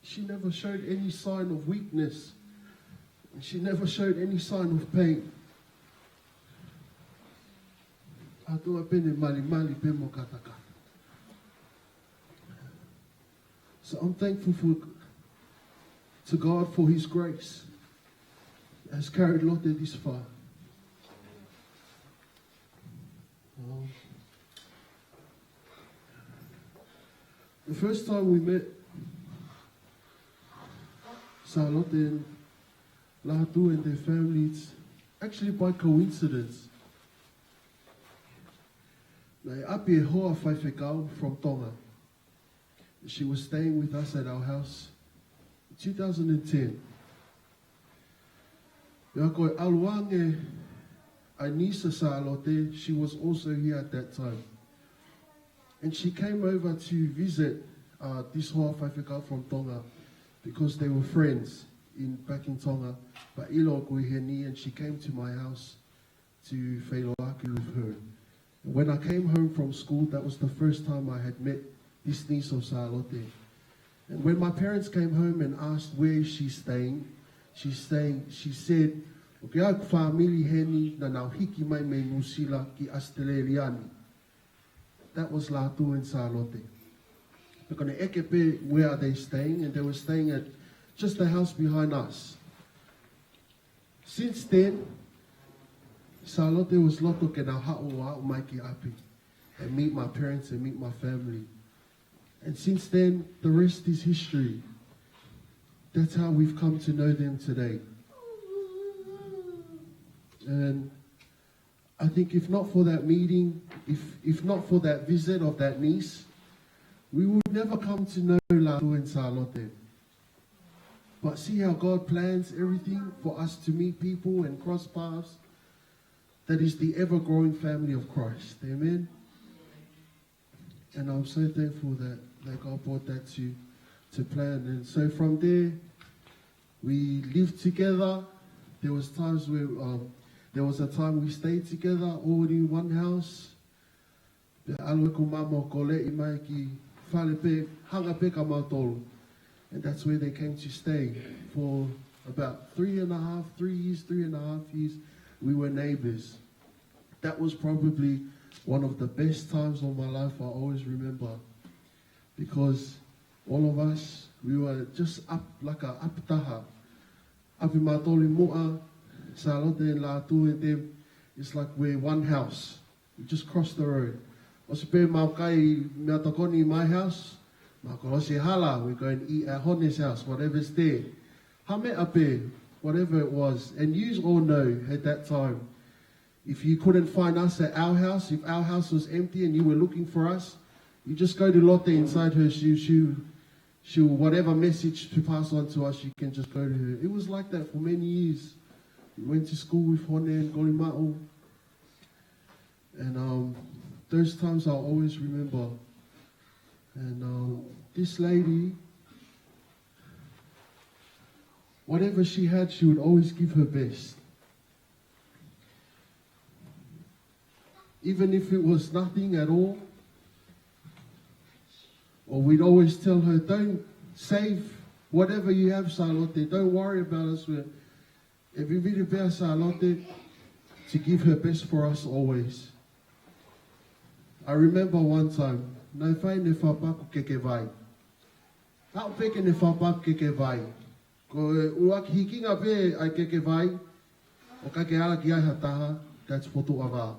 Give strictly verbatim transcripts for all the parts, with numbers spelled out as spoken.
She never showed any sign of weakness. She never showed any sign of pain. ʻA ia ʻoku ne malimali pē mo katakata. So I'm thankful for, to God for his grace has carried Lotte this far. Um, the first time we met Sālote and Lātū and their family, it's actually by coincidence. Naʻe ʻapi e hoa faifekau from Tonga. She was staying with us at our house in two thousand and ten. Pea ko e ʻalu ange ʻa e niece ʻa Sālote, she was also here at that time. And she came over to visit, uh, this hoa faifekau from Tonga because they were friends in, back in Tonga. But ʻilo ʻoku ʻi heni, and she came to my house to feiloaki with her. When I came home from school, that was the first time I had met this niece of Sālote. And when my parents came home and asked where she's staying, she's staying, she said, ʻoku ʻi ai ʻeku fāmili heni naʻa nau hiki mai mei Nuʻusila ki ʻAositelēlia ni. That was Lātū and Sālote. Pea ko ʻene ʻeke pē where are they staying, and they were staying at just the house behind us. Since then, Sālote was loto ke nau haʻu ʻo aʻu mai ki ʻapi and meet my parents and meet my family. And since then, the rest is history. That's how we've come to know them today. And I think if not for that meeting, if, if not for that visit of that niece, we would never come to know Lātū and Sālote. But see how God plans everything for us to meet people and cross paths. That is the ever-growing family of Christ. Amen. And I'm so thankful that, that God brought that to, to plan. And so from there, we lived together. There was times where, um, there was a time we stayed together, all in one house. Pea ʻalu ʻeku mama ʻo koleʻi mai ki fale pē, hanga pē kia mautolu. And that's where they came to stay for about three and a half, three years, three and a half years. We were neighbors. That was probably one of the best times of my life I always remember. Because all of us, we were just ʻapi, like a ʻapi taha. ʻApi mautolu ʻi muʻa, Sālote and Lātū and them, it's like we're one house. We just cross the road. ʻOsi pē mau kai meʻatokoni ʻi my house, mau kolosi hala, we go and eat at Hone's house, whatever's there. Ha meʻa pē, whatever it was. And you all know at that time, if you couldn't find us at our house, if our house was empty and you were looking for us, you just go to Lotte inside her, she, she, she, whatever message to pass on to us, you can just go to her. It was like that for many years. We went to school with Hone and Kolimaʻu. And, um, those times I'll always remember. And, um, this lady, whatever she had, she would always give her best. Even if it was nothing at all, or we'd always tell her, "Don't save whatever you have, Sālote. Don't worry about us." We're, ʻe vivili pē ʻa Sālote to give her best for us always. I remember one time, naʻe fai ʻene fakapaku keke vai. Aʻu pē ke ne fakapaku keke vai. Ko e ʻuluaki hikinga pē ʻa e keke vai, ʻoku ʻikai ke ala ki ai ha taha, that's Potuʻava.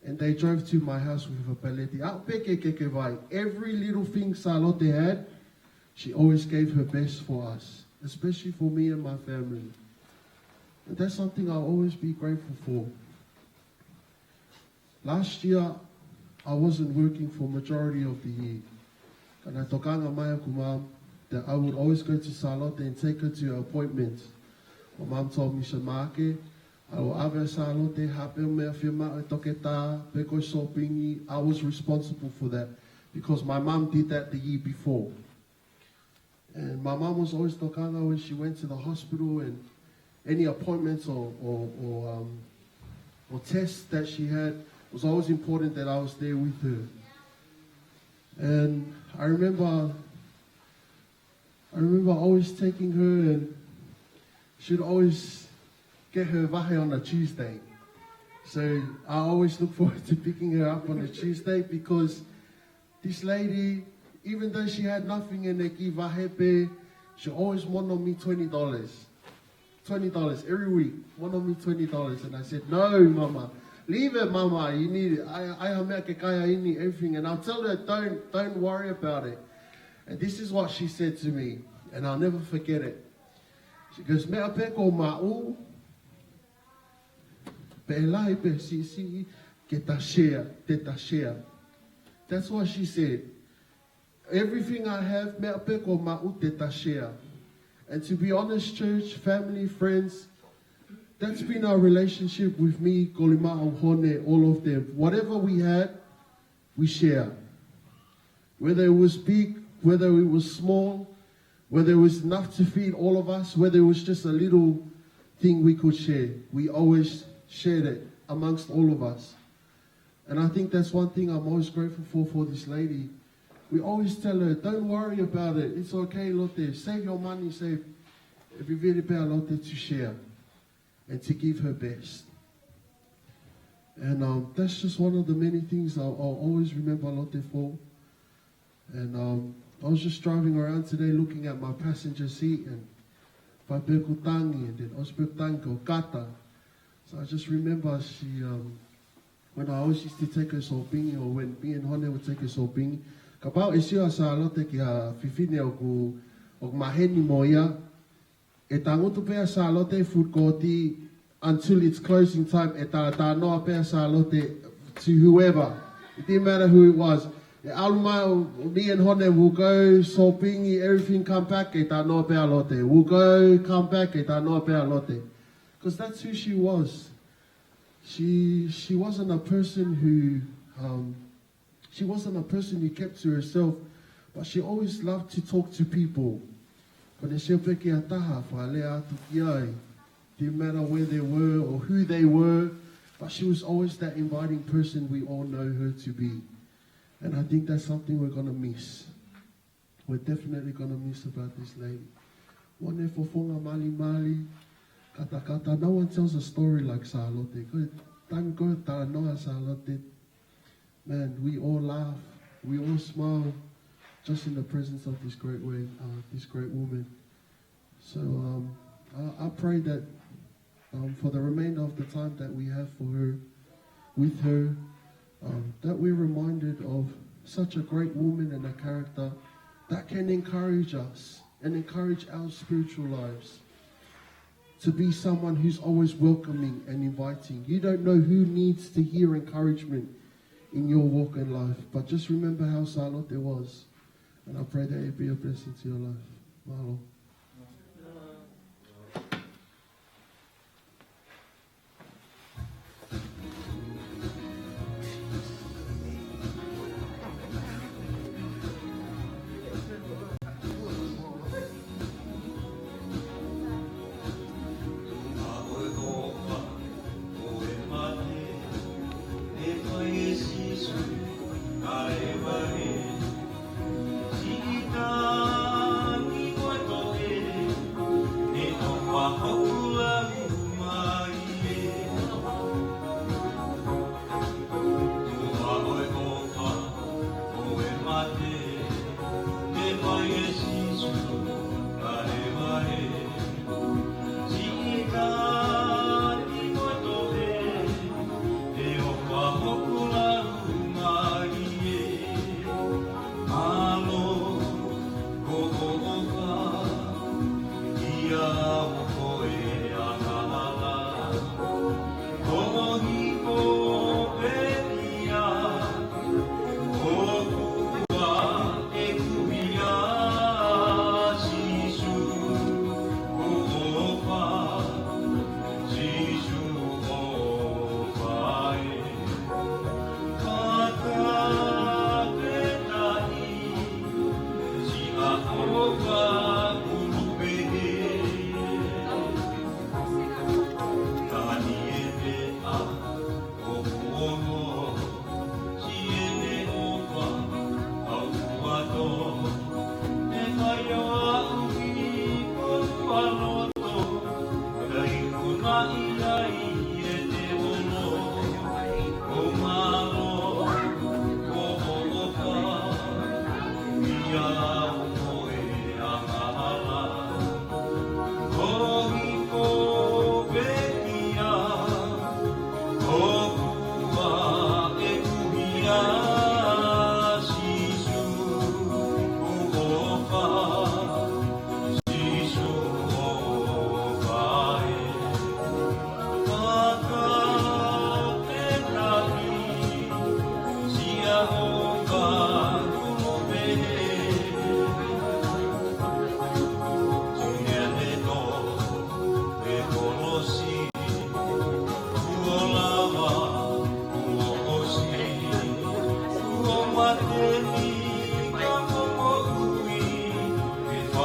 And they drove to my house with a peleti. Aʻu pē ke keke vai. Every little thing Sālote had, she always gave her best for us, especially for me and my family. And that's something I'll always be grateful for. Last year, I wasn't working for majority of the year. Ka naʻe tokanga mai ʻeku mom that I would always go to Sālote and take her to her appointments. My mom told me, "Shamake, ʻalu ʻo ʻave ʻa Sālote, hape meʻa fiemaʻu ʻe he toketā, pe ko e sōpingi." I was responsible for that because my mom did that the year before. And my mom was always tokanga when she went to the hospital and any appointments or, or, or, um, or tests that she had, it was always important that I was there with her. And I remember I remember always taking her, and she'd always get her vahe on a Tuesday. So I always look forward to picking her up on a Tuesday because this lady, even though she had nothing in her kiʻi vahe pē, she always mono mi twenty dollars. Twenty dollars every week. Mono mi twenty dollars. And I said, "No, Mama. Leave it, Mama. You need it. ʻAi, ʻai ha meʻa ke kai ʻa ʻIni, everything." And I'll tell her, "Don't, don't worry about it." And this is what she said to me, and I'll never forget it. She goes, "Meʻa pē ʻoku maʻu, pe lahi pe siʻisiʻi, ke ta share, te ta share." That's what she said. "Everything I have, meʻa pē ʻoku maʻu, te ta share." And to be honest, church, family, friends, that's been our relationship with me, Kolimao, Hone, all of them. Whatever we had, we share. Whether it was big, whether it was small, whether it was enough to feed all of us, whether it was just a little thing we could share, we always shared it amongst all of us. And I think that's one thing I'm always grateful for, for this lady. We always tell her, "Don't worry about it. It's okay, Lote. Save your money, save." ʻE vivili pē ʻa Lote to share and to give her best. And, um, that's just one of the many things I'll, I'll always remember Lote for. And, um, I was just driving around today looking at my passenger seat and fai pē ʻeku tangi, and then ʻosi pē ʻeku tangi ʻo kata. So I just remember she, um, when I always used to take her sōpingi, or when me and Hone would take her sōpingi, kapau ʻe sio ʻa Sālote ki ha fefine ʻoku, ʻoku maheni mo ia, ʻe tangutu pē ʻa Sālote he food court until it's closing time, ʻe ta-, talanoa pē ʻa Sālote to whoever. It didn't matter who it was. ʻE ʻalu mai, me and Hone will go sōpingi, everything, come back, ʻe talanoa pē ʻa Lote. We'll go, come back, ʻe talanoa pē ʻa Lote. 'Cause that's who she was. She, she wasn't a person who, um, she wasn't a person who kept to herself, but she always loved to talk to people. Ko ʻene sio pē ki ha taha, fakalea atu ki ai. Didn't matter where they were or who they were, but she was always that inviting person we all know her to be. And I think that's something we're gonna miss. We're definitely gonna miss about this lady. One fofonga malimali, katakata. No one tells a story like Sālote. Ko e tangi ko ē, talanoa ʻa Sālote. Man, we all laugh, we all smile, just in the presence of this great way, uh, this great woman. So, um, I, I pray that, um, for the remainder of the time that we have for her, with her, um, that we're reminded of such a great woman and a character that can encourage us and encourage our spiritual lives to be someone who's always welcoming and inviting. You don't know who needs to hear encouragement in your walk in life, but just remember how Sālote was, and I pray that it be a blessing to your life. Mālō.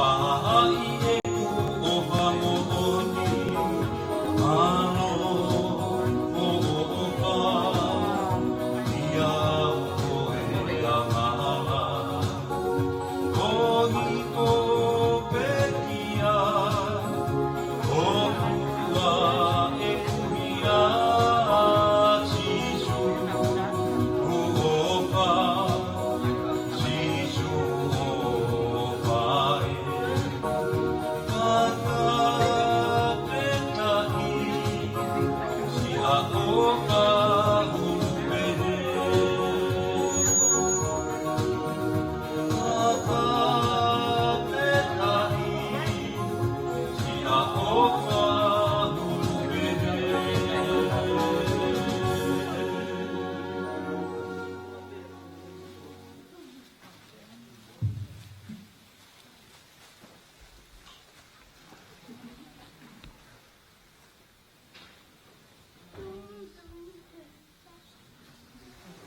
ʻAi ʻeku ʻofa moʻoni, ʻa hoʻo ʻofa, ʻia koe angahala. Koeʻuhi ko e pekia, ʻo hua ʻeku hia, Sīsū, ʻofa, Sīsū, ʻofa ē. Fakafetaʻi, siʻa ʻofa hulu pehē. Fakafetaʻi, siʻa ʻofa hulu pehē.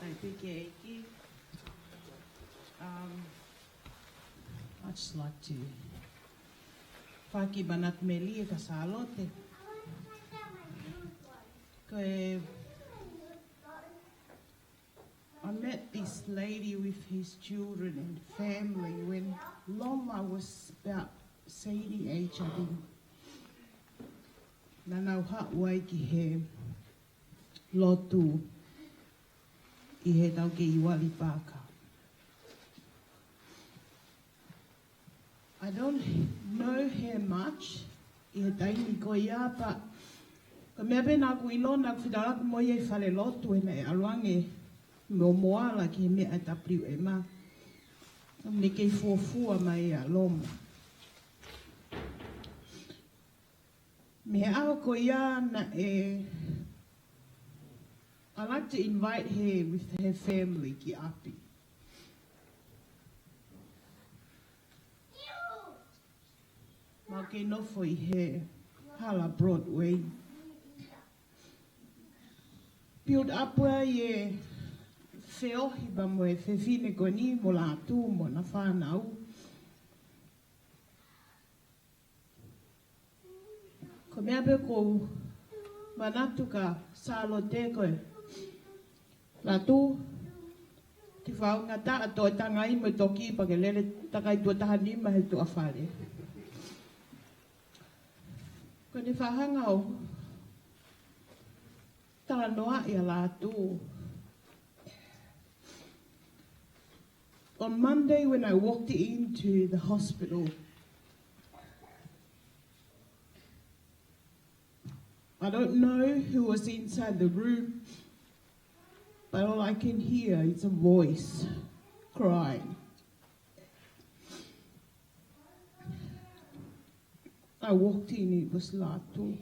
Thank you, Keiki. Um, I'd just like to faki manatu melie kia Sālote. Ko e I met this lady with his children and family when Loma was about same age, I think. Naʻa nau haʻu ai ki he lotu ʻi he taukei Wali Paka. I don't know her much ʻi he taimi ko ia, but ko e meʻa pē naʻa ku ʻilo naʻa ku fetaulaki mo ia ʻi fale lotu ʻi heʻene ʻalu ange mo Moala ki he meʻa ʻa e W M A. Naʻa ne kei fuofua mai ʻa Loma. Mei he ʻaho ko ia naʻe, I like to invite her with her family ki ʻapi. Mau kei nofo ʻi he hala Broadway. Build up ai e feohi pea mo e fefine ko eni mo Lātū mo ʻena fānau. Ko e meʻa pē ʻoku ou manatu kia Sālote ko e Lātū, te faʻa ngata ʻa e toe tangai mo e toki pea ke lele takai tuʻo taha nima he tuʻa fale. Ko ʻene faʻa hanga ʻo talanoaʻi ʻa Lātū. On Monday when I walked into the hospital, I don't know who was inside the room, but all I can hear is a voice crying. I walked in, it was Lātū.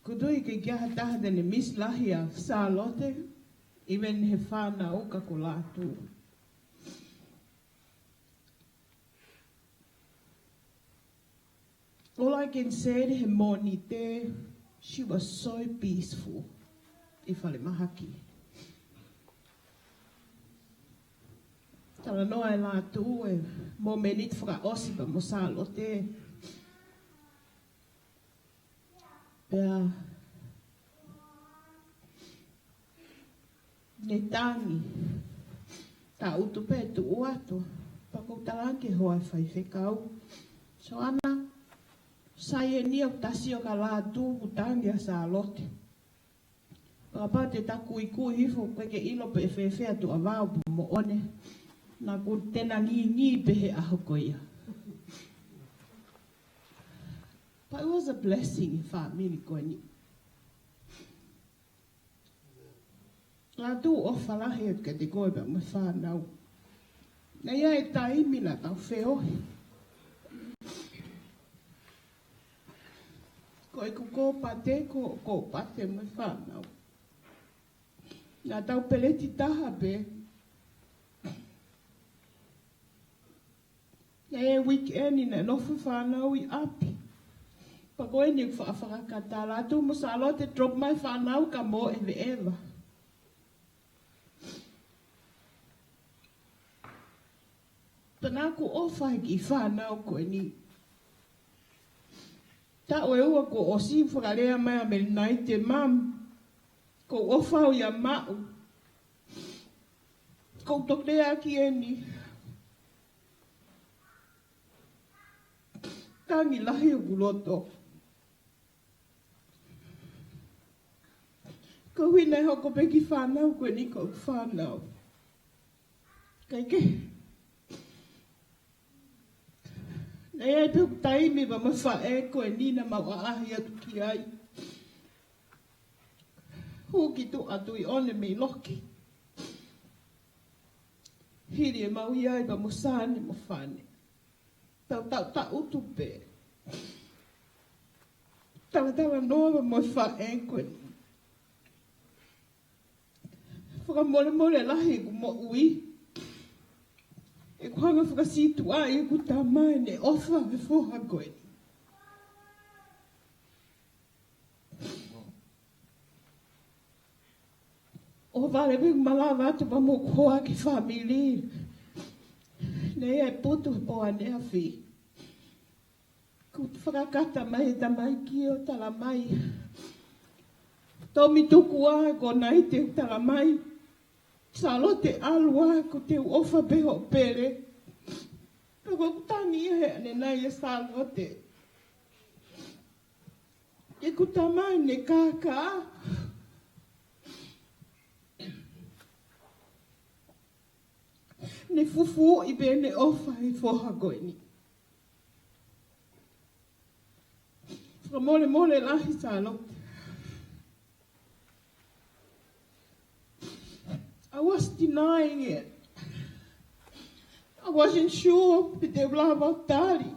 Ko e tui ke ʻikai ha taha te ne miss lahi ʻa Sālote, even he fānau ka ko Lātū. All I can say, he Mōnite, she was so peaceful ʻi falemahaki. Talanoa ʻa Lātū ʻi he mōmeniti fakaʻosi pea mo Sālote. Pea ne tangi. Tangutu pē tuʻu atu. Pea ʻoku ou tala ange ki he hoa faifekau, Soana, sai eni ʻoku ta sio kia Lātū ʻoku tangi ʻa Sālote. Kapau te ta kuikui hifo ʻoku ʻikai ke ʻilo pe ʻe fēfē ʻa e tuʻa vao pe moʻoni. Naʻa ku tena ngingī pē he ʻaho ko ia. But it was a blessing he fāmili ko eni. Lātū, ʻofa lahi atu kiate koe pea mo e fānau. Naʻe ʻi ai e taimi naʻa tau feohi. Ko ʻeku kōpate, ko hoʻo kōpate mo e fānau. Naʻa tau peleti taha pē. Naʻe weekend naʻe nofo fānau ʻi ʻapi. Pea ko eni ʻoku faʻa fakakata, Lātū mo Sālote drop mai fānau kae mou ʻeveʻeva. Naʻa ku ʻofa he kiʻi fānau ko eni. Taʻu ʻe ua kuo ʻosi fakalea mai ʻa Melinite, Mum, ʻoku ou ʻofa au ia maʻu. ʻOku ou toki lea ki heni. Tangi lahi hoku loto. Ko e ʻuhinga ʻe hoko pē kiʻi fānau ko eni ko e fānau. Kae kehe, naʻe ʻi ai pē hoku taimi pea mo e faʻē ko eni naʻa mau ʻaʻahi atu ki ai. Hū ki tuʻa Tuʻi ʻOne mei Loki. Hili ʻemau ʻi ai pea mo Sane mo Fane. Tau taʻutaʻutu pē. Talatalanoa pea mo e faʻē ko eni. Fakamolemole lahi ʻeku moʻui. ʻEku hanga fakasītuʻaʻi ʻeku tama ʻene ʻofa he foha ko eni. ʻO vale pē malava atu pea mo hoku hoa ki he fāmili. Naʻe ʻi ai e putu he pō ʻaneafi. Kuo fakakata mai e tamaiki ʻo tala mai. Tomi tuku ā ko Naite ʻo tala mai. Sālote, ʻalu ā, ko te u ʻofa pē hoʻo pele. Pea ʻoku ou tangi ia he ʻanenai ʻa Sālote. ʻEku tama ʻene kākā. Ne fufuuʻi pē ʻene ʻofa he foha ko eni. Fakamolemole lahi Sālote. I was denying it. I wasn't sure pe te u lava ʻo tali.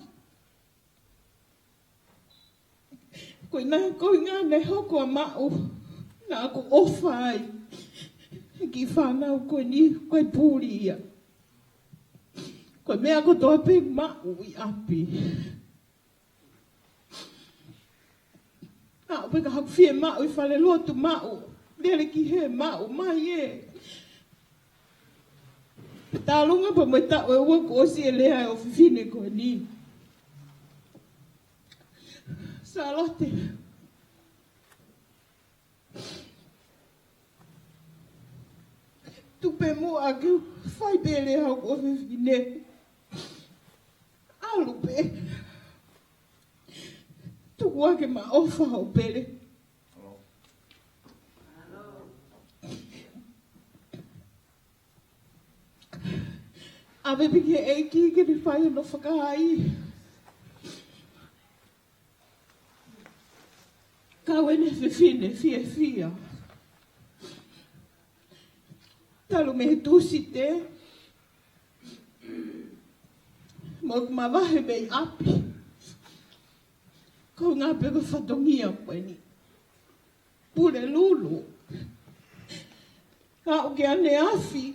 Ko e ʻuhinga, ko e ʻuhinga naʻe hoko ʻa maʻu, naʻa ku ʻofa ai he kiʻi fānau ko eni, ko e puli ia. Ko e meʻa kotoa pē maʻu ʻi ʻapi. Aʻu pē ka haku fiemaʻu ʻi falelotu maʻu, lele ki hē maʻu, mai ē. Tālunga pea mo e taʻu ʻe ua kuo ʻosi e lea ʻa e ʻofefine ko eni. Sālote. Tuku pē muʻa ke u fai pē lea ʻa hoku ʻofefine. ʻAlu pē. Tuku ā ke ma ʻofa hoʻo pele. ʻAve pē ki he ʻEiki ke ne fai hono fakaai. Kau ʻene fefine fiefia. Talu mei he Tūsite, mo ʻeku mavahe mei ʻapi. Ko e ʻuhinga pē ko e fatongia ko eni. Pulelulu. Aʻu ki ʻaneafi.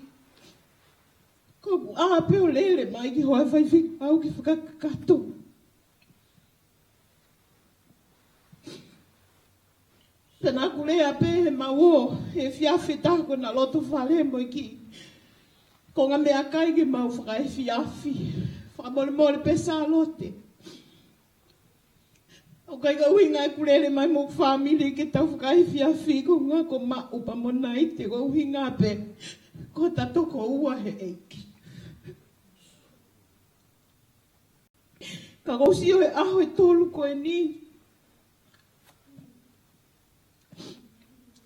Ko ʻeku ʻā pē ʻo lele mai ki hoa faifekau ke fakakakato. Pea naʻa ku lea pē he mau ō he efiafi ʻe taha ko ena loto fale mo e kiʻi konga meʻakai ke mau fakaefiafi. Fakamolemole pē Sālote. ʻOku ʻikai ko e ʻuhinga ʻeku lele mai mo hoku fāmili ke tau fakaefiafi, ko e ʻuhinga ko maʻu pea mo Naite, ko e ʻuhinga pē ko ʻeta toko ua he ʻEiki. Ka ʻoku ou sio he ʻaho ʻe tolu ko eni.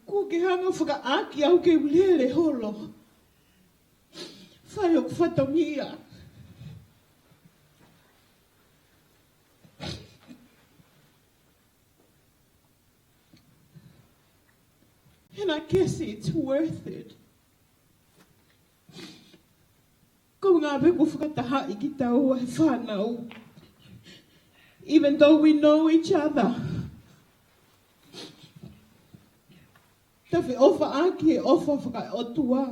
Kuo ke hanga ʻo fakaʻaki au ke u lele holo. Fai hoku fatongia. And I guess it's worth it. Ko e ʻuhinga pē kuo fakatahaʻi kitaua he fānau. Even though we know each other. Ta feʻofaʻaki he ʻofa fakaʻotua.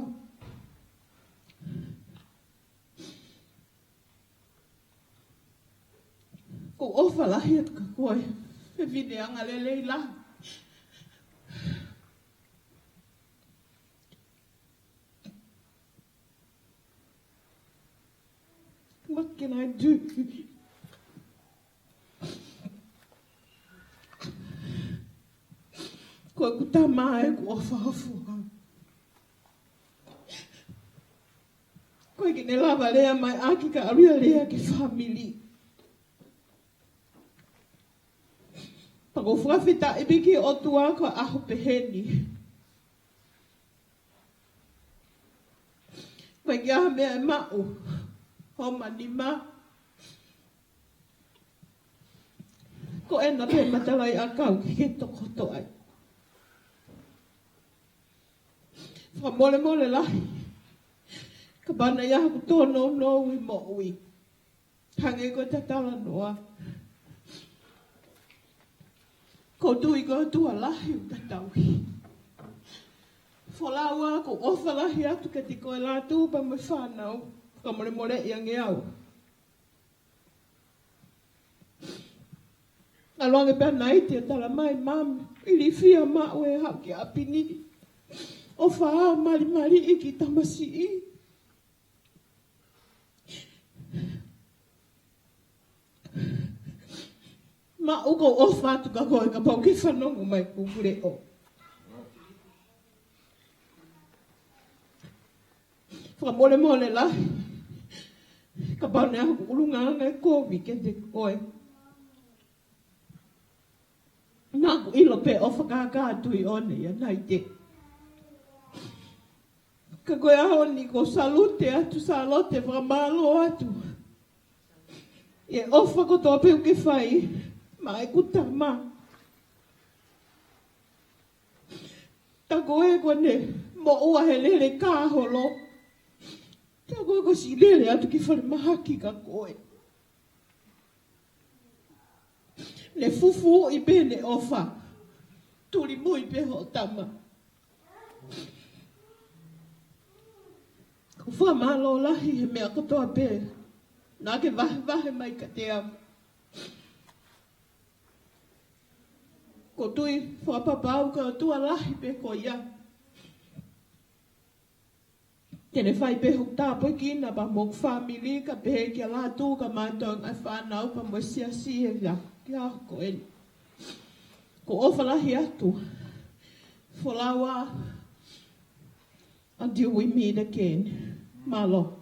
ʻOku ou ʻofa lahi atu kia koe, fefine angalelei lahi. What can I do? Ko ʻeku tama ʻoku ʻofa ʻofa. Ko e ʻikai ke ne lava lea mai ʻaki ka ʻalu ia lea ki he fāmili. Pea ʻoku ou fakafetaʻi pē ki he ʻOtua ko e ʻaho pehē ni. Ko e ʻikai ha meʻa ʻe maʻu homa nima. Ko ena pē matalaʻiʻakau ke ke tokoto ai. Fakamolemole lahi. Kapau naʻe ʻi ai haʻaku tōnounou ʻi he moʻui, hangē ko e talanoa, ʻoku ou tui ko e ʻOtua lahi ʻoku tatau. Folau ā, ʻoku ou ʻofa lahi atu kiate koe Lātū pea mo e fānau. Fakamolemoleʻi ange au. ʻAlu ange pē ʻa Naite ʻo talamai, Mami, ilifia maʻu e haʻu ki ʻapi ni. ʻOfa ā, malimaliʻi kiʻi tamasiʻi. Maʻu, ʻoku ou ʻofa atu kia koe kapau ʻoku ke fanongo mai ki hoku leʻo. Fakamolemole lahi. Kapau naʻe ʻi ai haʻaku ʻulungaanga ʻe kovi kiate koe. Naʻá ku ʻilo pē ʻoku fakakātoa ʻi ʻona ia Naite. Ka ko e ʻaho ni ʻoku ou salute atu, Sālote, fakamālō atu ʻi he ʻofa kotoa pē ʻoku ke fai maʻa ʻeku tama. Tā ko ē kuó ne moʻua he lele kā holo. Tā ko ē kuo ʻosi lele atu ki falemahaki kia koe. Ne fufuuʻi pē ʻene ʻofa. Tulimui pē hoʻo tama. ʻOku ou fakamālō lahi he meʻa kotoa pē naʻá ke vahevahe mai kiate au. ʻOku ou tui fakapapau ko e ʻOtua lahi pē ko ia te ne fai pē hoku tāpuekina pea mo hoku fāmili, ka pehē kia Lātū, ka mātou ngaahi fānau pea mo e siasi he ʻaho ko eni. ʻOku ou ʻofa lahi atu. Folau ā, until we meet again. Mālō.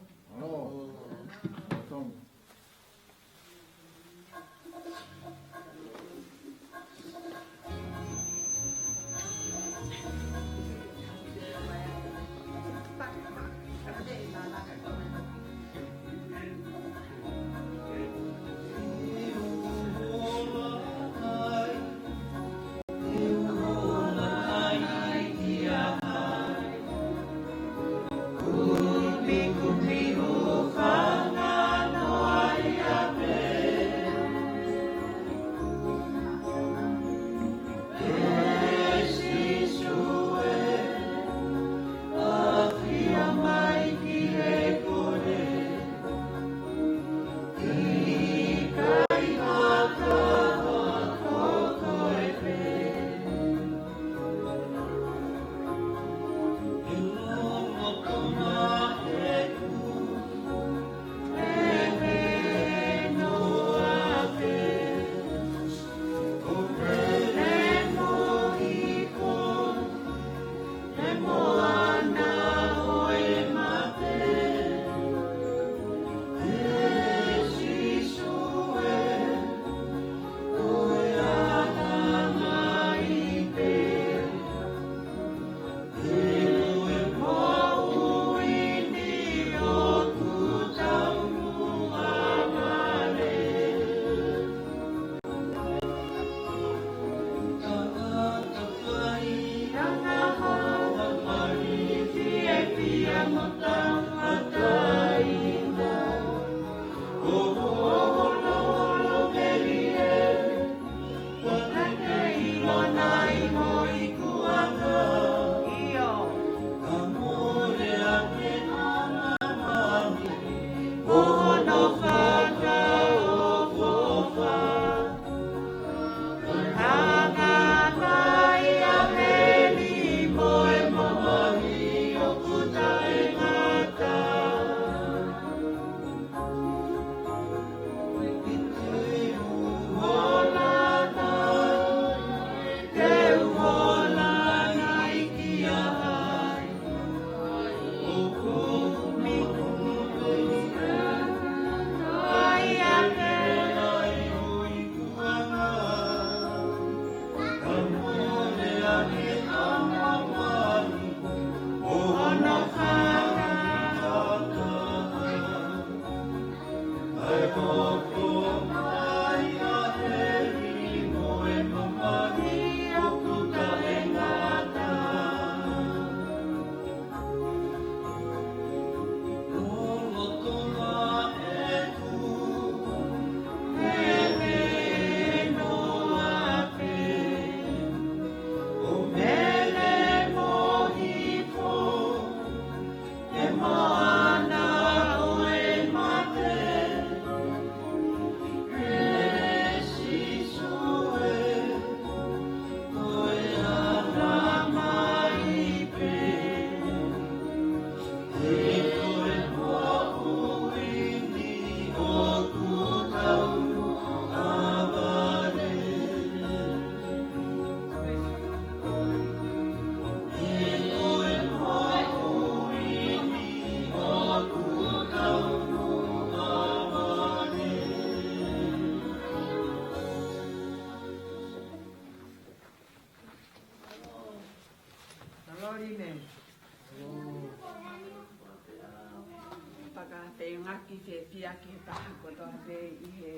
Fakafeʻiloaki fiefia ki he taha kotoa pē ʻi he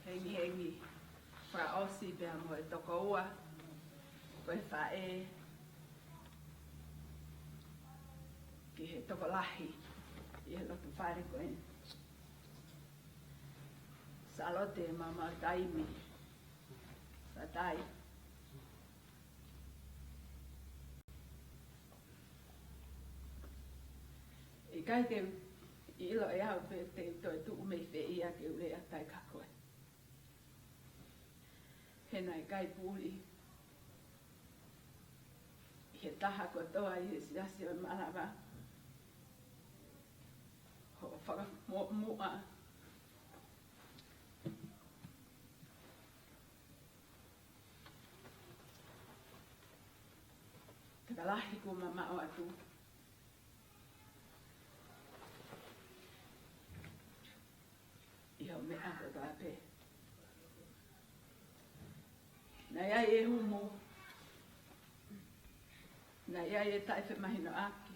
hengihengi fakaʻosi pea mo e tokoua, ko e faʻē ki he tokolahi ʻi he loto fale ko eni. Sālote Maumau Taimi Satai. ʻIkai te u ʻilo ʻe au pe te u toe tuʻu mei fē ia ke u lea atu ai kia koe. He naʻe ʻikai puli ʻi he taha kotoa ʻi he siasi ʻo e malava hoʻo fakamuʻomuʻa. Takalahi kuo mamaʻo atu ʻi hoʻo meʻa kotoa pē. Naʻe ʻi ai e humu, naʻe ʻi ai e taʻefemahinoʻaki.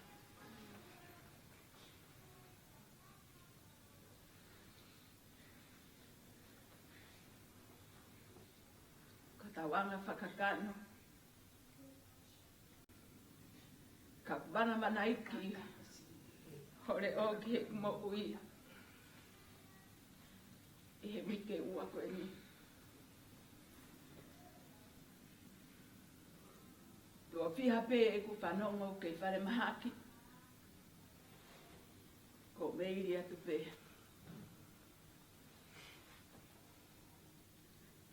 Ko e tauʻanga fakakakano, ka u vanavanaiki hoʻo leʻo ki heʻeku moʻui ʻi he uike ua ko eni. Tuʻo fiha pē ʻeku fanongo ki he falemahaki, ko e meili atu pē.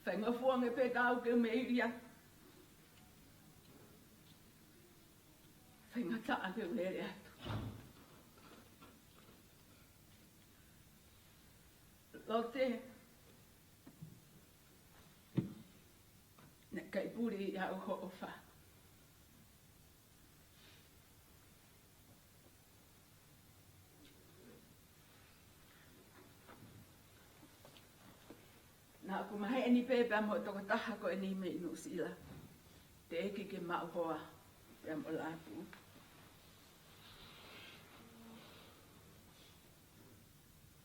Faingofua ange pē ka u ke meili atu. Faingataʻa ke u lele atu. Lote, naʻe ʻikai puli au hoʻo ʻofa. Naʻa ku maheni pē pea mo e tokotaha ko eni mei Nuʻusila, teʻeki ke maʻu hoa pea mo Lātū.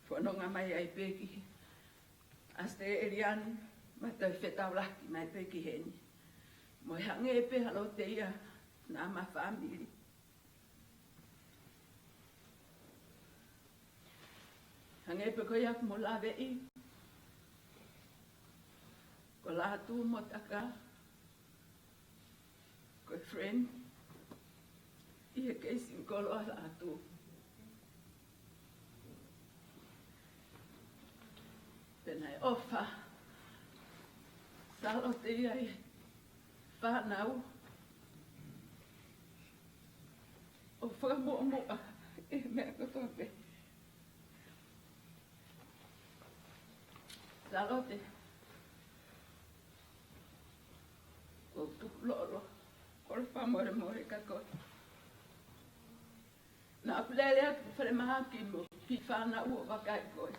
Fononga mai ai pē ki ʻAositelēlia ni, ma toe fetaulaki mai pē ki heni. Mo e hangē pē ha Lote ia naʻa ma fāmili. Hangē pē ko ia ʻoku mo laveʻi, ko Lātū mo Taka, ko e friend ʻi he kei singikolo ʻa Lātū. Pea naʻe ʻofa Sālote ia ʻi he fānau ʻo fakamuʻomuʻa ʻi he meʻa kotoa pē. Sālote, ʻoku ou tukulolo, kole fakamolemole kia koe. Naʻa ku lele atu ki falemahaki mo e kiʻi fānau ʻo vakai koe.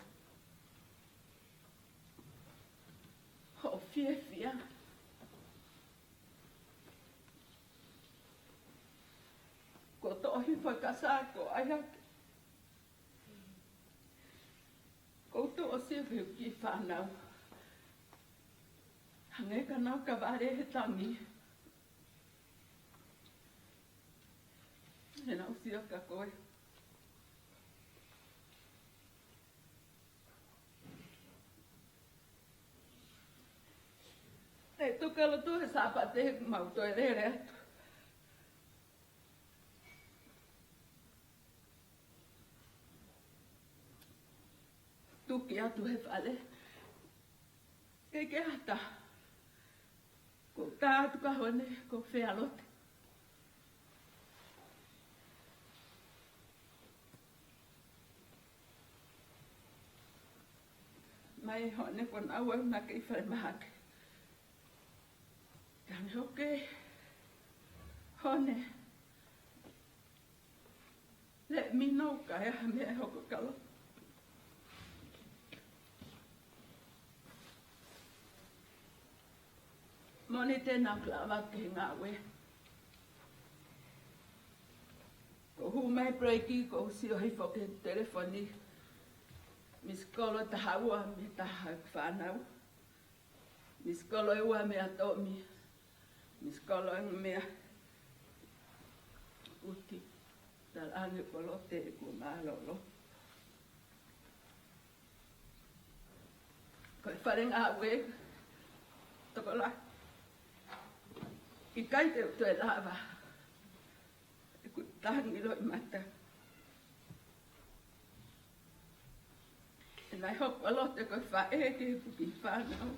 Hoʻo fiefia. Ko e toʻohifo e kasa ko ai hake. ʻeku kiʻi fānau. Hangē ka nau kavale he tangi. He naʻá ku sio kia koe. Naʻe tuku e lotu he Sāpate, mau toe lele atu. Tuki atu he fale. ʻIkai ke ʻi ai ha taha. Ko u tā atu kia Hone, ko fē ʻa Lote? Mai Hone, ko naua na kei falemahaki. Tane hoke. Hone. Let me know ka ʻi ai ha meʻa ʻe hoko kia Lote. Moni te nau lava ke ngāue. Ko u hū mai break, ko u sio hifo ki he telefoni. Miss call ʻe taha ua mei he taha ʻeku fānau. Miss call ʻe ua mei a Tomi. Miss call ʻe ua mei a Uti. Talaange ko Lote kuo mālōlō. Ko e fale ngāue tokolahi. ʻIkai te u toe lava. ʻEku tangi loʻimata. He naʻe hoko ʻa Lote ko e faʻē ki heʻeku kiʻi fānau.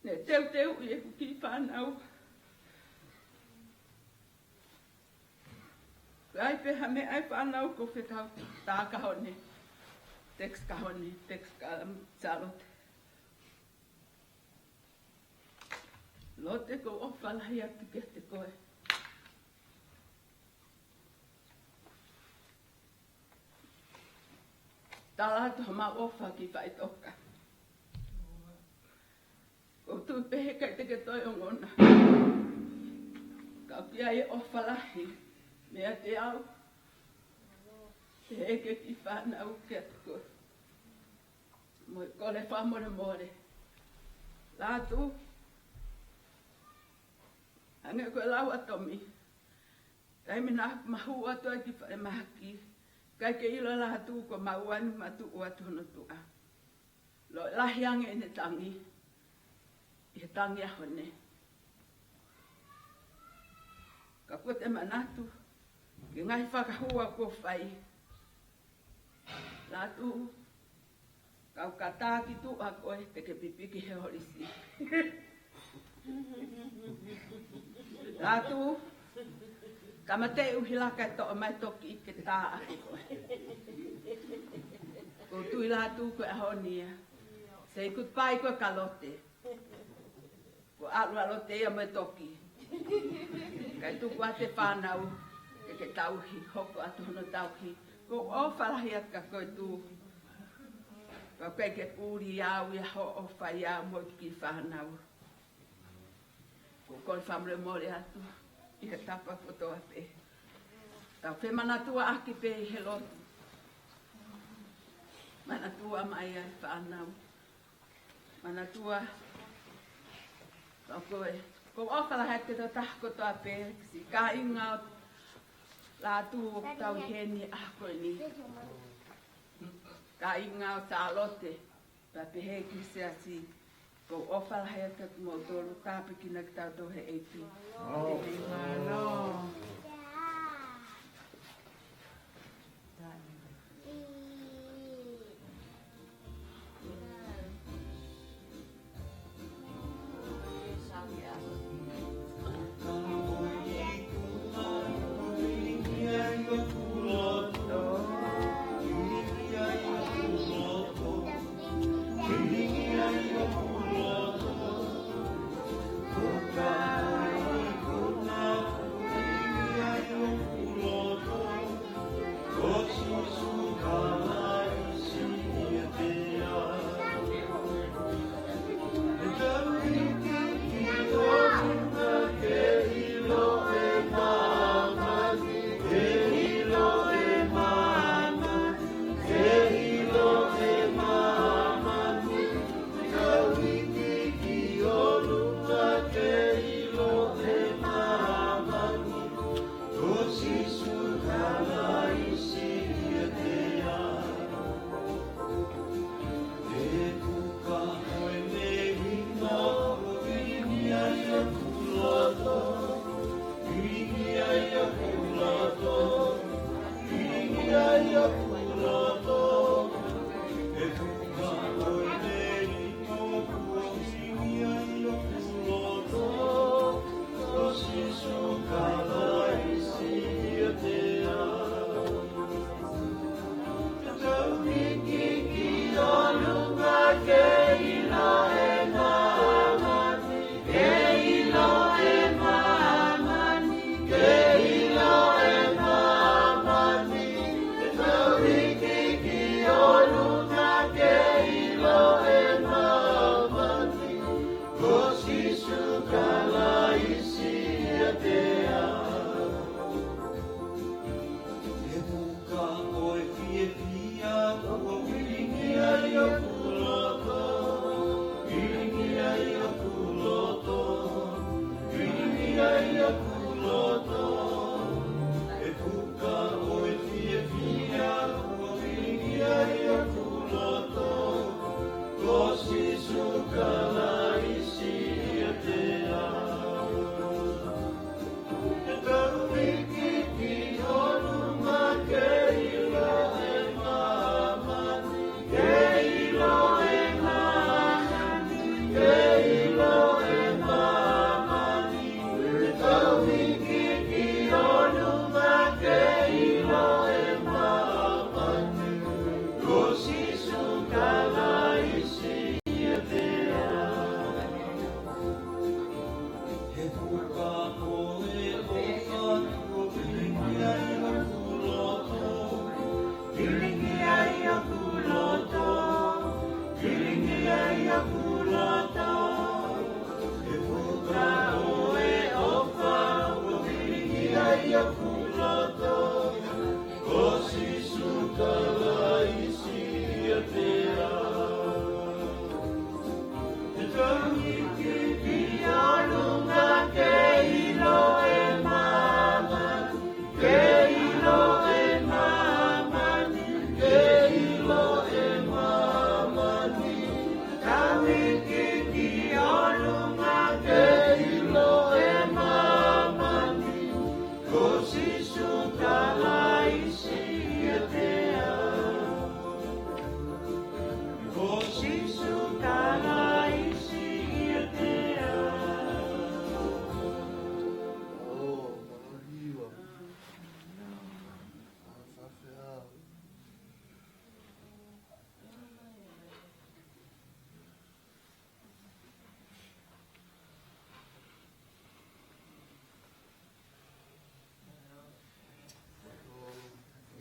Ne teuteuʻi ʻeku kiʻi fānau. Ko e ʻai pē ha meʻa ʻa e fānau ko fekau tā kia Hone. Text kia Hone, text kia Sālote. Lote, ko u ʻofa lahi atu kiate koe. Tala atu homau ʻofa ki faʻitoka. Ko u tui pē heʻikai te ke toe ongona. Ka ʻoku ʻi ai e ʻofa lahi meiate au, pehē ki he kiʻi fānau kiate koe. Mo e kole fakamolemole. Lātū, hangē ko e lau ʻa Tomi. Taimi naʻá ma hū atu ai ki falemahaki, ʻikai ke ʻilo ʻe Lātū ko e maʻu ʻeni ma tuʻu atu hono tuʻa. Loi lahi ange ʻene tangi ʻi he tangi ʻa Hone. Ka kuo te manatu ki he ngaahi fakahua kuo fai. Lātū, kau ka tā ki tuʻa koe te ke pipiki he holisi. Lātū, tāmateʻi ʻuhila kae toʻo mai toki ke tā ʻaki koe. Ko u tui Lātū ko e ʻaho ni ia. Say goodbye koe kia Lote. Ko e ʻalu ʻa Lote ia mo e toki. Kae tuku atu e fānau ke ke tauhi, hoko atu hono tauhi. Ko u ʻofa lahi atu kia koe Tū. Ka ʻoku ʻikai ke puli au ia hoʻo ʻofa ia mo e kiʻi fānau. Ko u kole fakamolemole atu ʻi he tapa kotoa pē. Tau femanatua ʻaki pē ʻi he lotu. Manatua mai ʻa e fānau. Manatua, ka ko e, ko u ʻofa lahi atu ki he tokotaha kotoa pē, siʻi kāinga ʻo Lātū ʻoku tau ʻi heni he ʻaho ko eni. Kāinga ʻo Sālote, pea pehē ki he siasi, ko u ʻofa lahi atu kiate kimoutolu, tāpuekina kitautolu ʻe he ʻEiki. ʻĒmeni.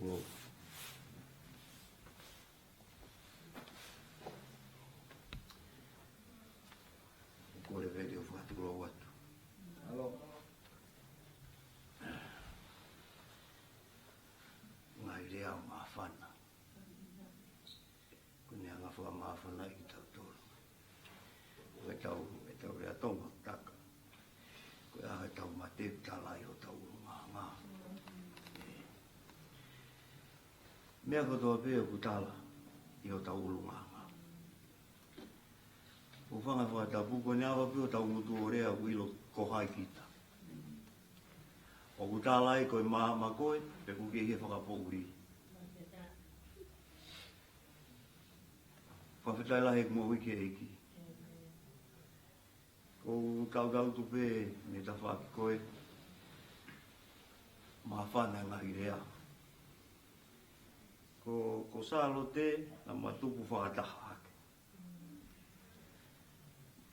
Ko e leveli ʻo fakatulou atu. Alo. Ngaahi lea māfana. Ko ʻene anga fakamāfana ʻi tautolu. Ko e tau, e tau lea Tonga, taka. Ko e ʻaho ʻe tau mate, tala ʻi hotau ʻulungaanga. Meʻa kotoa pē ʻoku tala ʻi hotau ʻulungaanga. ʻOku fanga fakatapu ko ʻene ʻave pē hotau ngutu ʻo lea ʻoku ʻilo ko hai kita. ʻOku tala ai ko e maama koe, pe ʻoku ke ʻi he fakapoʻuli. Fakafetaʻi lahi ʻeku moʻui ki he ʻEiki. Ko u tautau tu pē mei he tafaʻaki ko e māfana e ngaahi lea. Ko, ko Sālote naʻa ma tupu fakataha hake.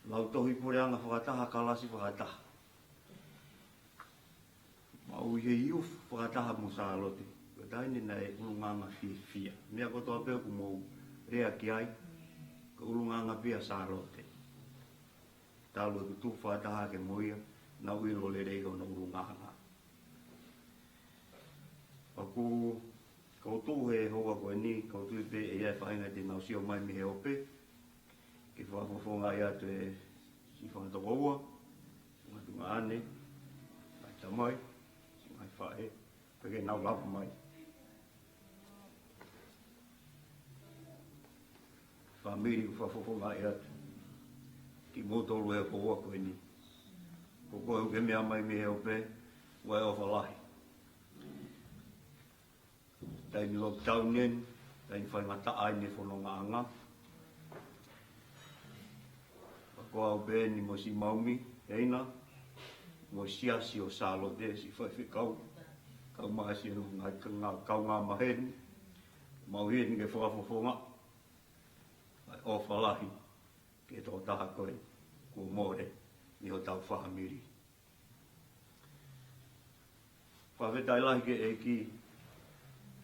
Lautohi puleʻanga fakataha, kalasi fakataha. Ma ui he youth fakataha mo Sālote. Ko e taimi naʻe ʻulungaanga fiefia. Meʻa kotoa pē ʻoku mou lea ki ai, ko e ʻulungaanga pē ʻa Sālote. Talu ʻeku tupu fakataha hake mo ia, naʻa ku ʻilo lelei hono ʻulungaanga. ʻOku, ko u tuʻu he houa ko eni, ko u tui pē ʻe ʻi ai e faʻahinga te nau sio mai mei he ope, ke fakafofongaʻi atu e siʻi fanga tokoua, siʻi ngaahi tuongaʻane, ngaahi tamai, siʻi ngaahi faʻē, pea ke nau lava mai. Fāmili, ʻoku fakafofongaʻi atu kimoutolu he houa ko eni. Ko koe ʻoku ke meʻa mai mei he ope, ʻoku ʻi ai e ʻofa lahi. Taimi lockdown eni, taimi faingataʻa eni e fonongaʻanga. Pea ko au pē eni mo siʻi Maumi Heina, mo e siasi ʻo Sālote, siʻi faifekau, kau mai siʻi ngaahi kaungā, kaungā maheni, mau ʻi heni ke fakafofongaʻi ʻa e ʻofa lahi ki he tokotaha ko ē kuo mole mei hotau fāmili. Fakafetaʻi lahi ki he ʻEiki,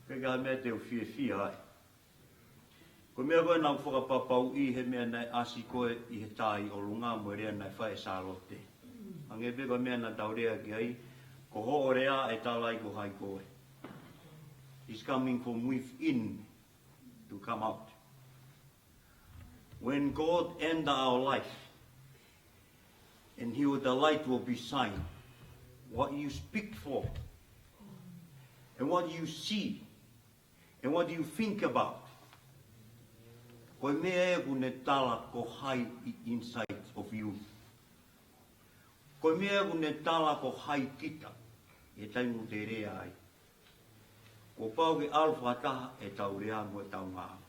ʻikai ke ʻi ai ha meʻa te u fiefia ai. Ko e meʻa ko ē naʻa ku fakapapauʻi he meʻa naʻe ʻasi ko ē ʻi he tā ʻi ʻolunga mo e lea naʻe fai ʻe Sālote. Hangē pē ko e meʻa naʻa tau lea ki ai, ko hoʻo lea ʻe tala ai ko hai koe. It's coming from within to come out. When God enter our life, and he will, the light will be shine. What you speak for, and what you see, and what you think about. Ko e meʻa ē ʻoku ne tala ko hai ʻi inside of you. Ko e meʻa ʻoku ne tala ko hai kita, ʻi he taimi ʻoku te lea ai. Kuo pau ke ʻalu fakataha ʻetau lea mo ʻetau ngāue.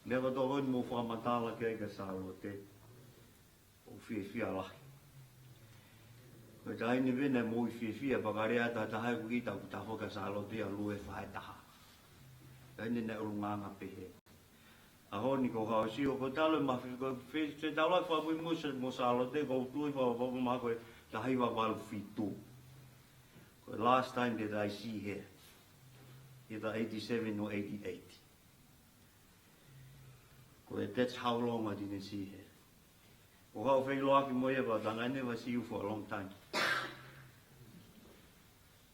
Meʻa kotoa ko eni mou fakamatala ki ai kia Sālote, ʻoku fiefia lahi. Ko e taimi ni pē naʻe moʻui fiefia, pea ka lea ʻa e taha ʻe ʻikai ke tau kutafoki ʻa Sālote ʻa lue fai taha. Taimi ni naʻe ʻulungaanga pehē. ʻAho ni ko e hau sio, ko e talu e mafi, ko e fe-, fetaulaki fakamuimui mo Sālote, ko u tui fakapapau mahalo ko e taha hiva valu fitu. Ko e last time that I see her, either eighty-seven or eighty-eight. Ko e, that's how long I didn't see her. Ko e hau feiloaki mo ia, but I never see you for a long time.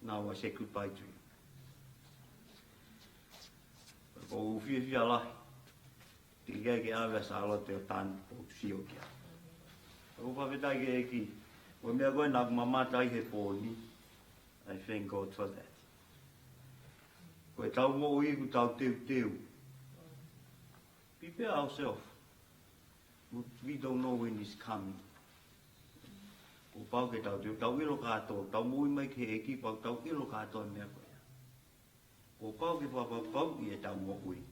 Now I say goodbye to you. Ko u fiefia lahi. Teʻeki ai ke ʻave ʻa Sālote ʻo tanu, ko u sio ki ai. Ko u fakafetaʻi ki he ʻEiki. Ko e meʻa ko ē naʻa ku mamata ai he pō ni. I thank God for that. Ko ʻetau moʻui ʻoku tau teuteu. Prepare ourselves. We don't know when it's coming. Kuo pau ke tau teuteu, tau ʻilo kātoa, tau moʻui mai ki he ʻEiki, pau tau ʻilo kātoa e meʻa ko ia. Kuo pau ke fakapapauʻi ʻetau moʻui.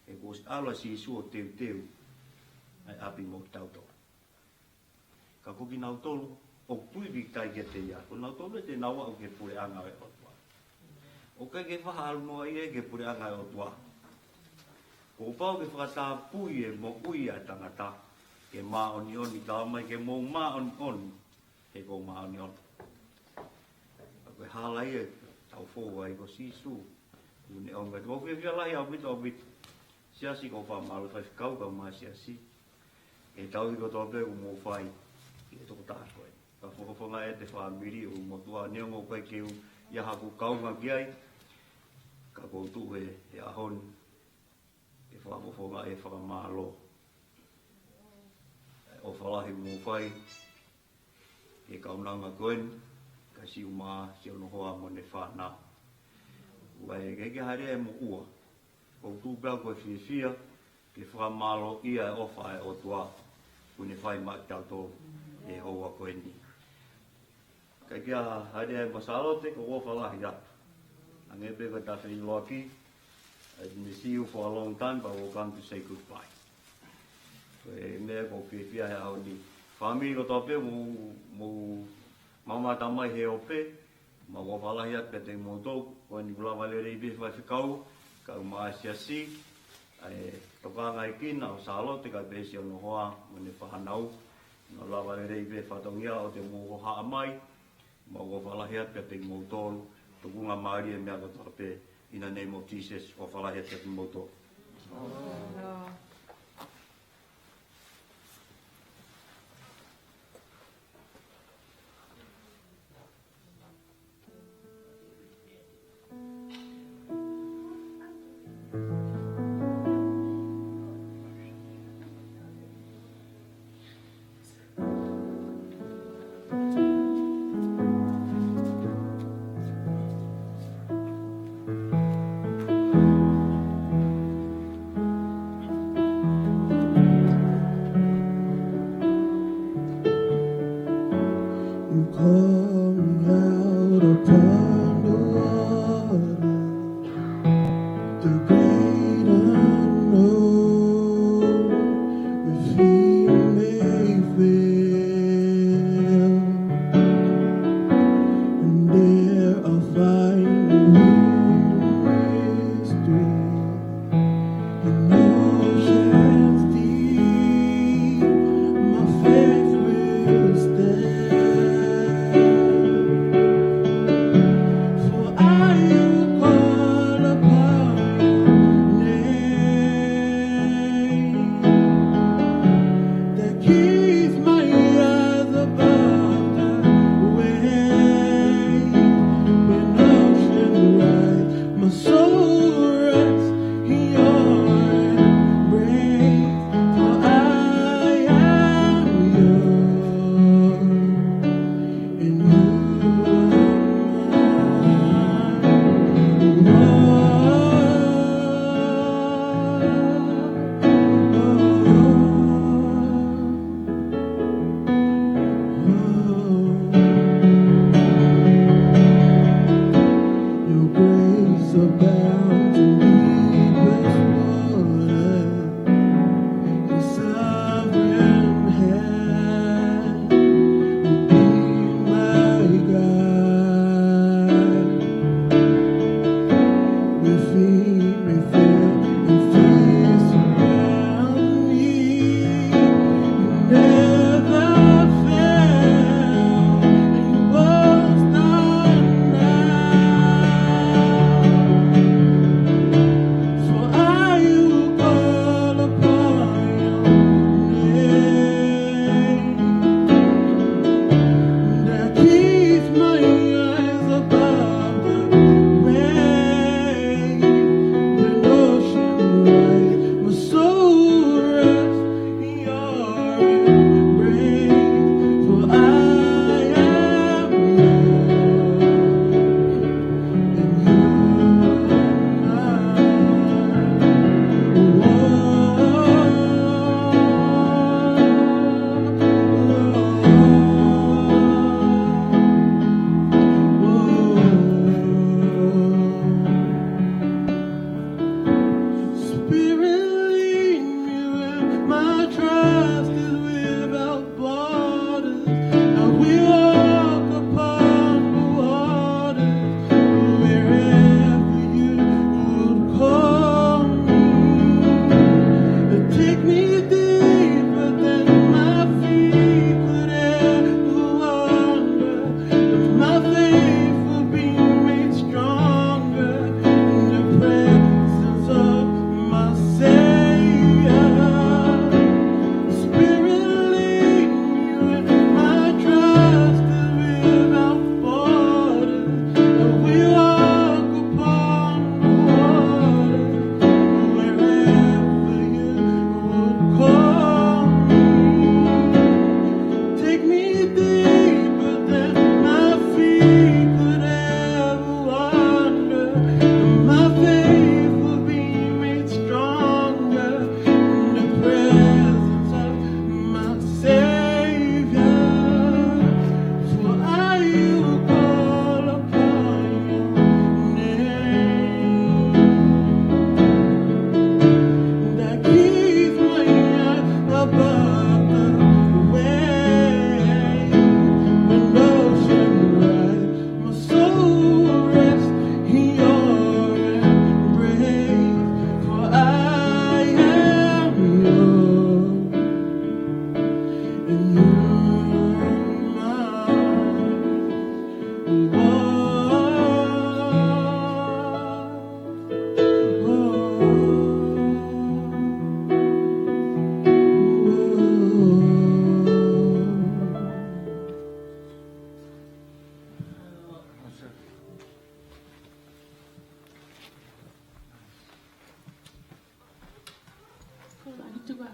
He kuo ʻosi ʻalu ʻa Sīsū ʻo teuteu ʻa e ʻapi mo kitautolu. Ka ko kinautolu ʻoku tui pīkitai kiate ia, ko kinautolu ē te nau aʻu ki he puleʻanga ʻo e ʻOtua. ʻOku ʻikai ke faʻa ʻalu noa ia ki he puleʻanga ʻo e ʻOtua. Kuo pau ke fakatapui e moʻui ʻa e tangata ke māʻoniʻoni, talamai ke mou māʻoniʻoni, he ko u māʻoniʻoni. Ka ko e hala ia ʻetau ʻo fou ai ko Sīsū. Kuo ne ʻomi kiate au. Fiefia lahi ʻaupito, ʻaupito. Siasi, ʻoku ou fakamālō, faifekau kae ʻumaʻā siasi, he tauhi kotoa pē kuo mou fai ki he tokotaha ko ē. Fakafofongaʻi ʻa e fāmili ʻo e motuʻa, neongo ʻoku ʻikai ke u ʻi ai haʻaku kaunga ki ai, ka ʻoku ou tuʻu he, he ʻaho ni ke fakafofongaʻi e fakamālō. ʻOfa lahi kuo mou fai ki he kaunanga ko eni, kae siʻi umaʻā siʻono hoa mo ʻene fānau. ʻOku ʻikai ke hā lea mo ua. ʻOku ou tuʻu pē au ko e fiefia ke fakamālōʻia e ʻofa ʻa e ʻOtua kuo ne fai maʻa kitautolu he houa ko eni. Kae kehe, hā lea mo Sālote, ʻoku ou ʻofa lahi atu. Hangē pē ko ʻeta feʻiloaki, I miss you for a long time, but we'll come to say goodbye. Ko e meʻa ʻoku ou fiefia he ʻaho ni. Fāmili kotoa pē, mou, mou mamata mai he ope, ʻoku ou ʻofa lahi atu kiate kimoutolu, ko eni kuo lava lelei pē faifekau, kae ʻumaʻā siasi, ʻa e tokangaʻi kinaua ʻo Sālote, kae pehē siʻono hoa mo ʻene fānau, kuo lava lelei pē fatongia ʻo te mou hohaʻa mai, ʻoku ou ʻofa lahi atu kiate kimoutolu, tukunga mālie e meʻa kotoa pē, in the name of Jesus, ʻofa lahi atu kiate kimoutolu.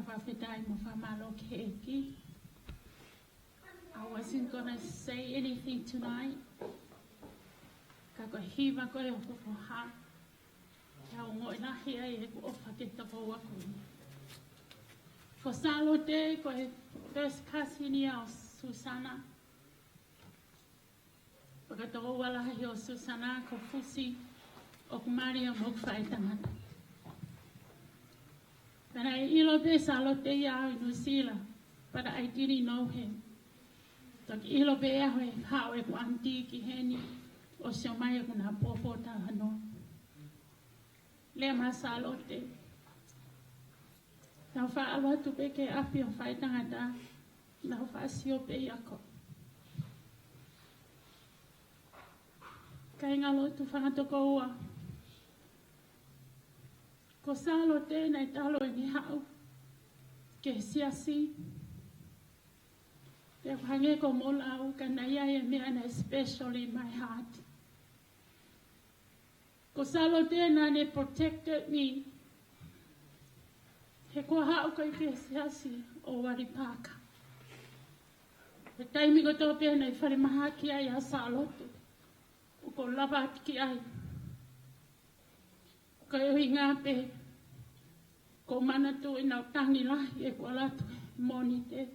Fakafetaʻi mo fakamālō ki he ʻEiki. I wasn't gonna say anything tonight. Ka ko e hiva ko ē ʻoku foha, ʻoku ou ongoʻi lahi ai ʻeku ʻofa ki he tokoua ko eni. Ko Sālote, ko e first cousin ia ʻo Susana. Pea ko e tokoua lahi ʻo Susana ko Fusi, ʻoku mali ia mo hoku faʻētangata. Pea naʻe ʻilo pē ʻe Sālote ia au ʻi Nuʻusila, but I didn't know him. Toki ʻilo pē ia he haʻu ʻeku aunty ki heni ʻo sio mai ʻoku na pōpō talanoa. Lea mai Sālote, naʻá ku faʻa ʻalu atu pē ki he ʻapi ʻo e faʻētangata, naʻá ku faʻa sio pē ia ko. Kāinga lotu, fanga tokoua, ko Sālote naʻe talu ʻene haʻu ki he siasi. Pea ʻoku hangē ko hoʻomou lau, ka naʻe ʻi ai e meʻa naʻe special in my heart. Ko Sālote naʻá ne protected me. He ko e haʻu ko ē ki he siasi ʻo Wally Parker, he taimi kotoa pē naʻe falemahaki ai ʻa Sālote, ʻoku ou lava atu ki ai. Ko e ʻuhinga pē, ʻoku ou manatuʻi naʻá ku tangi lahi ʻeku ʻalu atu he Mōnite.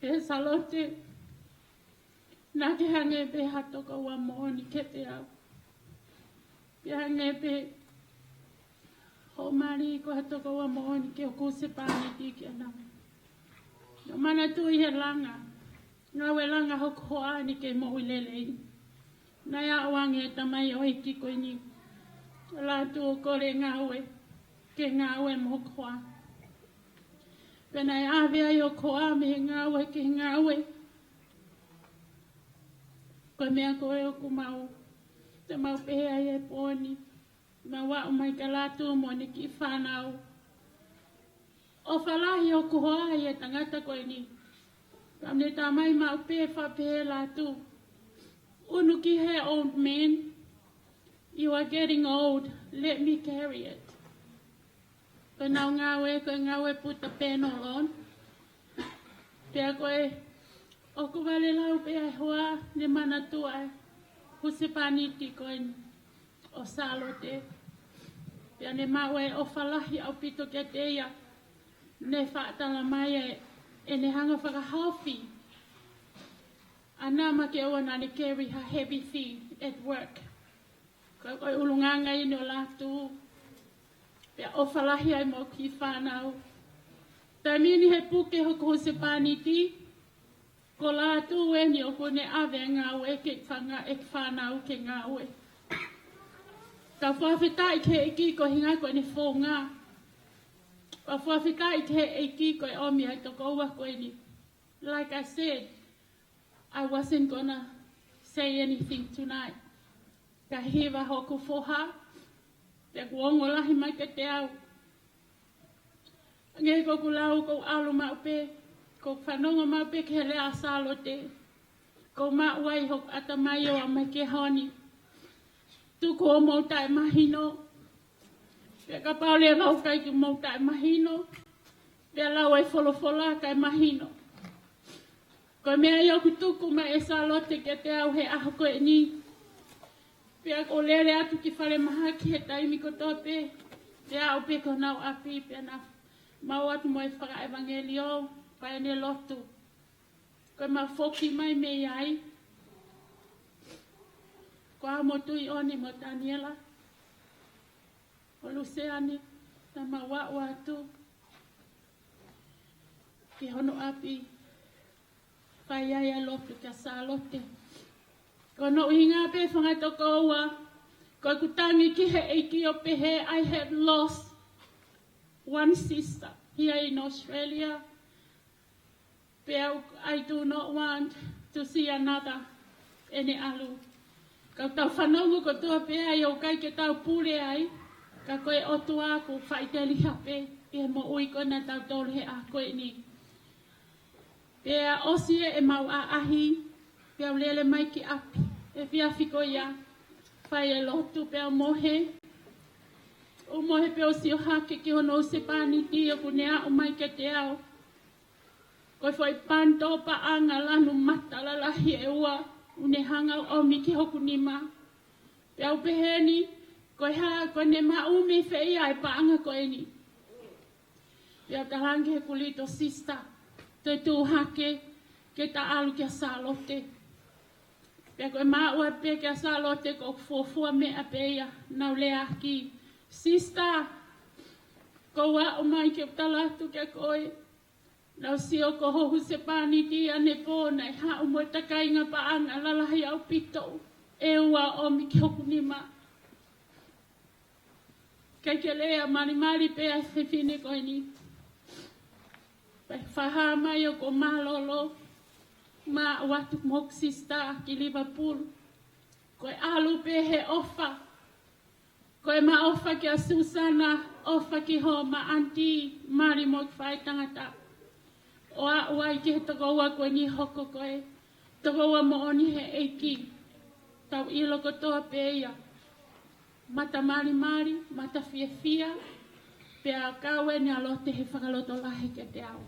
Pea Sālote, naʻá ke hangē pē ha tokoua moʻoni kiate au. Pea hangē pē hoʻo mali ko ha tokoua moʻoni ki hoku husepāniti kia naua. Naʻá ku manatuʻi he langa, ngāue langa hoku hoa ni ke moʻui lelei. Naʻe aʻu ange e tamaioʻeiki ko eni, lātū ʻo kole ngāue, ke ngāue mo hoku hoa. Pea naʻe ʻave ai hoku hoa mei he ngāue ki he ngāue. Ko e meʻa ko ē ʻoku mau, te mau pehē ai he pō ni, mau aʻu mai kia lātū mo ʻene kiʻi fānau. ʻOfa lahi hoku hoa ʻi he tangata ko eni. Ka ne talamai maʻu pē, faʻa pehē lātū, ʻunu ki he old man, "You are getting old, let me carry it." Ko ʻenau ngāue, ko e ngāue put the panel on. Pea ko e, ʻoku vale lau pē ʻa e hoa ne manatuʻi ʻa e husepāniti ko eni ʻo Sālote. Pea ne maʻu e ʻofa lahi ʻaupito kiate ia. Ne faʻa talamai ʻe, ʻene hanga ʻo fakahaofi ʻa Nama ke ʻoua naʻá ne carry ha heavy thing at work. Ko, ko e ʻulungaanga eni ʻo lātū. Pea ʻofa lahi ai mo e kiʻi fānau. Taimi ni he puke hoku husepāniti, ko lātū eni ʻoku ne ʻave e ngāue ki he fanga, e fānau ke ngāue. Ka fakafetaʻi ki he ʻEiki ko e ʻuhinga ko ʻene founga. Ka fakafetaʻi ki he ʻEiki ko e ʻomi ʻa e tokoua ko eni. Like I said, I wasn't gonna say anything tonight. Ka hiva hoku foha, pea kuo ongo lahi mai kiate au. Hangē ko ʻeku lau, ʻoku ou ʻalu maʻu pē, ʻoku ou fanongo maʻu pē ki he lea ʻa Sālote. ʻOku ou maʻu ai hoku ʻatamai ʻo aʻu mai ki he ʻaho ni. Tuku hoʻomou taʻemahino. Pea kapau leva ʻoku ʻikai ke mou taʻemahino, pea lau e folofola kae mahino. Ko e meʻa ia ʻoku tuku mai ʻe Sālote kiate au he ʻaho ko eni. Pea ʻoku ou lele atu ki falemahaki he taimi kotoa pē, pea aʻu pē ki honau ʻapi, pea nau maʻu atu mo e fakaʻevangeliō, pea ʻene lotu. Ko ʻemau foki mai mei ai, ko au mo Tuʻiʻoni mo Taniela, ʻo Luseane, naʻa mau aʻu atu ki hono ʻapi, fai ai ʻa e lotu kia Sālote. Ko hono ʻuhinga pē, fanga tokoua, ko ʻeku tangi ki he ʻEiki ʻo pehē, I have lost one sister here in Australia. Pea ʻoku, I do not want to see another ʻene ʻalu. Ka ʻoku tau fanongo kotoa pē ai ʻoku ʻikai ke tau pule ai, ka ko e ʻOtua ʻoku faʻiteliha pē ʻi he moʻui ko ena ʻa tautolu he ʻaho ko eni. Pea ʻosi ē ʻemau ʻaʻahi, pea u lele mai ki ʻapi, efiafi ko ia, fai e lotu pea u mohe. ʻO mohe pē ʻo sio hake ki hono husepāniti ʻoku ne aʻu mai kiate au. Ko e foʻi panitō paʻanga lanu mata lalahi ʻe ua, ʻoku ne hanga ʻo ʻomi ki hoku nima. Pea u pehē ni, ko e hā, ko ʻene maʻu mei fē ia e paʻanga ko eni. Pea u talaange ki heʻeku little sister, toe tuʻu hake, ke ta ʻalu kia Sālote. Pea ko e māʻua pē kia Sālote ko e fuofua meʻa pē ia, naʻá ku lea ki ai, sister, ko ʻeku ʻomai ke u tala atu kia koe. Naʻá ku sio ko ho husepāniti ʻanepō naʻe haʻu mo e takainga paʻanga lalahi ʻaupito ʻe ua ʻomi ki hoku nima. Kae ke lea malimali pē ʻa e fefine ko eni. Pea fakahā mai ʻoku ou mālōlō, māʻu atu mo hoku sister ki Liverpool. Ko e ʻalu pē he ʻofa. Ko ʻema ʻofa kia Susana, ʻofa ki homa ʻanti, mali mo e faʻētangata. ʻO aʻu ai ki he tokoua ko eni hoko ko e tokoua moʻoni he ʻEiki. Tau ʻilo kotoa pē ia. Mata malimali, mata fiefia, pea kau eni ʻa Lote he fakalotolahi kiate au.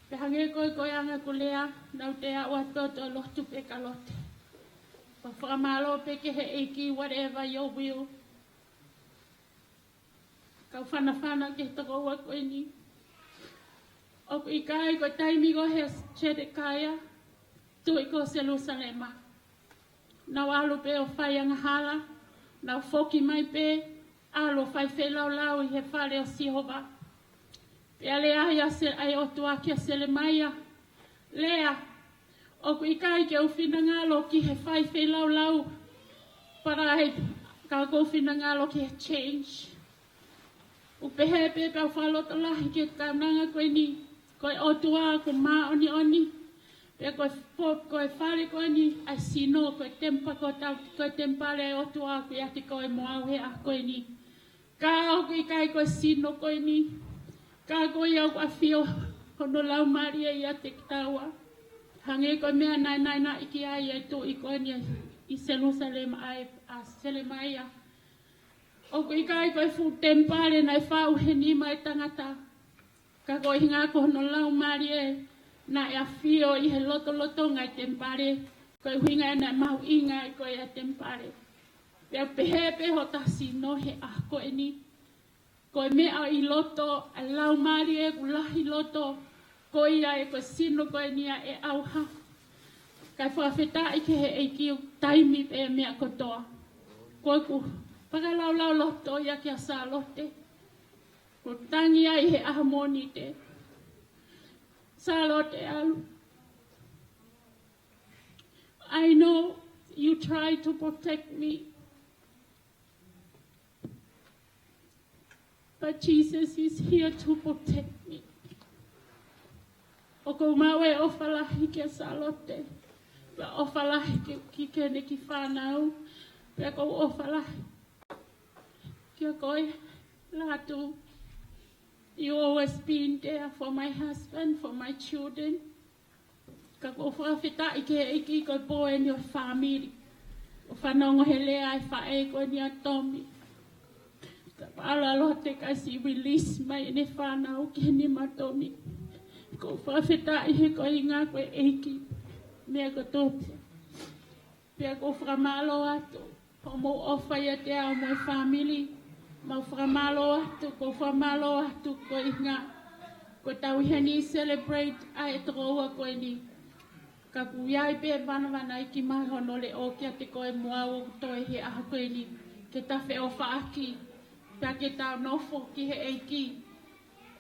Pea hangē ko e, ko e anga ʻeku lea, naʻá ku toe aʻu atu ʻo lotu pē kia Lote. Pea fakamālō pē ki he ʻEiki, whatever your will. Kau fanafana ki he tokoua ko eni. ʻOku ʻikai ko e taimi ko ē ʻa Setekaia, tuʻi ko Selusalema. Naʻá ku ʻalu pē ʻo fai angahala, naʻá ku foki mai pē, ʻalu ʻo fai feilaulau ʻi he fale ʻo Sihova. Pea lea ai ʻa Se-, ʻa e ʻOtua kia Selemaia. Lea, ʻoku ʻikai ke u finangalo ki he fai feilaulau, but I, ka ʻoku ou finangalo ki he change. ʻOku pehē pē pea u fakalotolahi ki he kaunanga ko eni, ko e ʻOtua ʻoku māʻoniʻoni. Pea ko e fo-, ko e fale ko eni, ʻa e sino, ko e tempa-, ko e tau-, ko e temipale ʻo e ʻOtua ʻoku ʻiate koe mo au he ʻaho ko eni. Ka ʻoku ʻikai ko e sino ko eni, ka ko ia ʻoku ʻafio hono Laumālie ʻiate kitaua. Hangē ko e meʻa naʻe naʻinaʻi ki ai ʻa e tuʻi ko eni ʻi Selusalema, ʻa e, ʻa Selemaia. ʻOku ʻikai ko e fuʻu temipale naʻe faʻu he nima ʻo e tangata. Ka ko e ʻuhinga ko hono Laumālie naʻe ʻafio ʻi he lotolotonga ʻo e temipale, ko e ʻuhinga ia naʻe mahuʻinga ai ko e temipale. Pea pehē pē hota sino he ʻaho ko eni. Ko e meʻa ʻi loto, ʻa e Laumālie ʻoku lahi ʻi loto, ko ia ē ko e sino ko eni ia ʻe ʻauha. Kae fakafetaʻi ki he ʻEiki ʻoku taimi pē meʻa kotoa. Ko ʻeku fakalaulauloto ia kia Sālote. Ko e tangi ai he ʻaho Mōnite. Sālote ʻalu. I know you try to protect me. But Jesus is here to protect me. ʻOku ou maʻu e ʻofa lahi kia Sālote. Pea ʻofa lahi ki, ki heʻene kiʻi fānau. Pea ʻoku ou ʻofa lahi kia koe, Latu. You always been there for my husband, for my children. Ka ʻoku ou fakafetaʻi ki he ʻEiki ko e pō eni ʻo e fāmili. ʻO fanongo he lea ʻa e faʻē ko eni ʻa Tomi. Ka pala Lote ka siʻi release mai ʻene fānau ki he nima ʻo Tomi. ʻOku ou fakafetaʻi he ko e ʻuhinga ko e ʻEiki. Meʻa kotoa pē. Pea ʻoku ou fakamālō atu. Hoʻomou ʻofa ʻiate au mo e fāmili. Mau fakamālō atu, ʻoku ou fakamālō atu ko e ʻuhinga. Ko e tau ʻi heni celebrate ʻa e tokoua ko eni. Ka ʻoku ʻi ai pē vanavanaiki mai hono leʻo kiate koe mo au ʻoku toe he ʻaho ko eni. Ke ta feʻofaʻaki. Pea ke ta nofo ki he ʻEiki.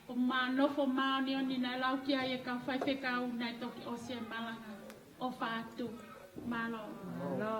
ʻO ma nofo māʻoniʻoni naʻe lau ki ai e kau faifekau naʻe toki ʻosi e malanga. ʻOfa atu. Mālō. Mālō.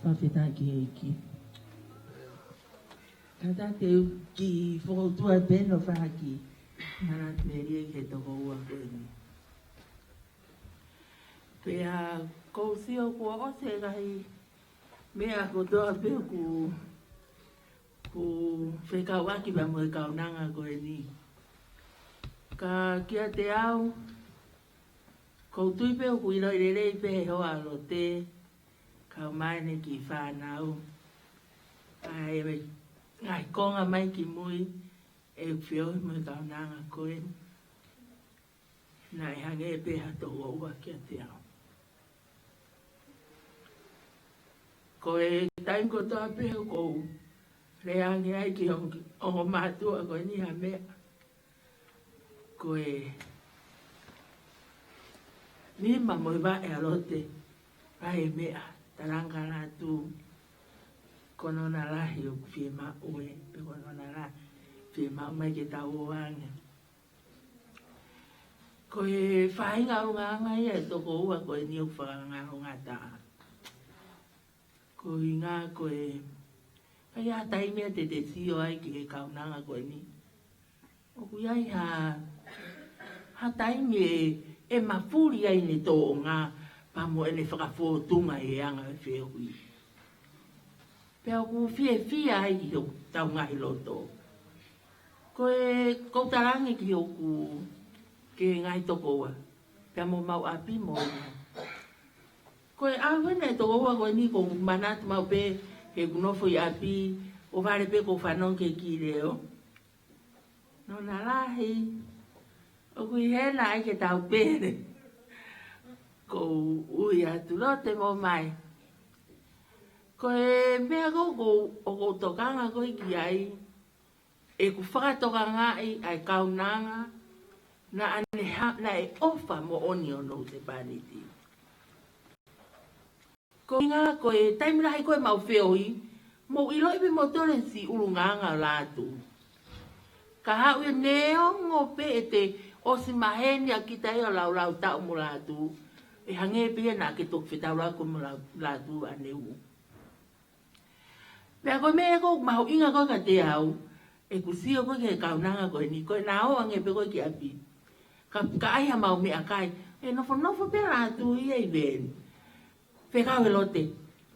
Fakafetaʻi ki he ʻEiki. Kātaki te u kiʻi fokoutua pē ʻo fai ha kiʻi manatu melie ki he tokoua ko eni. Pea ʻoku ou sio kuo ʻosi e ngaahi meʻa kotoa pē ʻoku, ʻoku fekauʻaki pea mo e kaunanga ko eni. Ka kiate au, ʻoku ou tui pē ʻoku ʻiloʻi lelei pē ʻe he hoa ʻo Lote, kau mai ʻene kiʻi fānau, ʻa e ngaahi konga mai ki mui ʻoku feohi mo e kaunanga ko eni. Naʻe hangē pē ha tokoua kiate au. Ko e taimi kotoa pē ʻoku ou lea ange ai ki he ongo, ongo mātuʻa ko eni ha meʻa, ko e nima mo e vaʻe ʻa Lote, ʻa e meʻa, talanga Lātū, ko hono lahi ʻoku fiemaʻu ē, pe ko hono lahi fiemaʻu mai ke tau ō ange. Ko e faʻahinga ʻulungaanga ia ʻa e tokoua ko eni ʻoku fakangalongataʻa. Ko e ʻuhinga ko e, ʻikai ha taimi ia te te sio ai ki he kaunanga ko eni ʻoku ʻi ai ha, ha taimi ʻe, ʻe mafuli ai ʻene tōʻonga pea mo ʻene fakafōtunga ʻi he anga ʻo e feohi. Pea ʻoku fiefia ai ʻi hotau ngaahi loto. Ko e, ʻoku ou talaange ki hoku, ki he ngaahi tokoua, pea mo homau ʻapi mo ia. Ko e ʻalu ena e tokoua ko eni ʻoku ou manatu maʻu pē heʻeku nofo ʻi ʻapi, ʻo vale pē ʻoku ou fanongo ki he kiʻi leʻo. Nona lahi, ʻoku ʻi hena ai ke tau pele. ʻOku ou ui atu, Lote, mou ō mai. Ko e meʻa ko ē ʻoku ou, ʻoku ou tokanga ko ē ki ai, ʻeku fakatokangaʻi ʻa e kaunanga naʻa ne ha-, naʻe ʻofa moʻoni hono husepāniti. Ko e ʻuhinga ko e taimi lahi ko ē ʻemau feohi, mou ʻiloʻi pē moutolu e siʻi ʻulungaanga ʻo Lātū. Ka haʻu ia neongo pē ʻete ʻosi maheni ʻa kita ia ʻo laulau taʻu mo Lātū, ʻe hangē pē ia naʻa ke toki fetaulaki mo Lā-, Lātū ʻaneuhu. Pea ko e meʻa ʻoku mahuʻinga ko ē kiate au, ʻeku sio ko ē ki he kaunanga ko eni, ko ʻena ō ange pē ko ē ki ʻapi, ka, ka ʻai haʻamau meʻakai, ʻe nofonofo pē Lātū ia ʻi veni. Fekau ʻe Lote,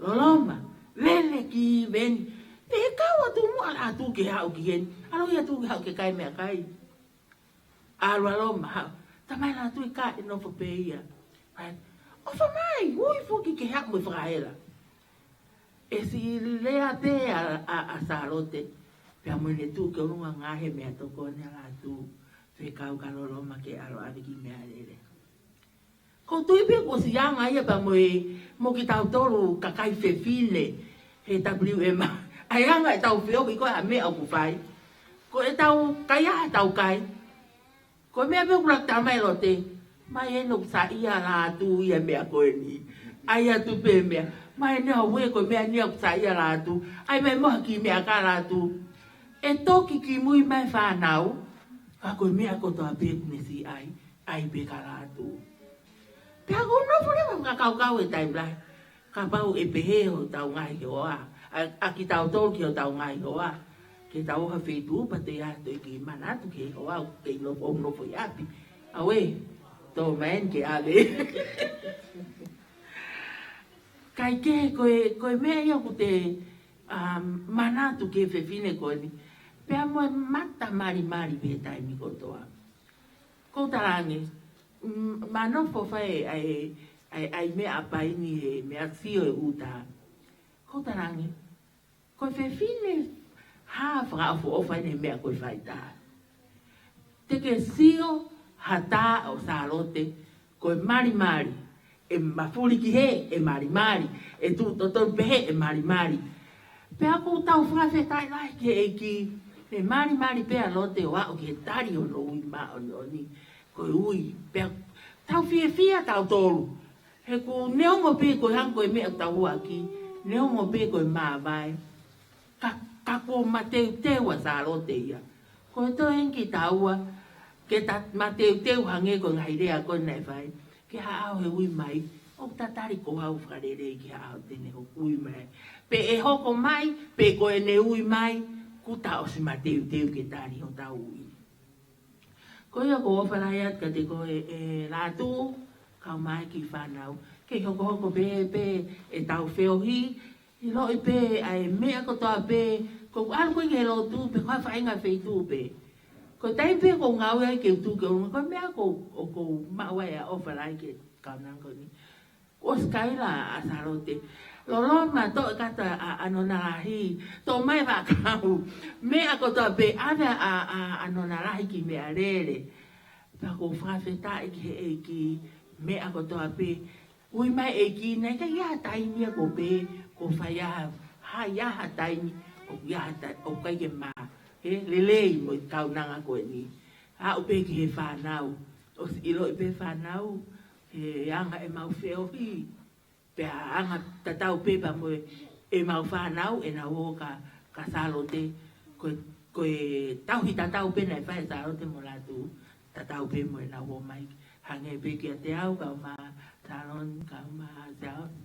Loloma, lele ki veni. Fekau atu muʻa Lātū ke haʻu ki heni. ʻAlu ia atu ke haʻu ke kai meʻakai. ʻAlu ʻa Loloma, haʻu. Talamai ʻe Lātū ʻikai, ʻe nofo pē ia. ʻAi, ʻofa mai, ui foki ke haʻu mo e fakahela. ʻE siʻi lea pē ʻa, ʻa, ʻa Sālote, pea mo ʻene tuʻu ki ʻolunga ngaahi meʻatokoni ʻa Lātū, fekau kia Loloma ke ʻalu ʻave kiʻi meʻalele. ʻOku ou tui pē kuo ʻosi anga ia pea mo e, mo kitautolu kakai fefine he W M. ʻA e anga ʻetau feohi ko ē ʻa e meʻa ʻoku fai. Ko ʻetau kai ʻa ʻetau kai. Ko e meʻa pē ʻoku laka mai ʻe Lote. Mai eni ʻoku saiʻia ʻa Lātū ia meʻa ko eni. ʻAi atu pē meʻa. Mai eni ʻauē ko e meʻa eni ʻoku saiʻia ʻa Lātū. ʻAi mai mo ha kiʻi meʻakai ʻa Lātū. ʻE toki kimui mai fānau. Ka ko e meʻa kotoa pē ʻoku ne siʻi ʻai, ʻai pē kia Lātū. Pea ʻoku ou nofo leva ʻo fakakaukau he taimi lahi, kapau ʻe pehē hotau ngaahi hoa, ʻa, ʻa kitautolu ki hotau ngaahi hoa, ke tau ō ha feituʻu pea te ʻai atu e kiʻi manatu ki he hoa, ke nofo, ʻo nofo ʻi ʻapi. ʻAuē, tō mai eni ke ʻave. Kae kehe ko e, ko e meʻa ia ʻoku te, um, manatu ki he fefine ko eni. Pea mo e mata malimali pē he taimi kotoa. ʻOku ou talaange, mm, manofo fai ʻa e, ʻa e, ʻa e meʻakai ni he meʻa sio ʻi ʻuta. ʻOku ou talaange, ko e fefine hā fakaʻofoʻofa eni he meʻa ko e faitā. Te ke sio ha tā ʻo Sālote, ko e malimali, ʻe mafuli ki hē, ʻe malimali, ʻe tuʻu totonu pē hē, ʻe malimali. Pea ʻoku tau fakafetaʻi lahi ki he ʻEiki, ʻe malimali pē ʻa Lote ʻo aʻu ki he tali hono ui māʻoniʻoni, ko e ui, pea tau fiefia tautolu. He ʻoku neongo pē ko e hangē ko e meʻa ʻoku tau ʻohake, neongo pē ko e māvae, ka, ka kuo mateuteu ʻa Sālote ia. Ko e toe eni kitaua, ke ta mateuteu hangē ko e ngaahi lea ko ē naʻe fai, ke haʻu he ui mai, ʻo ʻoku ta tali ko au fakalelei ki he ʻaho te ne ʻoku ui mai. Pe ʻe hoko mai, pe ko ʻene ui mai, kuo ta ʻosi mateuteu ke tali hotau ui. Ko ia ʻoku ou ʻofa lahi atu kiate koe, ʻe Lātū, kau mai ki fānau. Kei hokohoko pē, pē ʻetau feohi, ʻiloʻi pē ʻa e meʻa kotoa pē, ko ʻeku ʻalu ko ē ki he lotu pē, ko ha faʻahinga feituʻu pē. Ko e taimi pē ʻoku ou ngāue ai ke u tuʻu ki ʻolunga, ko e meʻa ʻoku ou, ʻoku ou maʻu ai ʻa e ʻofa lahi ki he kaunanga ko eni. Kuo ʻosi kaila ʻa Sālote. Lolo ma toʻo e kata ʻa, ʻa nona lahi. Toʻo mai vaʻakau. Meʻa kotoa pē ʻave ʻa, ʻa, ʻa nona lahi ki meʻalele. Pea ʻoku ou fakafetaʻi ki he ʻEiki, meʻa kotoa pē. Ui mai ʻEiki, naʻe ʻikai ha taimi ia ko pē, ko fai ʻa ha, ha ia ha taimi, ʻoku ʻi ai ha ta-, ʻoku ʻikai ke mā. He lelei mo e kaunanga ko eni. Aʻu pē ki he fānau. ʻOsi ʻiloʻi pē fānau, he anga ʻemau feohi. Pea anga tatau pē pea mo e, ʻemau fānau, ʻenau ō kia, kia Sālote, ko e, ko e tauhi tatau pē naʻe fai ʻe Sālote mo Lātū, tatau pē mo ʻenau ō mai. Hangē pē kiate au, kau mai Saloni, kau mai Siaosi,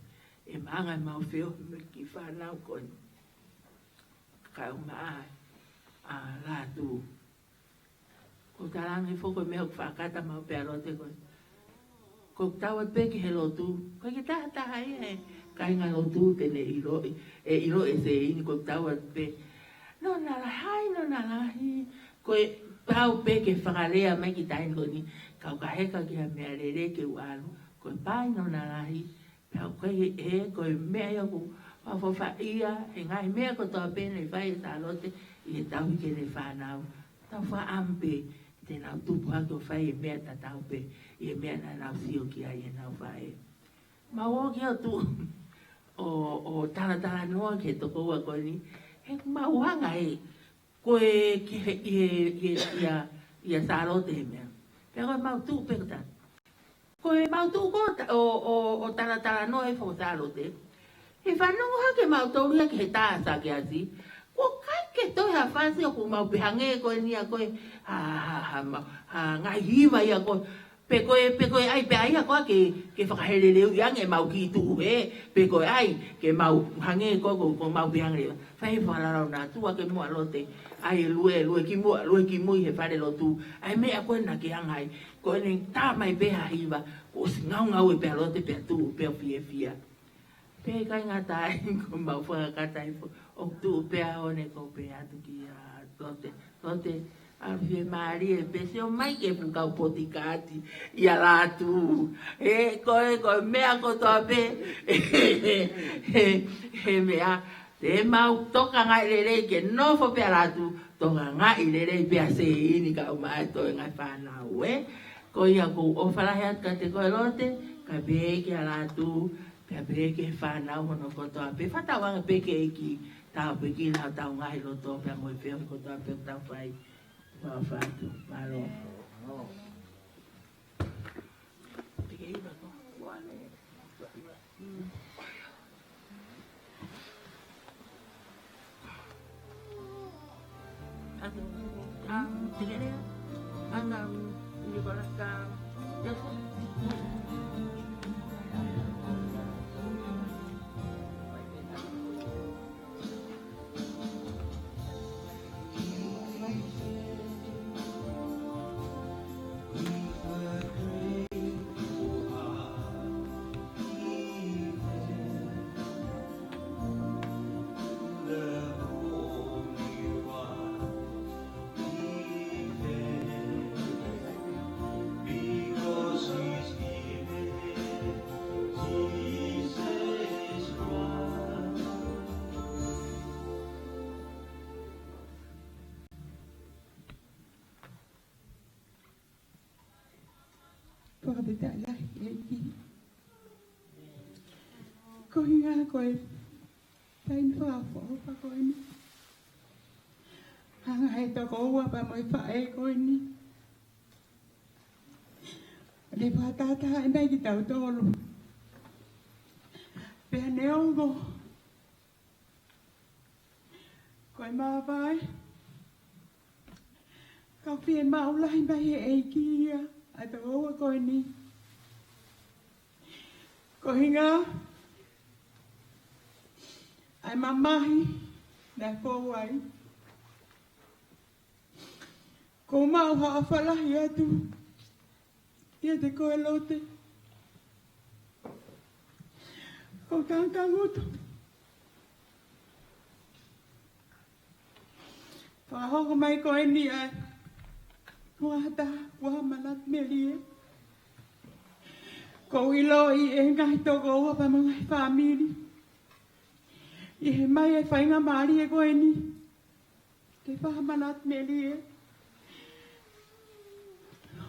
ʻema anga ʻemau feohi mo e kiʻi fānau ko eni. Kau mai ʻa Lātū. Ko e talange foki ko e meʻa ʻoku fakakata maʻu pē ʻa Lote ko ē. Ko ʻeku tau atu pē ki he lotu. ʻIkai ke taha taha ia he kāinga lotu te ne ʻiloʻi, ʻe ʻiloʻi ʻe Seini ko ʻeku tau atu pē. Nona lahi, nona lahi. Ko e pau pē ke fakalea mai ki taimi ko eni. Kau ka heka ki ha meʻalele ke u ʻalu. Ko e pai nona lahi. Pea ko e, he, ko e meʻa ia ʻoku ou faʻa faʻia, he ngaahi meʻa kotoa pē naʻe fai ʻe Sālote, ʻi he tauhi ki heʻene fānau. Tau fakaʻamu pē, te nau tupu hake ʻo fai e meʻa tatau pē, ʻi he meʻa naʻa nau sio ki ai ʻenau faʻē. Mau ō ki ʻo tuʻu, ʻo, ʻo talatalanoa ki he tokoua ko eni, he mau hanga he, ko e ki he, ʻi he, ʻi he, ʻia, ʻia Sālote he meʻa. Pea ko e mau tuʻu pē ko ta. Ko e mau tuʻu ko ta, ʻo, ʻo, ʻo talatalanoa he fo Sālote. He fanongo hake mau tolu ia ki he tā Sakeasi. Ko e ʻikai ke toe ha fasi ʻoku mau pehē hangē ko eni ia ko e, ha, ha, ha, ma-, ha ngaahi hiva ia ko e. Pe ko e, pe ko e ʻai pē ʻa ia ko ē ke, ke fakaheleleuʻi ange ʻemau kiʻi tuʻu hē, pe ko e ʻai ke mau hangē ko, ko, ko mau pehē hangē. Fai he fakalalaungatua ke muʻa Lote, ʻai e lue, lue ki muʻa, lue ki mui he fale lotu. ʻAi meʻa ko ē naʻa ke anga ai, ko ʻene tā mai pē ha hiva, kuo ʻosi ngaungaue pē ʻa Lote pea tuʻu pē ʻo fiefia. Pea ʻikai ngata ai, ko mau fakakata ai fo, ʻo tuʻu pē ʻa One ko pē atu kia Lote. Lote, ʻalu fiemālie pē, sio mai ki he fuʻu kau potikaati ʻia Lātū. He ko e, ko e meʻa kotoa pē. He, he meʻa, te mau tokangaʻi lelei ke nofo pē ʻa Lātū, tokangaʻi lelei pē ʻa Seini kau mai ʻa e toe ngaahi fānau, ē. Ko ia ʻoku ou ʻofa lahi atu kiate koe Lote, kae pehē kia Lātū, pea pehē ki he fānau hono kotoa pē, fakatauange pē ki he ʻEiki, tāpuekina hotau ngaahi loto, pea mo e feohi kotoa pē ʻoku tau fai. Mau ʻofa atu, mālō. Fakafetaʻi lahi ʻEiki. Ko e ʻuhinga ko e taimi fakaʻofoʻofa ko eni. Hanga he tokoua pea mo e faʻē ko eni. Ne fakatahatahaʻi mai kitautolu. Pea neongo ko e māvae, ka ʻoku fiemaʻu lahi mai he ʻEiki ia ʻa e tokoua ko eni. Ko Ko e ʻuhinga ʻa e mamahi naʻe fou ai, ʻoku ou maʻu ha ʻofa lahi atu kiate koe Lote. Ko e kangatangutu fakahoko mai ko eni ʻa e ʻuhinga ha taha kuo manatu melie. ʻOku ou ʻiloʻi ʻe he ngaahi tokoua pea mo e ngaahi fāmili ʻi he ʻomai e faingamālie ko eni ke fai ha manatu melie,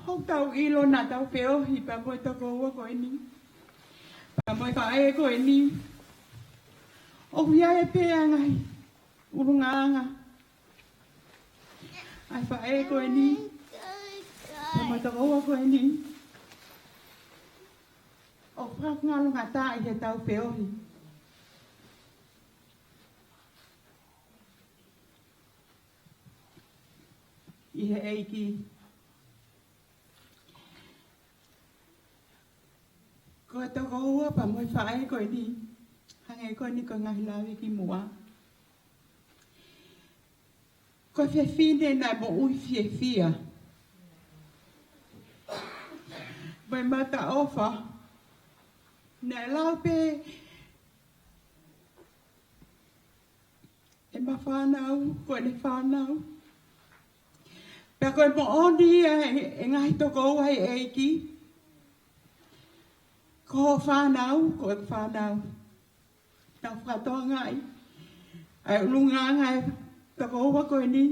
ʻoku tau ʻilo naʻa tau feohi pea mo e tokoua ko eni, pea mo e faʻē ko eni. ʻOku ʻi ai pē ʻa e ngaahi ʻulungaanga ʻa e faʻē ko eni pea mo e tokoua ko eni ʻoku fakangalongataʻaʻi heʻetau feohi ʻi he ʻEiki. Ko e tokoua pea mo e faʻē ko eni, hangē ko eni ko e ngaahi lave kimuʻa, ko e fefine naʻe moʻui fiefia mo e mataʻofa, naʻe lau pē ʻe ma fānau, ko ʻene fānau. Pea ko e moʻoni ia ʻa e ngaahi tokoua ʻi he ʻEiki. Ko hoʻo fānau, ko ʻeku fānau. Tau fakatokangaʻi ʻa e ʻulungaanga ʻa e tokoua ko eni.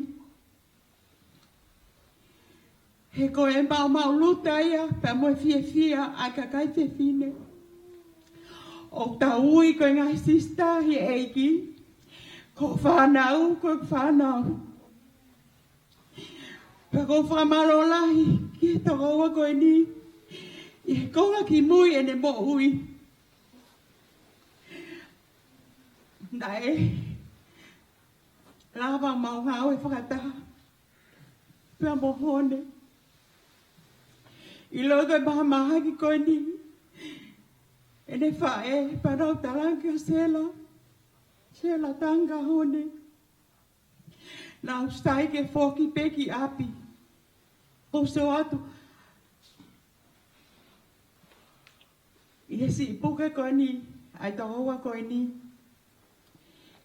He ko e maʻumaʻuluta ia pea mo e fiefia ʻa e kakai fefine. ʻOku tau ui ko e ngaahi sisitā ʻi he ʻEiki. Ko hoʻo fānau, ko ʻeku fānau. Pea ʻoku ou fakamālō lahi ki he tokoua ko eni ʻi he konga kimui ʻene moʻui. Naʻe lava ʻo ngāue fakataha pea mo Hone. ʻIloʻi ko e mahamahaki ko eni ʻene faʻē, pea nau talaange kia Sela, Sela, talaange kia Hone naʻa ku sai ke foki pē ki ʻapi. ʻOku ou sio atu ʻi he siʻi puke ko eni ʻa e tokoua ko eni,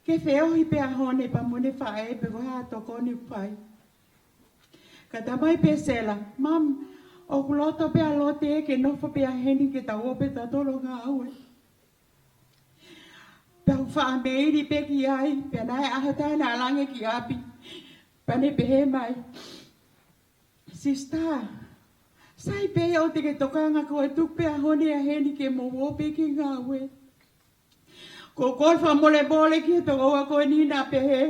ke feohi pē ʻa Hone pea mo ʻene faʻē pe ko e hā e tokoni ʻoku fai. Ka talamai pē ʻe Sela, Mum, ʻoku loto pē ʻa Lote ke nofo pē ʻa heni ke tau ō pē tautolu ʻo ngāue. Pea u faʻa meili pē ki ai, pea naʻe ʻi ai ha taha naʻa lange ki ʻapi, pea ne pehē mai, Sisitā, sai pē ia ʻoua te ke tokanga, ko e tuku pē ʻa Hone ʻa heni ke mou ō pē ki he ngāue. ʻOku ou kole fakamolemole ki he tokoua ko eni naʻa pehē,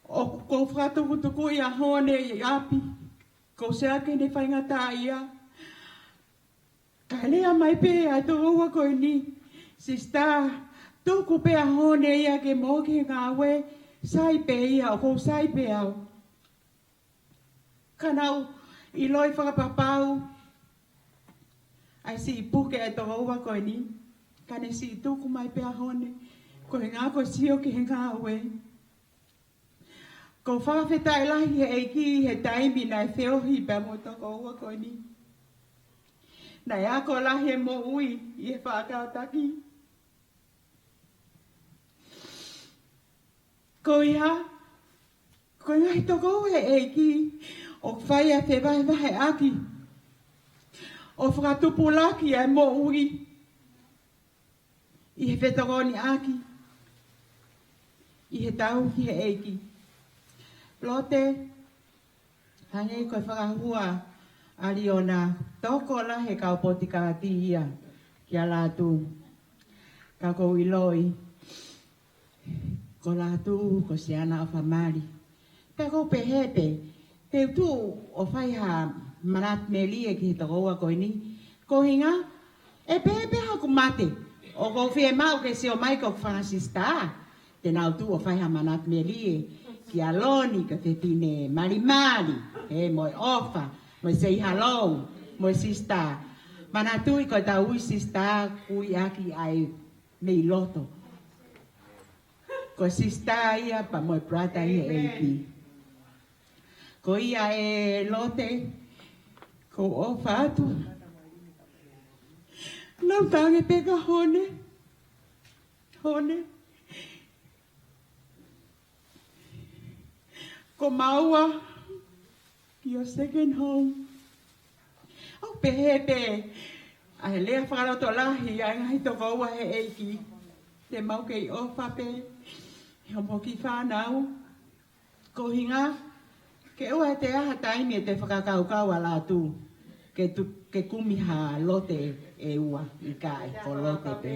ʻoku ou fakatukutukuʻi ʻa Hone ʻi ʻapi. ʻOku ou sio ki heʻene faingataʻaʻia. Kae lea mai pē ʻa e tokoua ko eni, Sisitā, tuku pē ʻa Hone ia ke mou ō ki he ngāue, sai pē ia, ʻoku ou sai pē au. Ka naʻa ku ʻiloʻi fakapapau ʻa e siʻi puke ʻa e tokoua ko eni, ka ne siʻi tuku mai pē ʻa Hone koeʻuhi ko e sio ki he ngāue. ʻOku ou fakafetaʻi lahi he ʻEiki he taimi naʻe feohi pea mo e tokoua ko eni. Naʻe ako lahi e moʻui ʻi he faʻa kātaki. Ko ia, ko e ngaahi tokoua ʻa e ʻEiki ʻoku fai ʻa e fevahevaheʻaki, ʻo fakatupulaki ʻa e moʻui ʻi he fetokoniʻaki, ʻi he tauhi ʻa e ʻEiki. Lote, hangē ko e fakahua ʻa Liona, tokolahi e kau potikāti ia kia Lātū. Ka ʻoku ou ʻiloʻi ko Lātū ko siana ʻofa mali. Pea ʻoku ou pehē pē, te u tuʻu ʻo fai ha manatu melie ki he tokoua ko eni. Koeʻuhi, ʻe pehē pē haʻaku mate, ʻoku ou fiemaʻu ke sio mai ko e fanga sisitā. Te nau tuʻu ʻo fai ha manatu melie kia Loni, ko e fefine malimali, ē, mo e ʻofa, mo e say hello, mo e sisitā. Manatuʻi ko ʻetau ui sisitā kui ʻaki ʻa e mei loto. Ko e sisitā ia pea mo e brother ia ʻe ʻEiki. Ko ia ē Lote, ʻoku ou ʻofa atu. Nau tangi pē ka hone. Hone. Ko maua ki ho second home. ʻOku pehē pē ʻa e lea fakalotolahi ʻa e ngaahi tokoua he ʻEiki. Te mau kei ʻofa pē he hoʻomo kiʻi fānau. Ko hinga, ke ʻoua te ʻi ai ha taimi ʻe te fakakaukau ʻa Latu ke tu-, ke kumi ha Lote ʻe ua, ʻikai, ko Lote pē.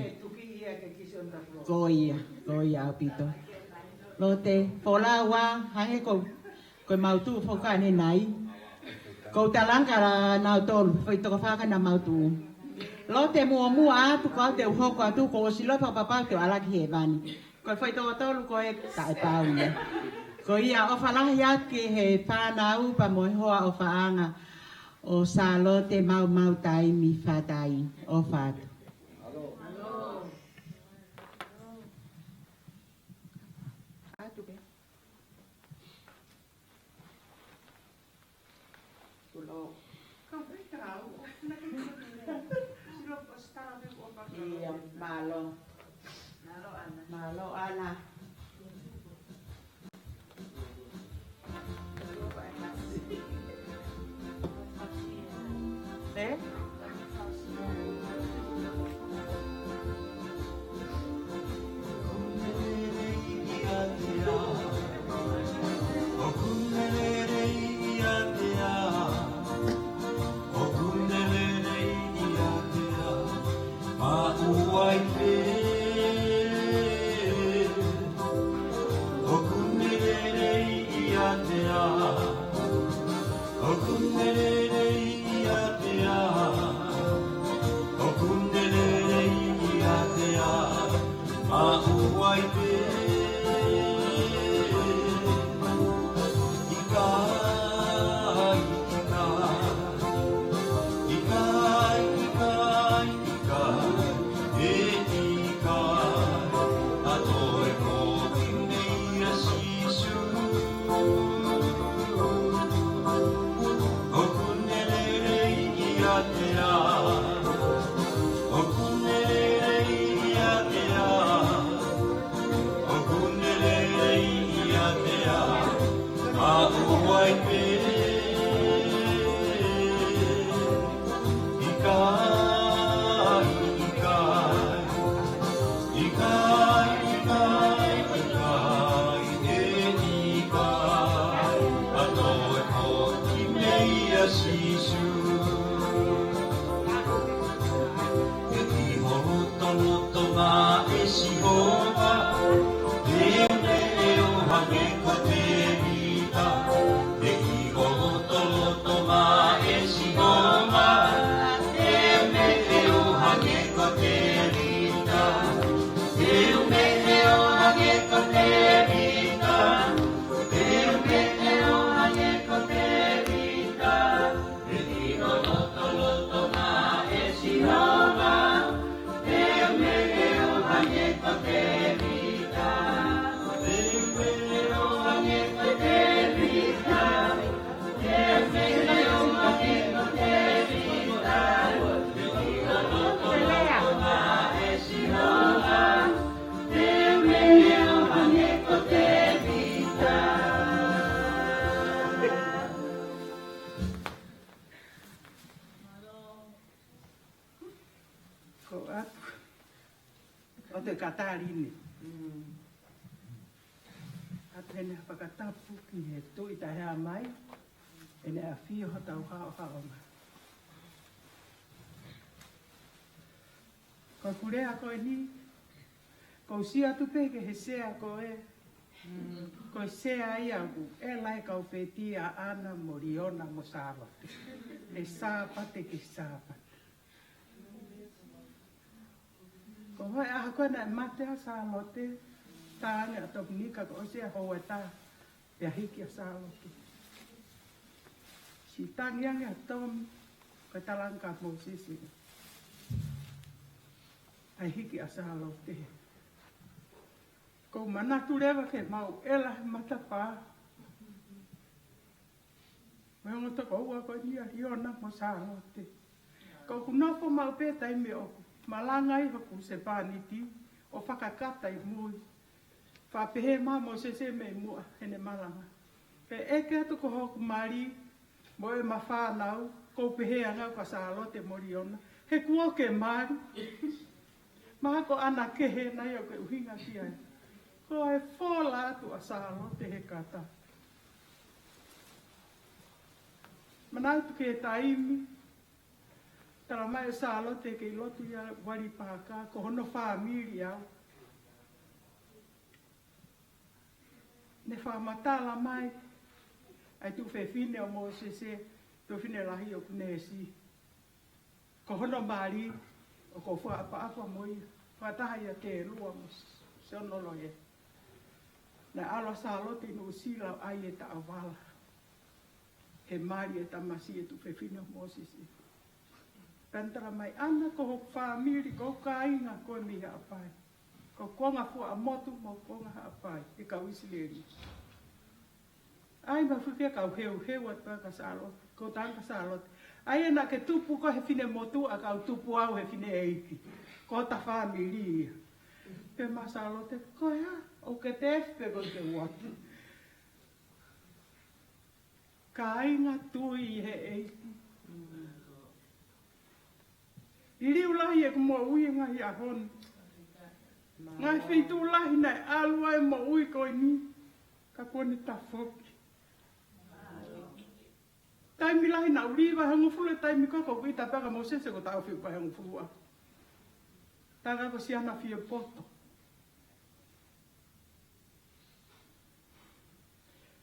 Ko ia, ko ia ʻaupito. Lote, folau ā, hangē ko, ko e mau tuʻu foki ʻanenai. Ko u talanga la nau tolu, foʻi toko fā ka na mau tuʻu. Lote, muʻomuʻa atu, ko au te u hoko atu, ko ʻosi loa fakapapau te u ʻalu ki hēvani. Ko e foʻi toko tolu ko ē taʻepau ia. Ko ia ʻofa lahi atu ki he fānau pea mo e hoa ʻofaʻanga ʻo Sālote maumau taimi fatai. ʻOfa atu. Atu pē. Kulo. Ia, mālō. Mālō, ʻAna. Ē? Ko atu. ʻO te katali ni. ʻAtu heni ha fakatapu ki he Tuʻi Taʻehāmai, ʻEne ʻAfio hotau haohaonga. Ko e kulea ko eni, ko u sio atu pē ki he sea ko ē. Ko e sea ia ʻoku ʻi ai e kau fētī ʻa ʻAna mo Liona mo Sālote. ʻE Sāpate ki he Sāpate. Ko e ʻaho ko ē naʻe mate ai Sālote, tangi ʻa Tominika ko e sea hou ʻe taha, pea hiki ʻa Sālote. Siʻi tangi ange ʻa Tomi, ko e talanga ʻa Mōsese. ʻa e hiki ʻa Sālote. ʻOku ou manatu leva ke mau ʻela he matapā. Mo e ongo tokoua ko eni ʻa Liona mo Sālote. ʻOku ou nofo maʻu pē taimi ʻoku malanga ai hoku sevāniti ʻo fakakata ʻi mui. Faʻa pehē mai ʻa Mōsese mei muʻa heʻene malanga. Pea ʻeke atu ko hoku mali mo ʻema fānau, ʻoku ou pehē ange au kia Sālote mo Liona, he kuo ke mali. Mahalo ko ʻena kehe nai ʻoku ke ʻuhinga ki ai. Ko e fola atu ʻa Sālote he kata. Manatu ki he taimi, talamai ʻe Sālote kei lotu ia Vali Pāka, ko hono fāmili au. Ne fakamatala mai ʻa e tuofefine ʻo Mōsese, tuofefine lahi ʻoku nesi. Ko hono mali, ʻoku ou fakaʻapaʻapa mo ia, fakataha ia Telua mo Sionolohe. Naʻe ʻalu ʻa Sālote ʻi Nuʻusila ʻo ʻai e taʻovala. He mali e tamasiʻi e tuofefine ʻo Mōsese. Pea ne talamai ʻana ko hoku fāmili, ko hoku kāinga ko ē mei Haʻapai. Ko e konga fuaʻamotu mo e konga Haʻapai, e kau ʻIsileli. ʻAi ma fukia kau heuheu atu pē kia Sālote, ko tanga Sālote. ʻAi ʻena ke tupu ko e he finemotuʻa kau tupu au he fineʻeiki. Ko hota fāmili ia. Pea ma Sālote, ko e hā, ʻoku ke tefi pe ko e ke uaki. Kāinga tui he ʻEiki. Liliu lahi ʻeku moʻui he ngaahi ʻaho ni. Ngaahi feituʻu lahi naʻe ʻalu ai e moʻui ko eni. Ka kuo ne tafoki. Taimi lahi naʻa ku lī vahehongofulu he taimi ko ē ʻoku ʻita pē kia Mōsese ko e taʻu fiu vahehongofulu ʻa. Taka ko Siana Fiepoto.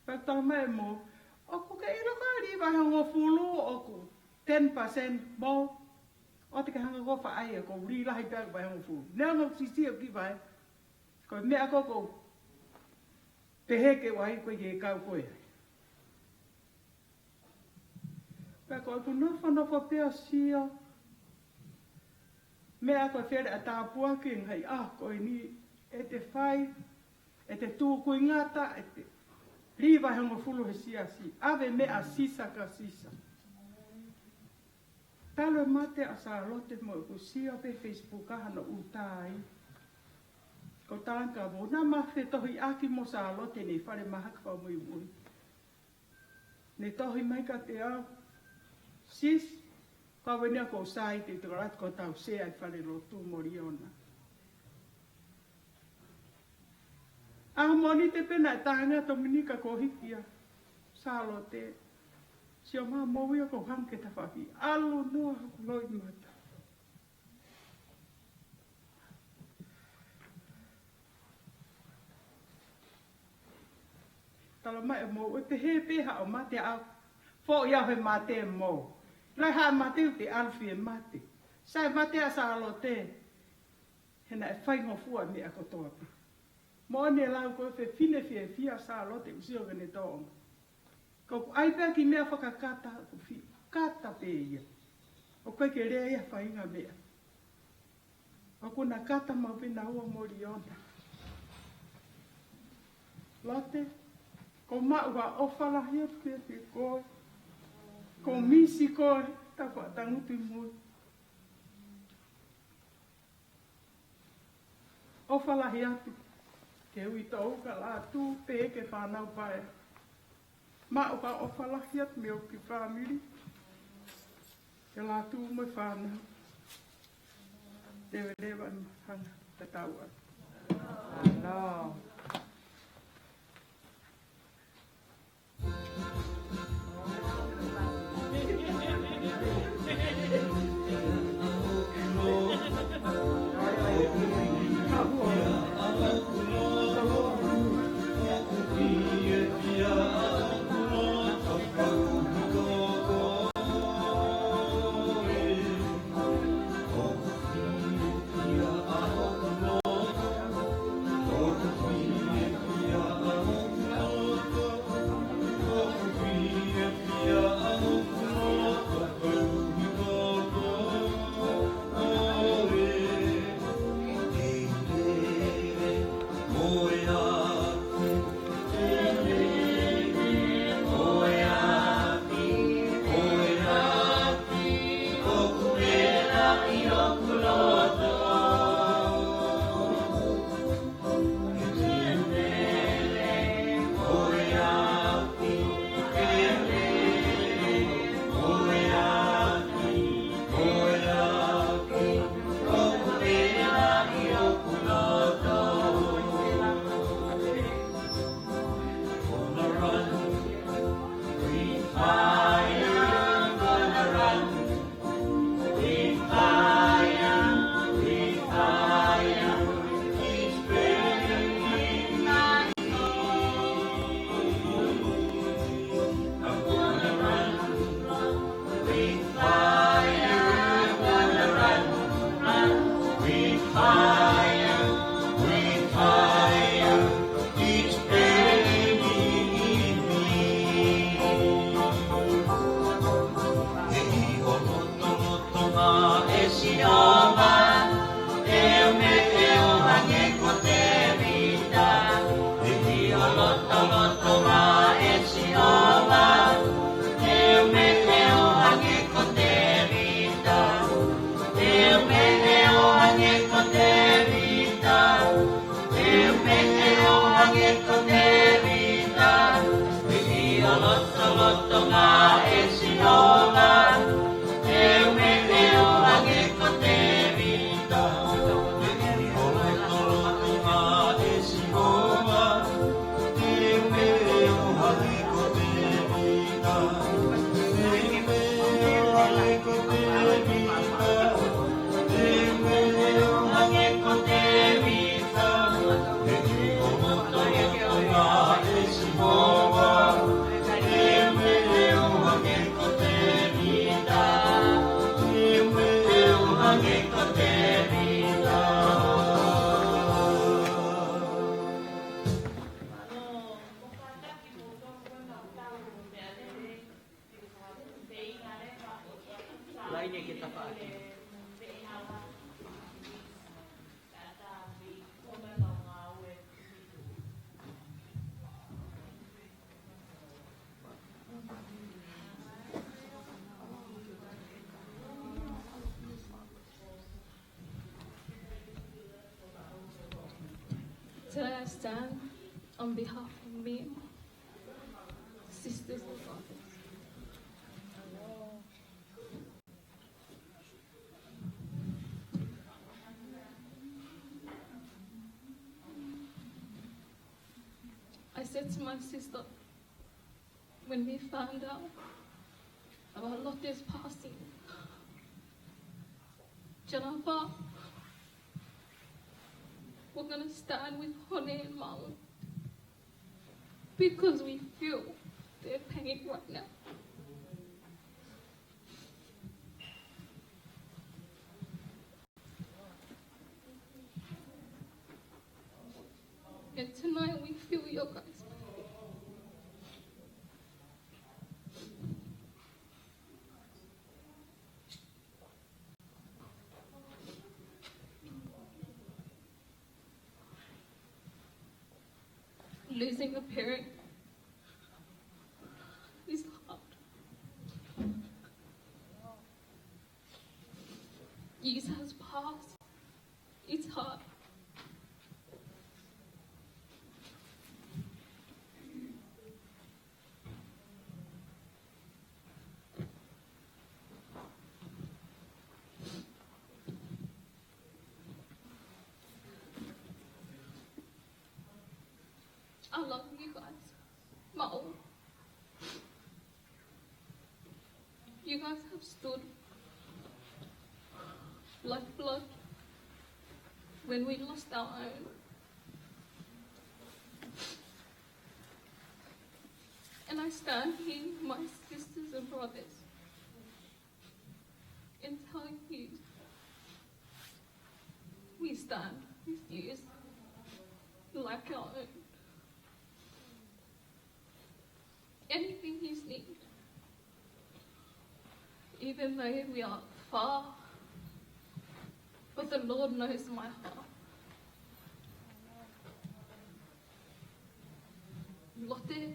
Pea talamai ʻe Mo, ʻoku ke ʻilo ko e lī vahehongofulu ʻoku ten percent mo. ʻOua te ke hanga ʻo fakaʻai ʻeku lī lahi pē ʻeku vahehongofulu. Neongo ʻeku siʻisiʻi ʻeku kiʻi vahe. Ko e meʻa ko ē ʻoku ou pehē ke u ʻai ko ē ke kau ko ē. Pea ko ʻeku nofonofo pē ʻo sio. Meʻa ko e fele ʻa tāpuaki ngaahi ʻaho ko eni ʻe te fai, ʻe te tūkuingata, ʻe te lī vahehongofulu he siasi. ʻAve meʻa Sisa kia Sisa. Talu e mate ʻa Sālote mo ʻeku sio pē Facebook ʻa hano ʻuta ai. Ko Talangavou naʻa ma fetohiʻaki mo Sālote ʻi he fale mahaki fakamuimui. Ne tohi mai kiate au, Sis, kau eni ʻoku ou sai te te kalati ko tau sea ʻi fale lotu mo Liona. ʻAho Mōnite pē naʻe taʻanga Tominika ko hiki ʻa Sālote. Sio ma mo ia ko hangē ke tafaʻaki. ʻAlu noa hoku loʻimata. Talamai ʻe Mo, ʻe pehē pē haʻo mate ʻa foʻi au he mate Mo. Lahi haʻo mate ʻoku te ʻalu fie mate. Sai mate ʻa Sālote. He naʻe faingofua meʻa kotoa pē. Mo ne lau ko e fefine fiefia Sālote ʻoku sio ke ne tōʻonga. Ka ʻoku ʻai pē ki meʻa fakakata, ʻoku fiu kata pē ia. ʻOku ʻikai ke lea ia faʻahinga meʻa. ʻOku na kata maʻu pē naua mo Liona. Lote, ʻoku ou maʻu ha ʻofa lahi atu kiate koe. ʻOku ou misi koe, tafa tangutu ʻi mui. ʻOfa lahi atu. Ke uitou ka lātū pē ke fānau paea. Maʻu ha ʻofa lahi atu mei hoku kiʻi fāmili. Ke lātū mo e fānau. Te u leva ʻo hanga ʻo tatau atu. Mālō. Today I stand on behalf of me, sisters and brothers. I said to my sister, when we found out about Lote's passing, Jennifer, we're gonna stand with Hone and Malu because we feel their pain right now. And tonight we feel your guys' pain. Losing a parent is hard. Years has passed. It's hard. I love you guys. Maʻu. You guys have stood like blood when we lost our own. And I stand here, my sisters and brothers, and tell you, we stand with you like our own. Anything you need, even though we are far, but the Lord knows my heart. Lote,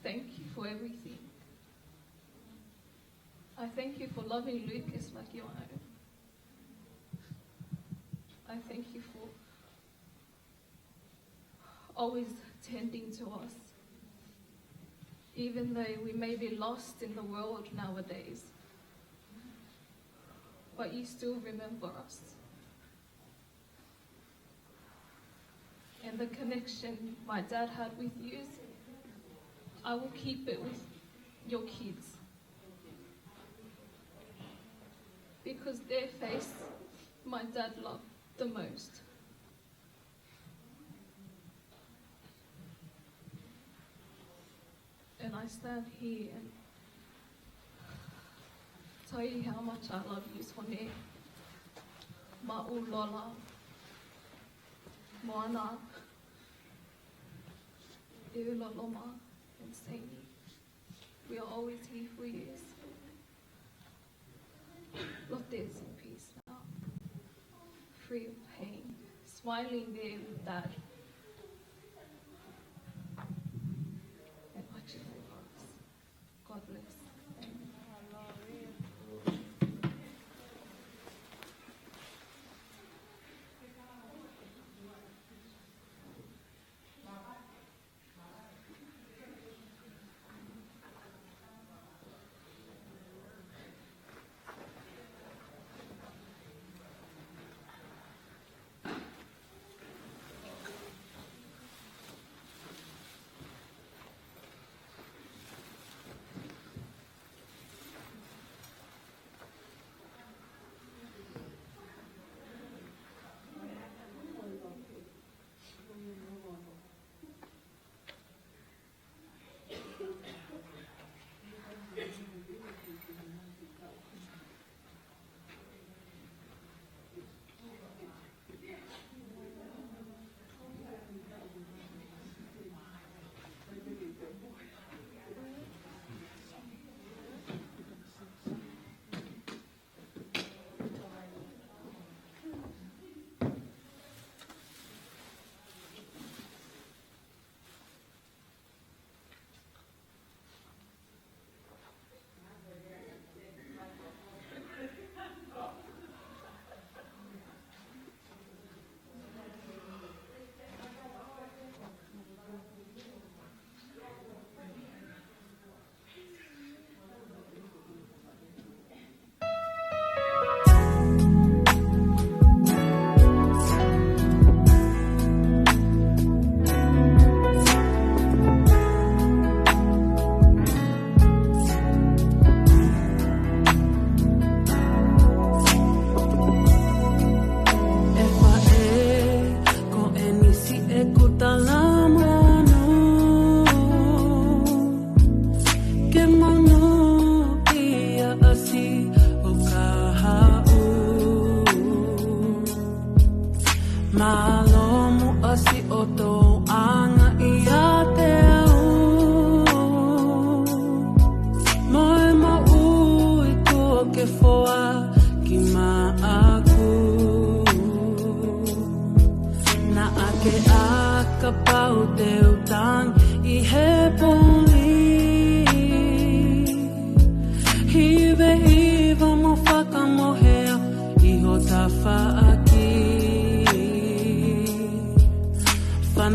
thank you for everything. I thank you for loving Lucas like your own. I thank you for always tending to us, even though we may be lost in the world nowadays, but you still remember us. And the connection my dad had with you, I will keep it with your kids. Because their face, my dad loved the most. And I stand here and tell you how much I love you, Tone. Maʻu, Lola, Moana, Euloloma, and Sadie. We are always here for you. Lote's in peace now. Free of pain. Smiling there with Dad. And watching over us. God bless. Amen.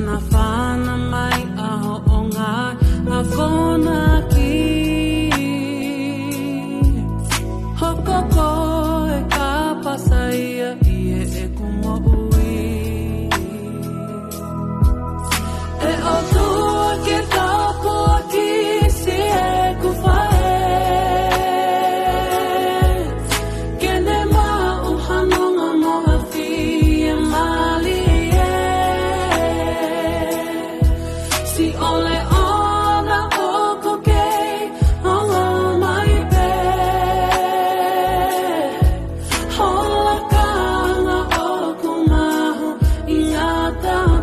Fanafana mai ʻa hoʻo ngaahi akonaki. Hoko koe ka pasa ia ʻi heʻeku moʻui. ʻE ʻOtua ke tāpuekina ʻeku faʻē. Ke ne maʻu ha nonga mo ha fiemālie. Siʻi ʻoleʻona ʻoku kei ongo mai pē. Hola kanga ʻoku mahuʻinga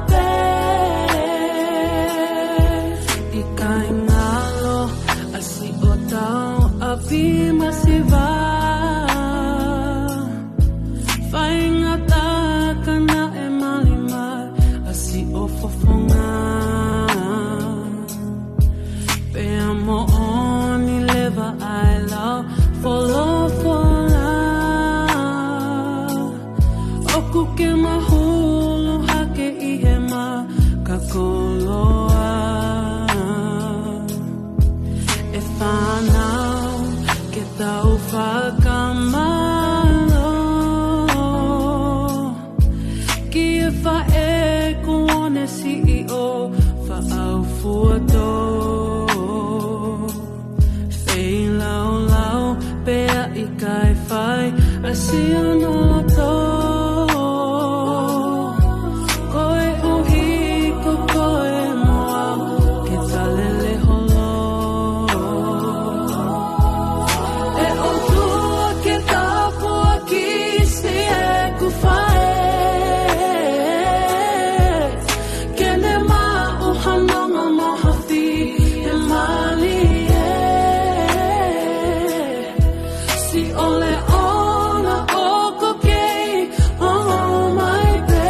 pē. ʻIkai ngalo ʻa siʻotau ʻapi masiva. Faingataʻa naʻe mali mai ʻa siʻo fofonga. Pea moʻoni leva ʻa e lau folofola. ʻOku ke mahulu hake ʻi he makakoloa. ʻE fānau, ke tau fakamālō ki he faʻē kuo ne siʻi ʻo faʻaufuatō. Feilaulau pea ʻikai fai ʻa siʻono loto. Koeʻuhi ko koe mo au ke talele holo. ʻE ʻOtua ke tāpuekina ʻeku faʻē. Ke ne maʻu ha nonga mo ha fiemālie. Siʻi ʻoleʻona ʻoku kei ongo mai pē.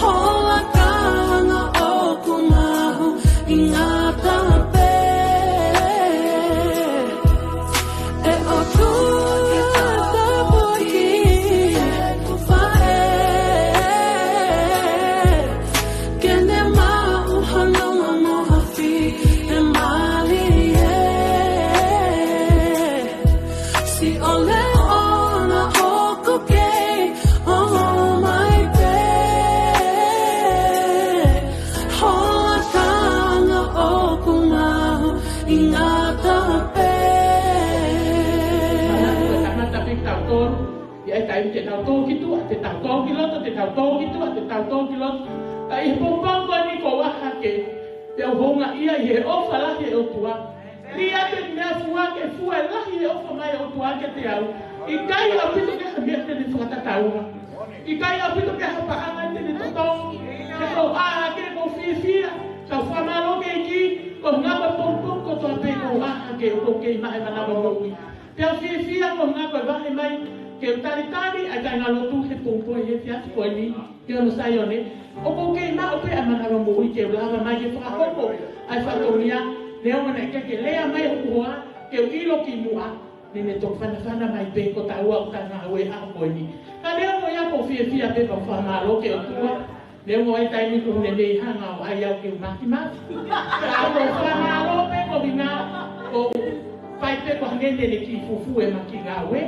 Hola kanga ʻoku mahuʻinga pē. ʻE ʻOtua tāpuekina ʻeku faʻē. Ke ne maʻu ha nonga mo ha fiemālie. Siʻi ʻoleʻona ʻoku kei ongo mai pē. Hola kanga ʻoku mahuʻinga pē. Kamata pē kitautolu, ʻi he taimi te tau tō ki tuʻa, te tau tō ki loto, te tau tō ki tuʻa, te tau tō ki loto. Ka ʻi he pongipongi ko eni ʻoku ou ʻā hake, te u houngaʻia ʻi he ʻofa lahi ʻa e ʻOtua. Lī atu e meʻafua ke fua e lahi e ʻofa mai ʻa e ʻOtua kiate au. ʻIkai ʻaupito ke ha meʻa te ne fakatataua. ʻIkai ʻaupito ke ha paʻanga te ne totongi. He ʻoku ou ʻā hake ʻoku ou fiefia. Kau fakamālō ki he ʻEiki, koeʻuhi ko e pongipongi kotoa pē ʻoku ou ʻā hake ʻoku ou kei maʻu e manava moʻui. Pea u fiefia koeʻuhi ko e vahe mai ke u talitali ʻa e kāingalotu he pongipongi he efiafi ko eni. Ke ono Saione, ʻoku ou kei maʻu pē ʻa e manava moʻui ke u lava mai ke fakahoko ʻa e fatongia, neongo naʻe ʻikai ke lea mai hoku hoa, ke u ʻilo kimuʻa, ne ne toki fanafana mai pē ko taua ʻoku tau ngāue ʻa ko eni. Ka neongo ia ʻoku ou fiefia pē pea u fakamālō ki he ʻOtua, neongo e taimi kuo ne mei hanga ʻo ʻai au ke u matimati. Ka ʻoku ou fakamālō pē koeʻuhi ko e fai pē ko e hangē ne ne kiʻi fufū e maki ngāue,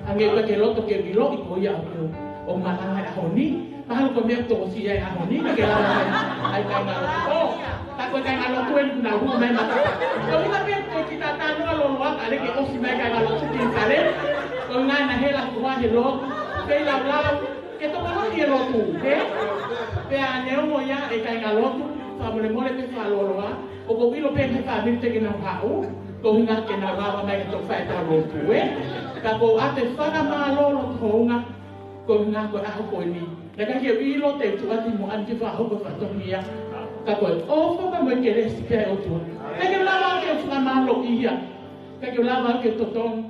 hangē ʻoku ʻikai ke loto ke u ʻiloʻi ko ia ʻoku ou malanga he ʻaho ni. Mahalo ko e meʻa ʻoku tokosiʻi ai e ʻaho ni, ke lava mai ʻa e kāingalotu. ʻO, ka ko e kāingalotu eni kuo nau hū mai mata. Ko e ʻuhinga pē ko e kiʻi talanoa lōloa, kae lele ke ʻosi mai e kāingalotu ki he tale. Ko e ngaahi nahela kua he lotu, feilaulau, ke tokolahi e lotu, ē? Pea neongo ia e kāingalotu, fakamolemole pē fakalōloa, ʻoku ou ʻilo pē he fāmili te ke nau haʻu, koeʻuhi ke nau lava mai ke tau fai ʻetau lotu, ē? Ka ʻoku ou ʻoatu e fakamālō loto hounga, koeʻuhi ko e ʻaho ko eni. Naʻe ʻikai ke u ʻilo te u tuʻu atu mo ʻani ke fakahoko e fatongia. Ka ko e ʻofa pea mo e kelesi pē ʻa e ʻOtua. ʻIkai ke u lava ke u fakamālōʻia. ʻIkai ke u lava ke u totongi.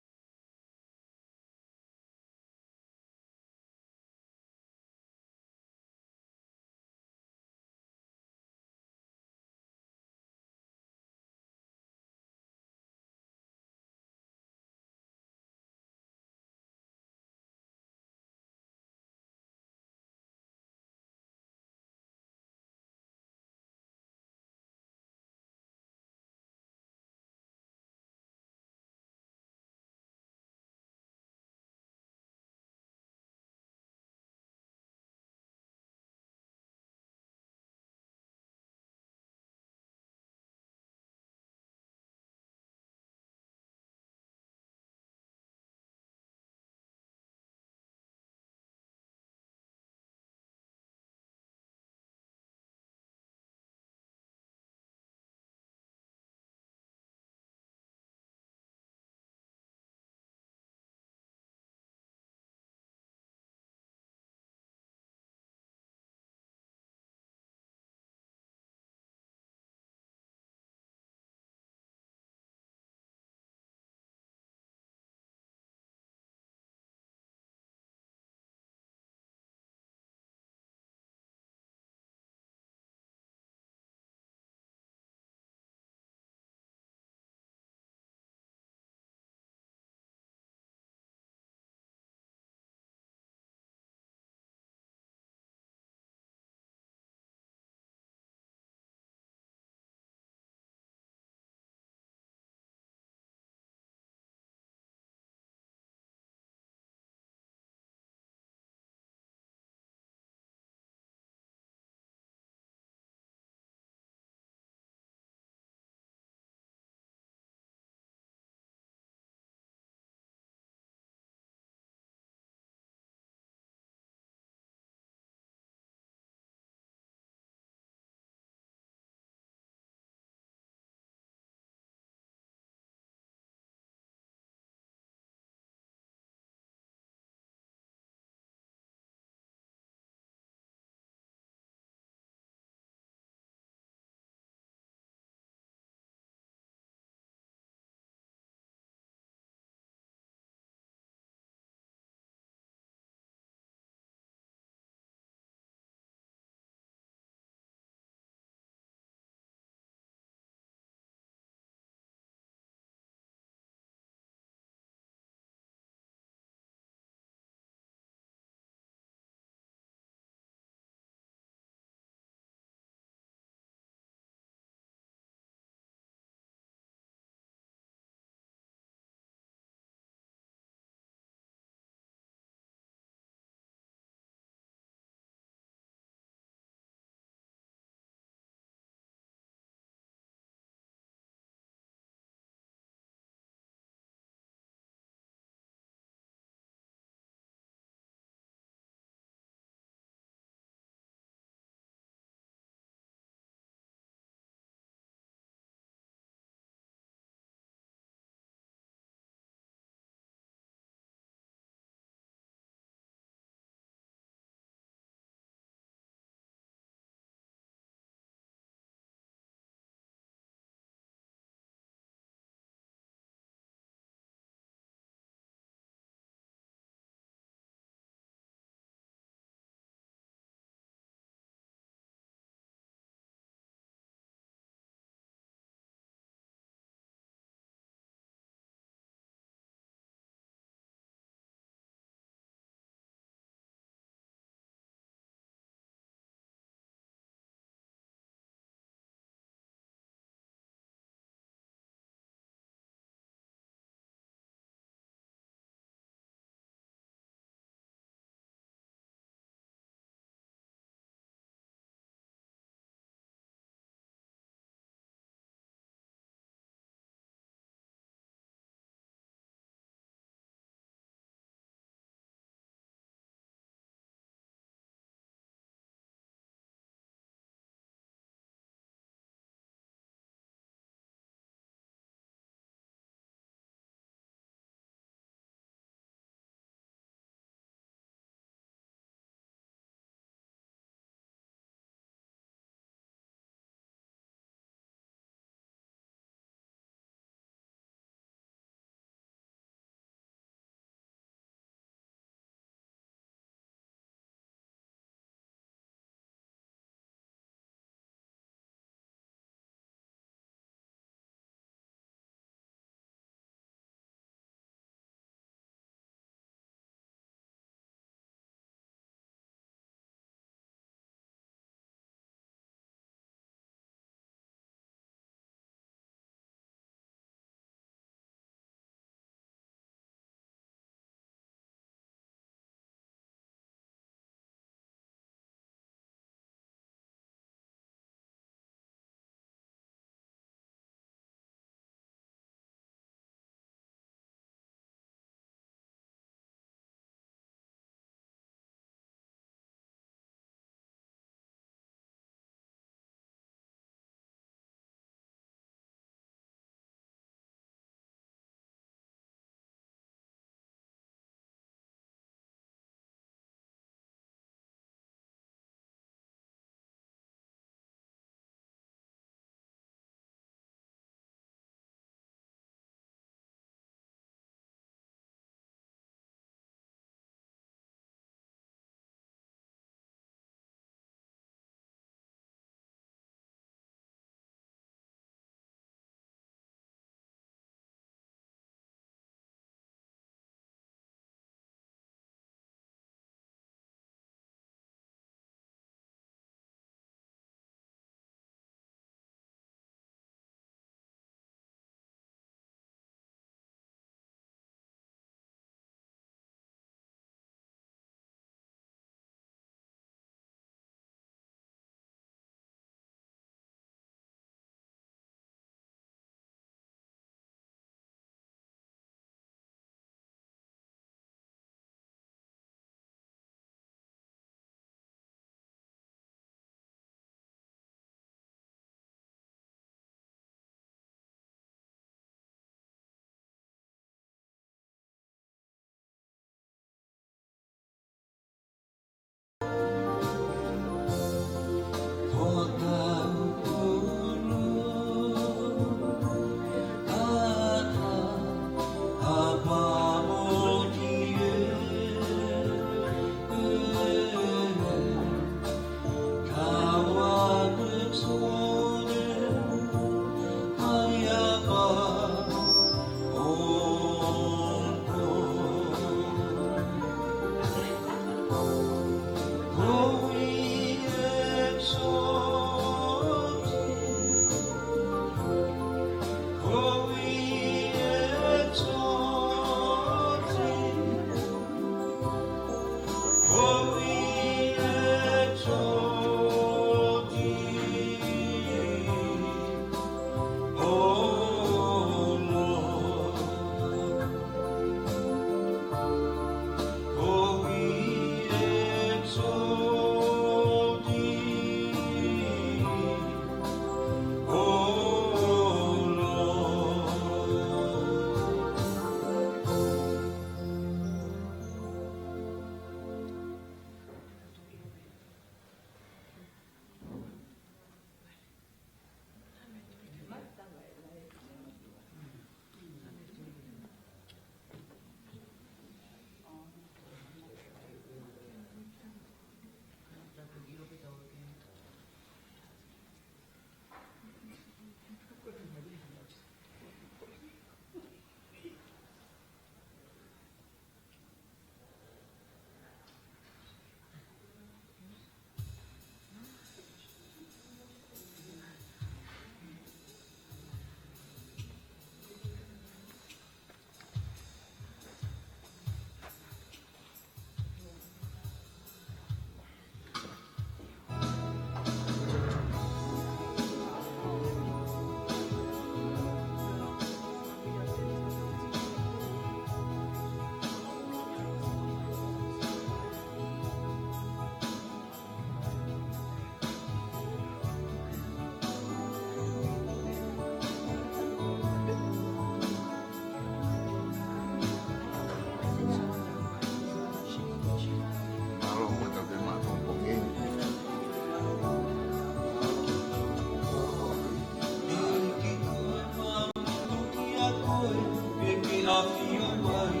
ʻAfio mai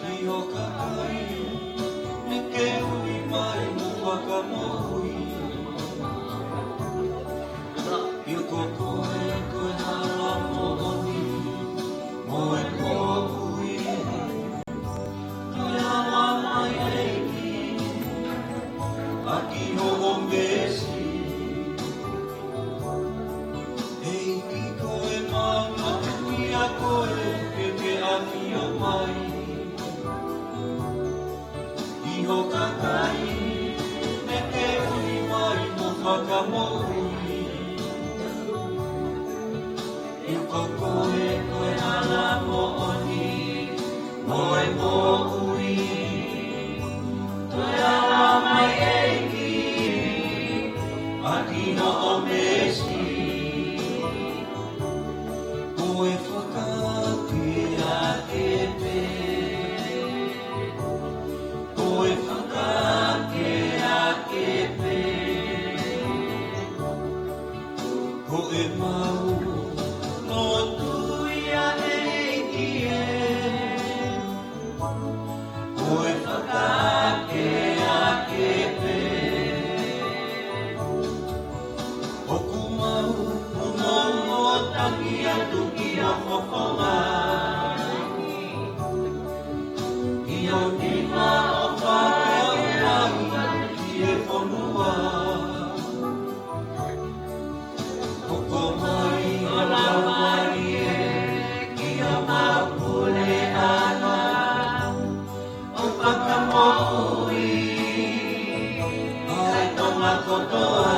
ki ho kakai, ne ke ui mai mo fakamoʻui. ʻIo ko koe, ko e hala moʻoni mo e moʻui. Toe hala mai ʻEiki, ʻaki hoʻo meesi. ʻEiki ko e maama ʻia koe ke ke ʻafio mai ki ho kakai, ne ke ui mai mo fakamoʻui. ʻIo ko koe, ko e hala moʻoni mo e moʻui. Toe hala mai ʻEiki, ʻaki hoʻo meesi. Ko e fakakeake pē. Ko e fakakeake pē. Ko ʻemau lotu ia ʻEiki ē. Ko e fakakeake pē. ʻOku mau punou ʻo tangi atu ki ho fofonga. ʻIo, nima ʻo fakakeake ki he fonua. Hoko mai ho Laumālie ki homau puleʻanga, ʻo fakamoʻui ʻa e Tonga kotoa.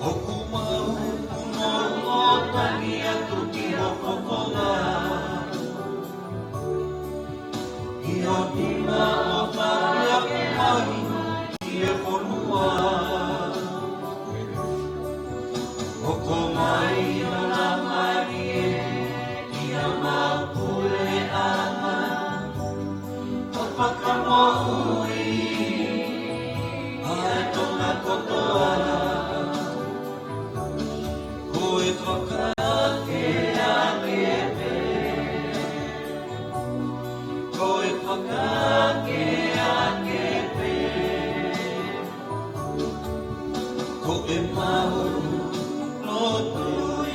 ʻOku mau punou ʻo tangi atu ki ho fofonga. ʻIo, nima ʻo fakakeake mai ki he fonua. Hoko mai ho Laumālie ki homau puleʻanga, ʻo fakamoʻui ʻa e Tonga kotoa. Ko e fakakeake pē. Ko e fakakeake pē. Ko ʻemau lotu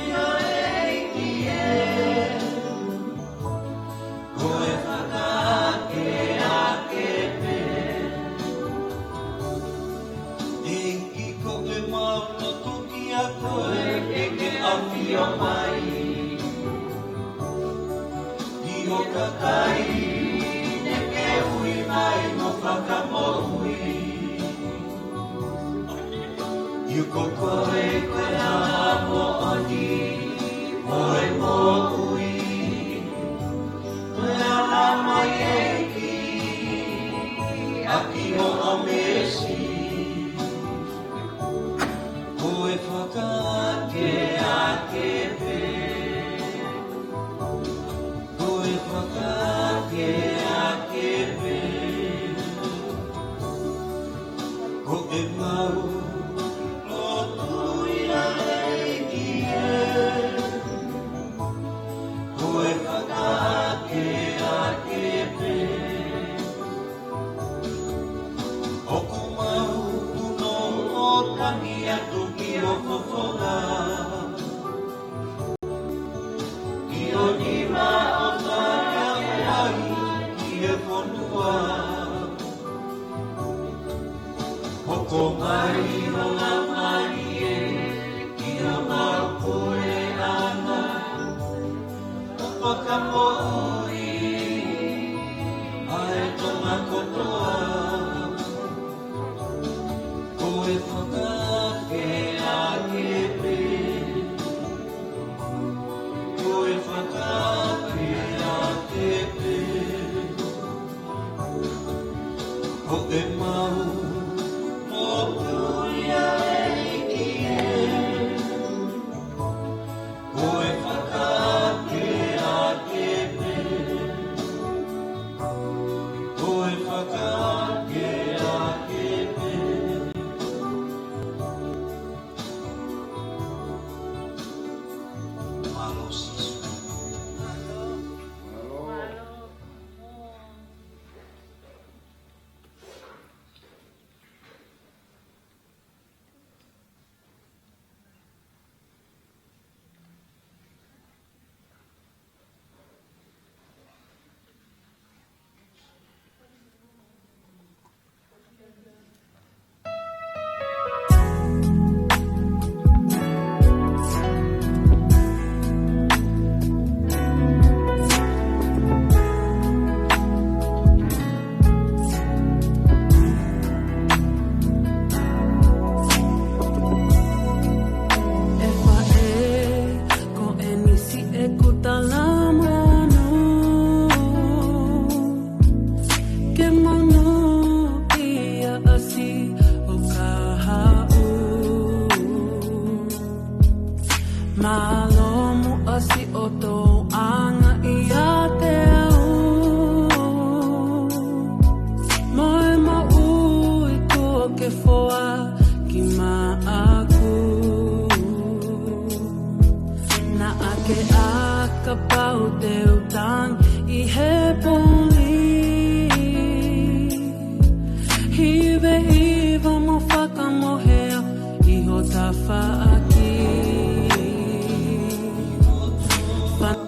ia ʻEiki ē. Ko e fakakeake pē. ʻEiki, ko ʻemau lotu kia koe ke ke ʻafio mai ki ho kakai, ne ke ui mai mo fakamoʻui. ʻIo ko koe, ko e hala moʻoni mo e moʻui. Toe hala mai ʻEiki, ʻaki hoʻo meesi. Ko e fakakeake pē. Ko e fakakeake pē. Ko ʻemau lotu ia ʻEiki ē. Ko e fakakeake pē. ʻOku mau punou ʻo tangi atu ki ho fofonga. ʻIo, nima ʻo fakakeake mai ki he fonua. Hoko mai ho Laumālie ki homau puleʻanga, ʻo fakamoʻui ʻa e Tonga kotoa. Ko e fakakeake pē. Ko e fakakeake pē. Ko ʻemau lotu Mālō muʻa siʻoto anga ʻiate au. Mo e moʻui kuo ke foaki maʻaku. Naʻa ke ʻai kapau te u tangi ʻi he puli. Hivehiva mo fakamohea ʻi ho tafaʻaki. Fa-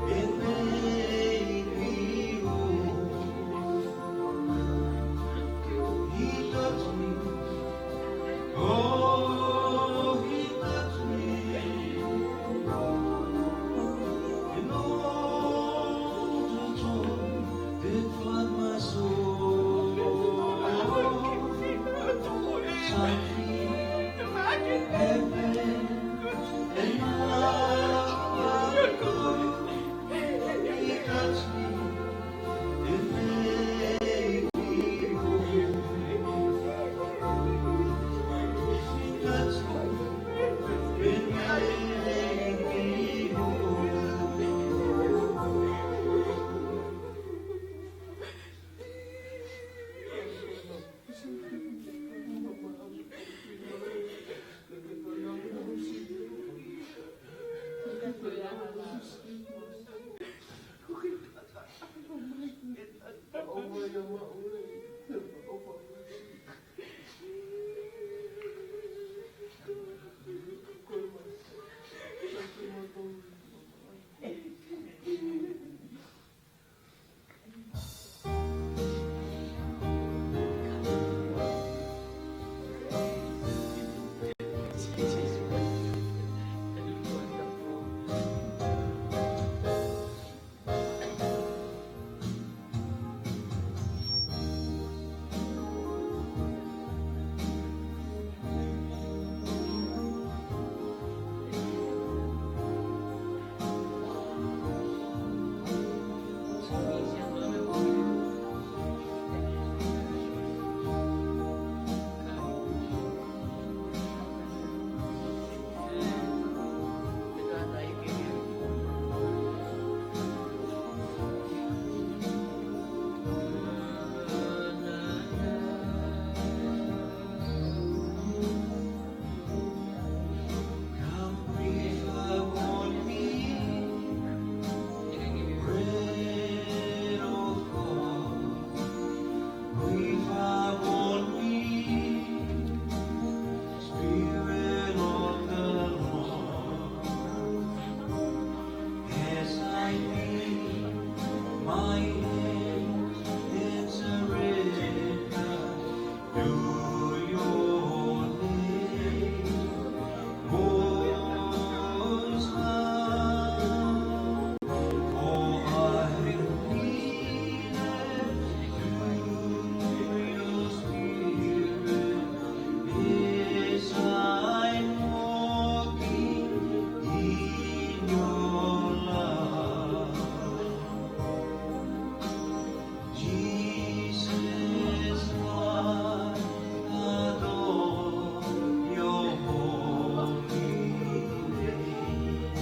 It made me whole. He touched me. Oh, he touched me. And all the joy that flooded my soul. Something happened. Come breathe upon me, breath of God. Breathe upon me, Spirit of the Lord. As I lift my hands in surrender to your name, Most High. Oh, I will be led to your Spirit as I'm walking in your love. Jesus, I adore your holy name.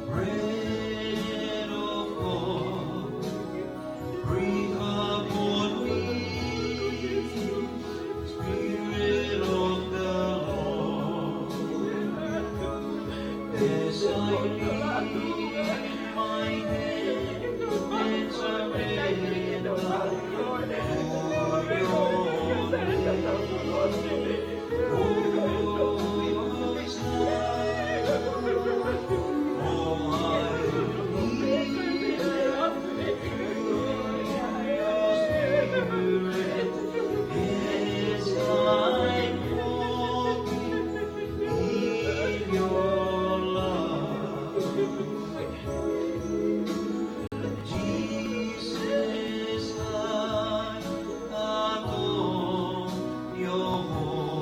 Breath of God, breathe upon me, Spirit of the Lord. As I lift my hand and surrender to your name. Jesus, I adore your holy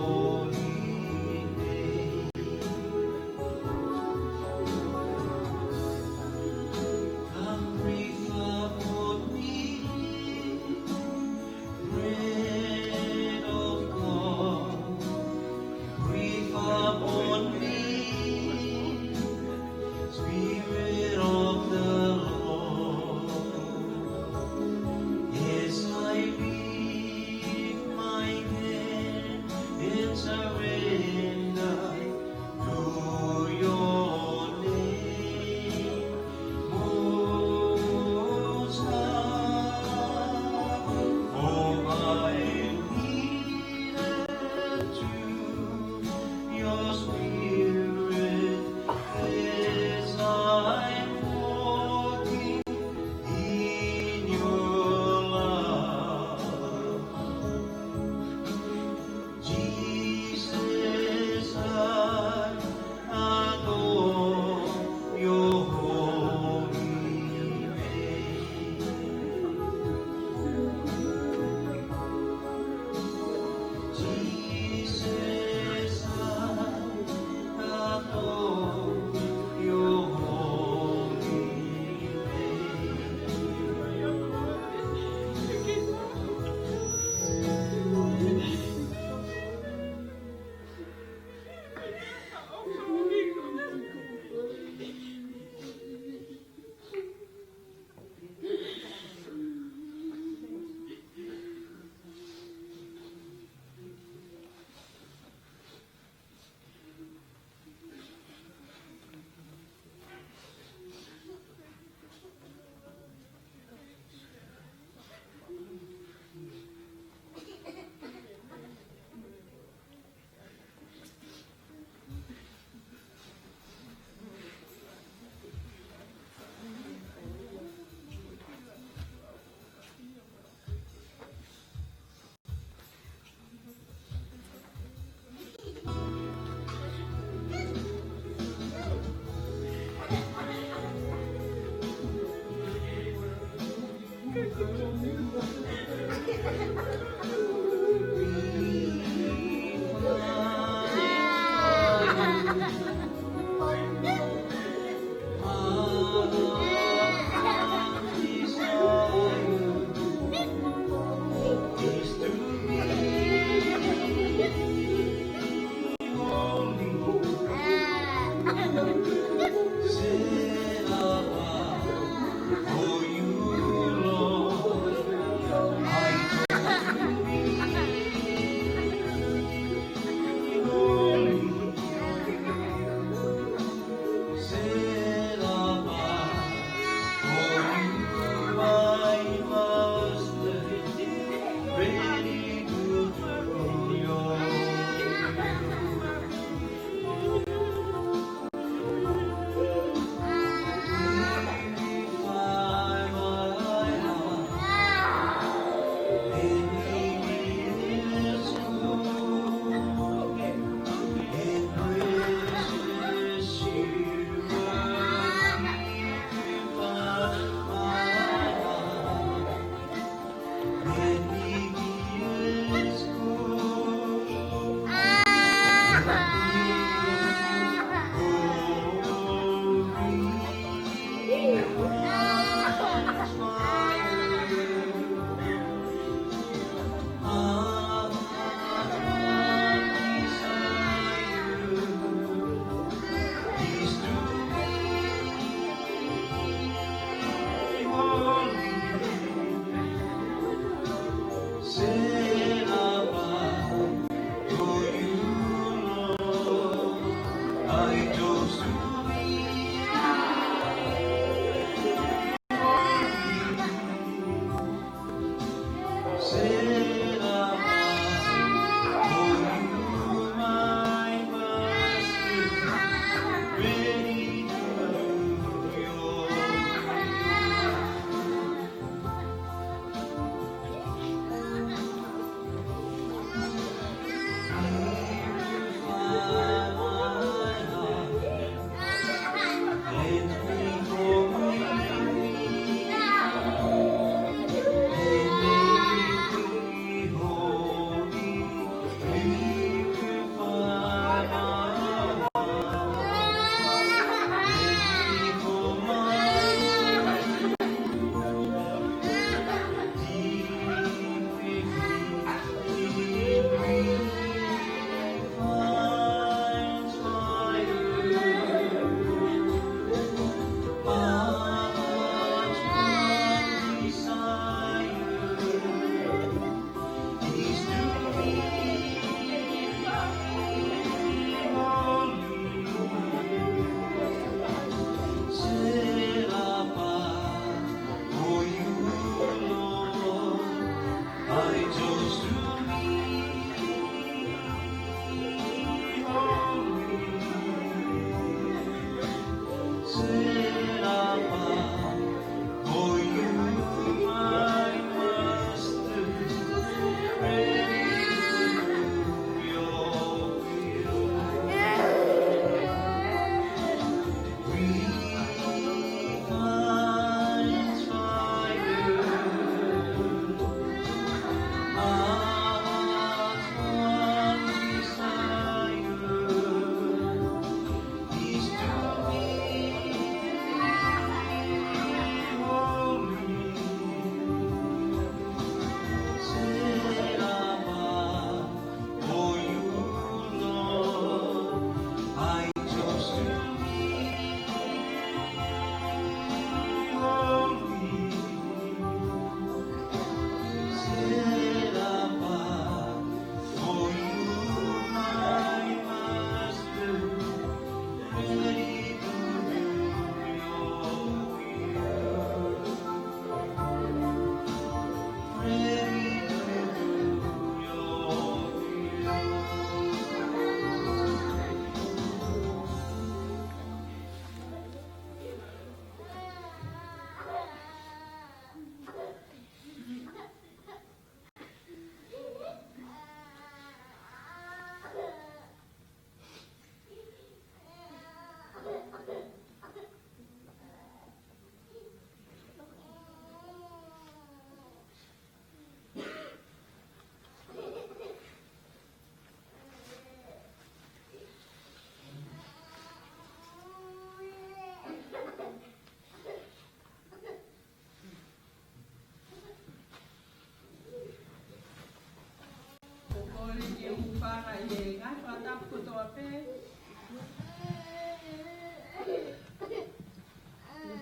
ʻOku fānga ʻi he ngaahi fakatapu kotoa pē.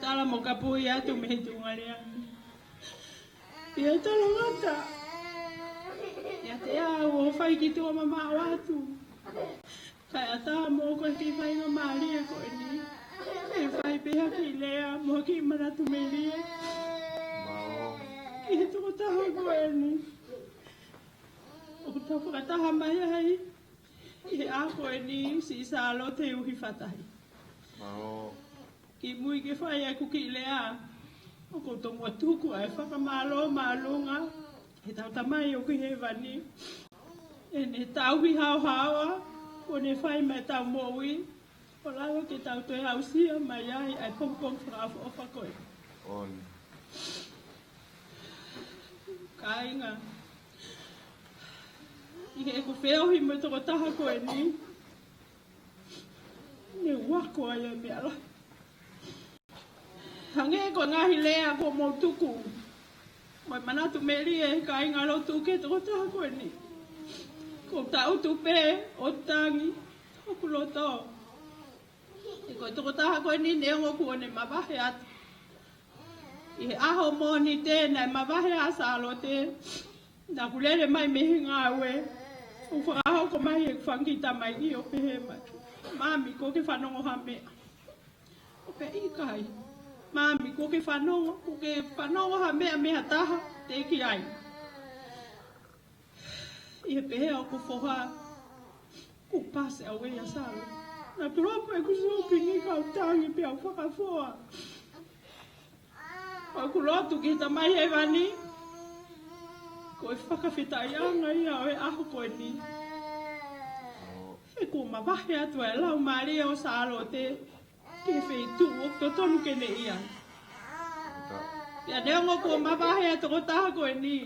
Tala mo kapui atu mei he tuʻunga lea. ʻIo, talangata. ʻIate au ʻoku fai ki tuʻa mamaʻo atu. Kae ʻatā mo ko e kiʻi faingamālie ko eni. ʻE fai pē ha kiʻi lea mo ha kiʻi manatu melie. Mālō. Ki he tokotaha ko eni. ʻOku tau fakataha mai ai ʻi he ʻaho ko eni, Siʻi Sālote Uhifatahi. Mālō. Kimuʻa ke fai ʻeku kiʻi lea, ʻoku ou tomuʻa tuku ʻa e fakamālō māʻolunga ki heʻetau Tamai ʻoku ʻi hēvani. ʻEne tauhi haohaoa, kuo ne fai maʻa ʻetau moʻui, ʻo lava ke tau toe aʻusia mai ai ʻa e pongipongi fakaʻofoʻofa ko eni. On. Kāinga, ʻi heʻeku feohi mo e tokotaha ko eni, ne u ako ai ʻa e meʻa lahi. Hangē ko e ngaahi lea kuo mou tuku, mo e manatu melie ʻa e kāingalotu ki he tokotaha ko eni. Ko e taʻutu pē ʻo tangi hoku loto. He ko e tokotaha ko eni neongo kuo ne mavahe atu. ʻI he ʻaho Mōnite naʻe mavahe ai ʻa Sālote, naʻa ku lele mai mei he ngāue, ʻo fakahoko mai ʻeku fanga kiʻi tamaiki ʻo pehē mai, Mami, kuo ke fanongo ha meʻa? ʻO pehē, ʻIkai. Mami, kuo ke fanongo, kuo ke fanongo ha meʻa mei ha taha teʻeki ai? ʻI he pehē ʻa hoku foha, kuo pasi ʻa e ueʻi ʻa Sālote. Naʻa ku lopu ʻeku sōpingi kau tangi pea u fakafoa. ʻOku ou lotu ki he Tamai Hēvani, ko e fakafetaʻiʻanga ia ʻo e ʻaho ko eni. He kuo mavahe atu ʻa e laumālie ʻo Sālote ki he feituʻu ʻoku totonu ke ne ʻi ai. Pea neongo kuo mavahe ʻa e tokotaha ko eni,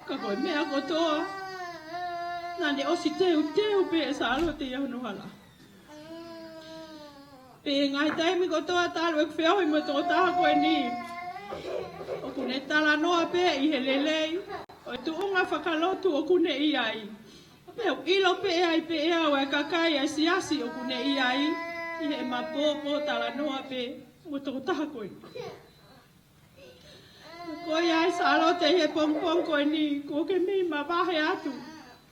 ka ko e meʻa kotoa, naʻa ne ʻosi teuteu pē ʻe Sālote ia hono hala. Pea ngaahi taimi kotoa talu ʻeku feohi mo e tokotaha ko eni, ʻoku ne talanoa pē ʻi he lelei ʻo e tuʻunga fakalotu ʻoku ne ʻi ai. Pea u ʻilo pē ʻe au pē ʻe au ʻa e kakai ʻa e siasi ʻoku ne ʻi ai, ʻi heʻema pōpōtalanoa pē mo e tokotaha ko eni. Ko ia ai Sālote ʻi he pongipongi ko eni, kuo ke mei mavahe atu.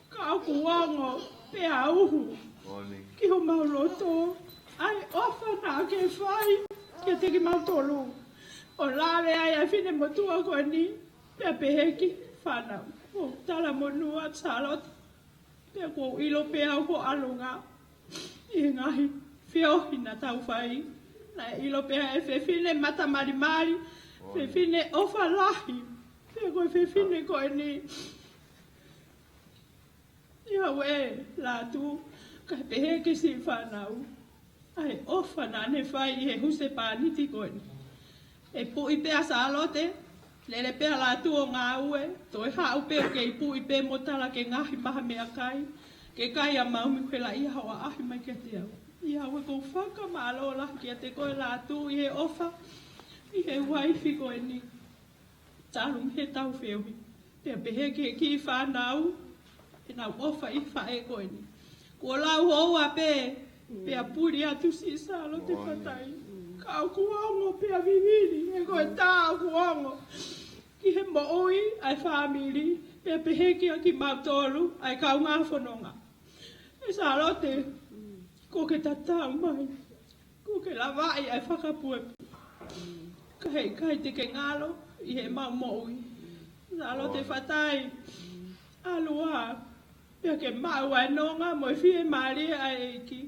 Ka ʻoku ongo pea uhu ki homau loto ʻa e ʻofa naʻa ke fai kiate kimautolu. ʻO lave ai ʻa e finemotuʻa ko eni, pea pehē ki he fānau. ʻOku talamonū atu Sālote. Pea kuo u ʻilo pē au hoʻo ʻalunga ʻi he ngaahi feohi naʻa tau fai. Naʻe ʻilo pē ʻe he fefine mata malimali, fefine ʻofa lahi. Pea ko e fefine ko eni, ʻi haʻu ʻe Lātū, kae pehē ki siʻi fānau ʻa e ʻofa naʻa ne fai ʻi he husepāniti ko eni. ʻE puʻi pē ʻa Sālote, lele pē ʻa Lātū ʻo ngāue, toe haʻu pē ʻo kei puʻi pē mo tala ke ngaohi mai ha meʻakai, ke kai ʻa maumi, ko e laʻi ʻaho ʻaʻahi mai kiate au. ʻI haʻu ʻeku fakamālō lahi kiate koe Lātū ʻi he ʻofa, ʻi he uaifi ko eni. Talu mei heʻetau feohi, pea pehē ki he kiʻi fānau, ʻenau ʻofa ʻi he faʻē ko eni. Kuo lau houa pē, pea puli atu siʻi Sālote Fatai. Ka ʻoku ongo pea vivili, he ko e tā ʻoku ongo ki he moʻui ʻa e fāmili, pea pehē kia kimautolu ʻa e kaungā fononga. ʻE Sālote, kuo ke tatau mai. Kuo ke lavaʻi ʻa e fakapuepue. Ka heʻikai te ke ngalo ʻi heʻemau moʻui. Sālote Fatai, ʻalu ā, pea ke maʻu ʻa e nonga mo e fiemālie ʻa e ʻEiki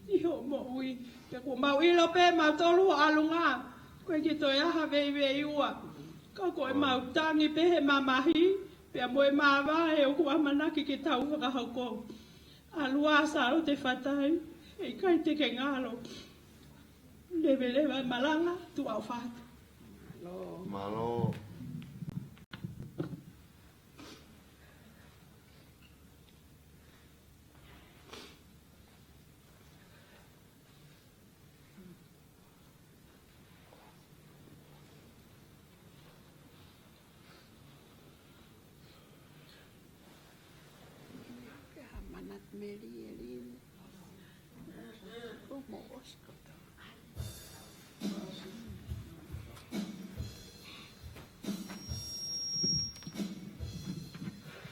ʻi hoʻo moʻui. Pea kuo mau ʻilo pē mautolu hoʻo ʻalunga, ʻoku ʻikai ke toe ʻi ai ha veiveiua. Ka ko ʻemau tangi pē he mamahi, pea mo e māvae ʻoku ʻamanaki ke tau fakahoko. ʻAlu ā Sālote Fatai, heʻikai te ke ngalo. Leveleva e malanga, tuʻa ʻofa atu. Mālō. Meli e lili. Ko mo osko to.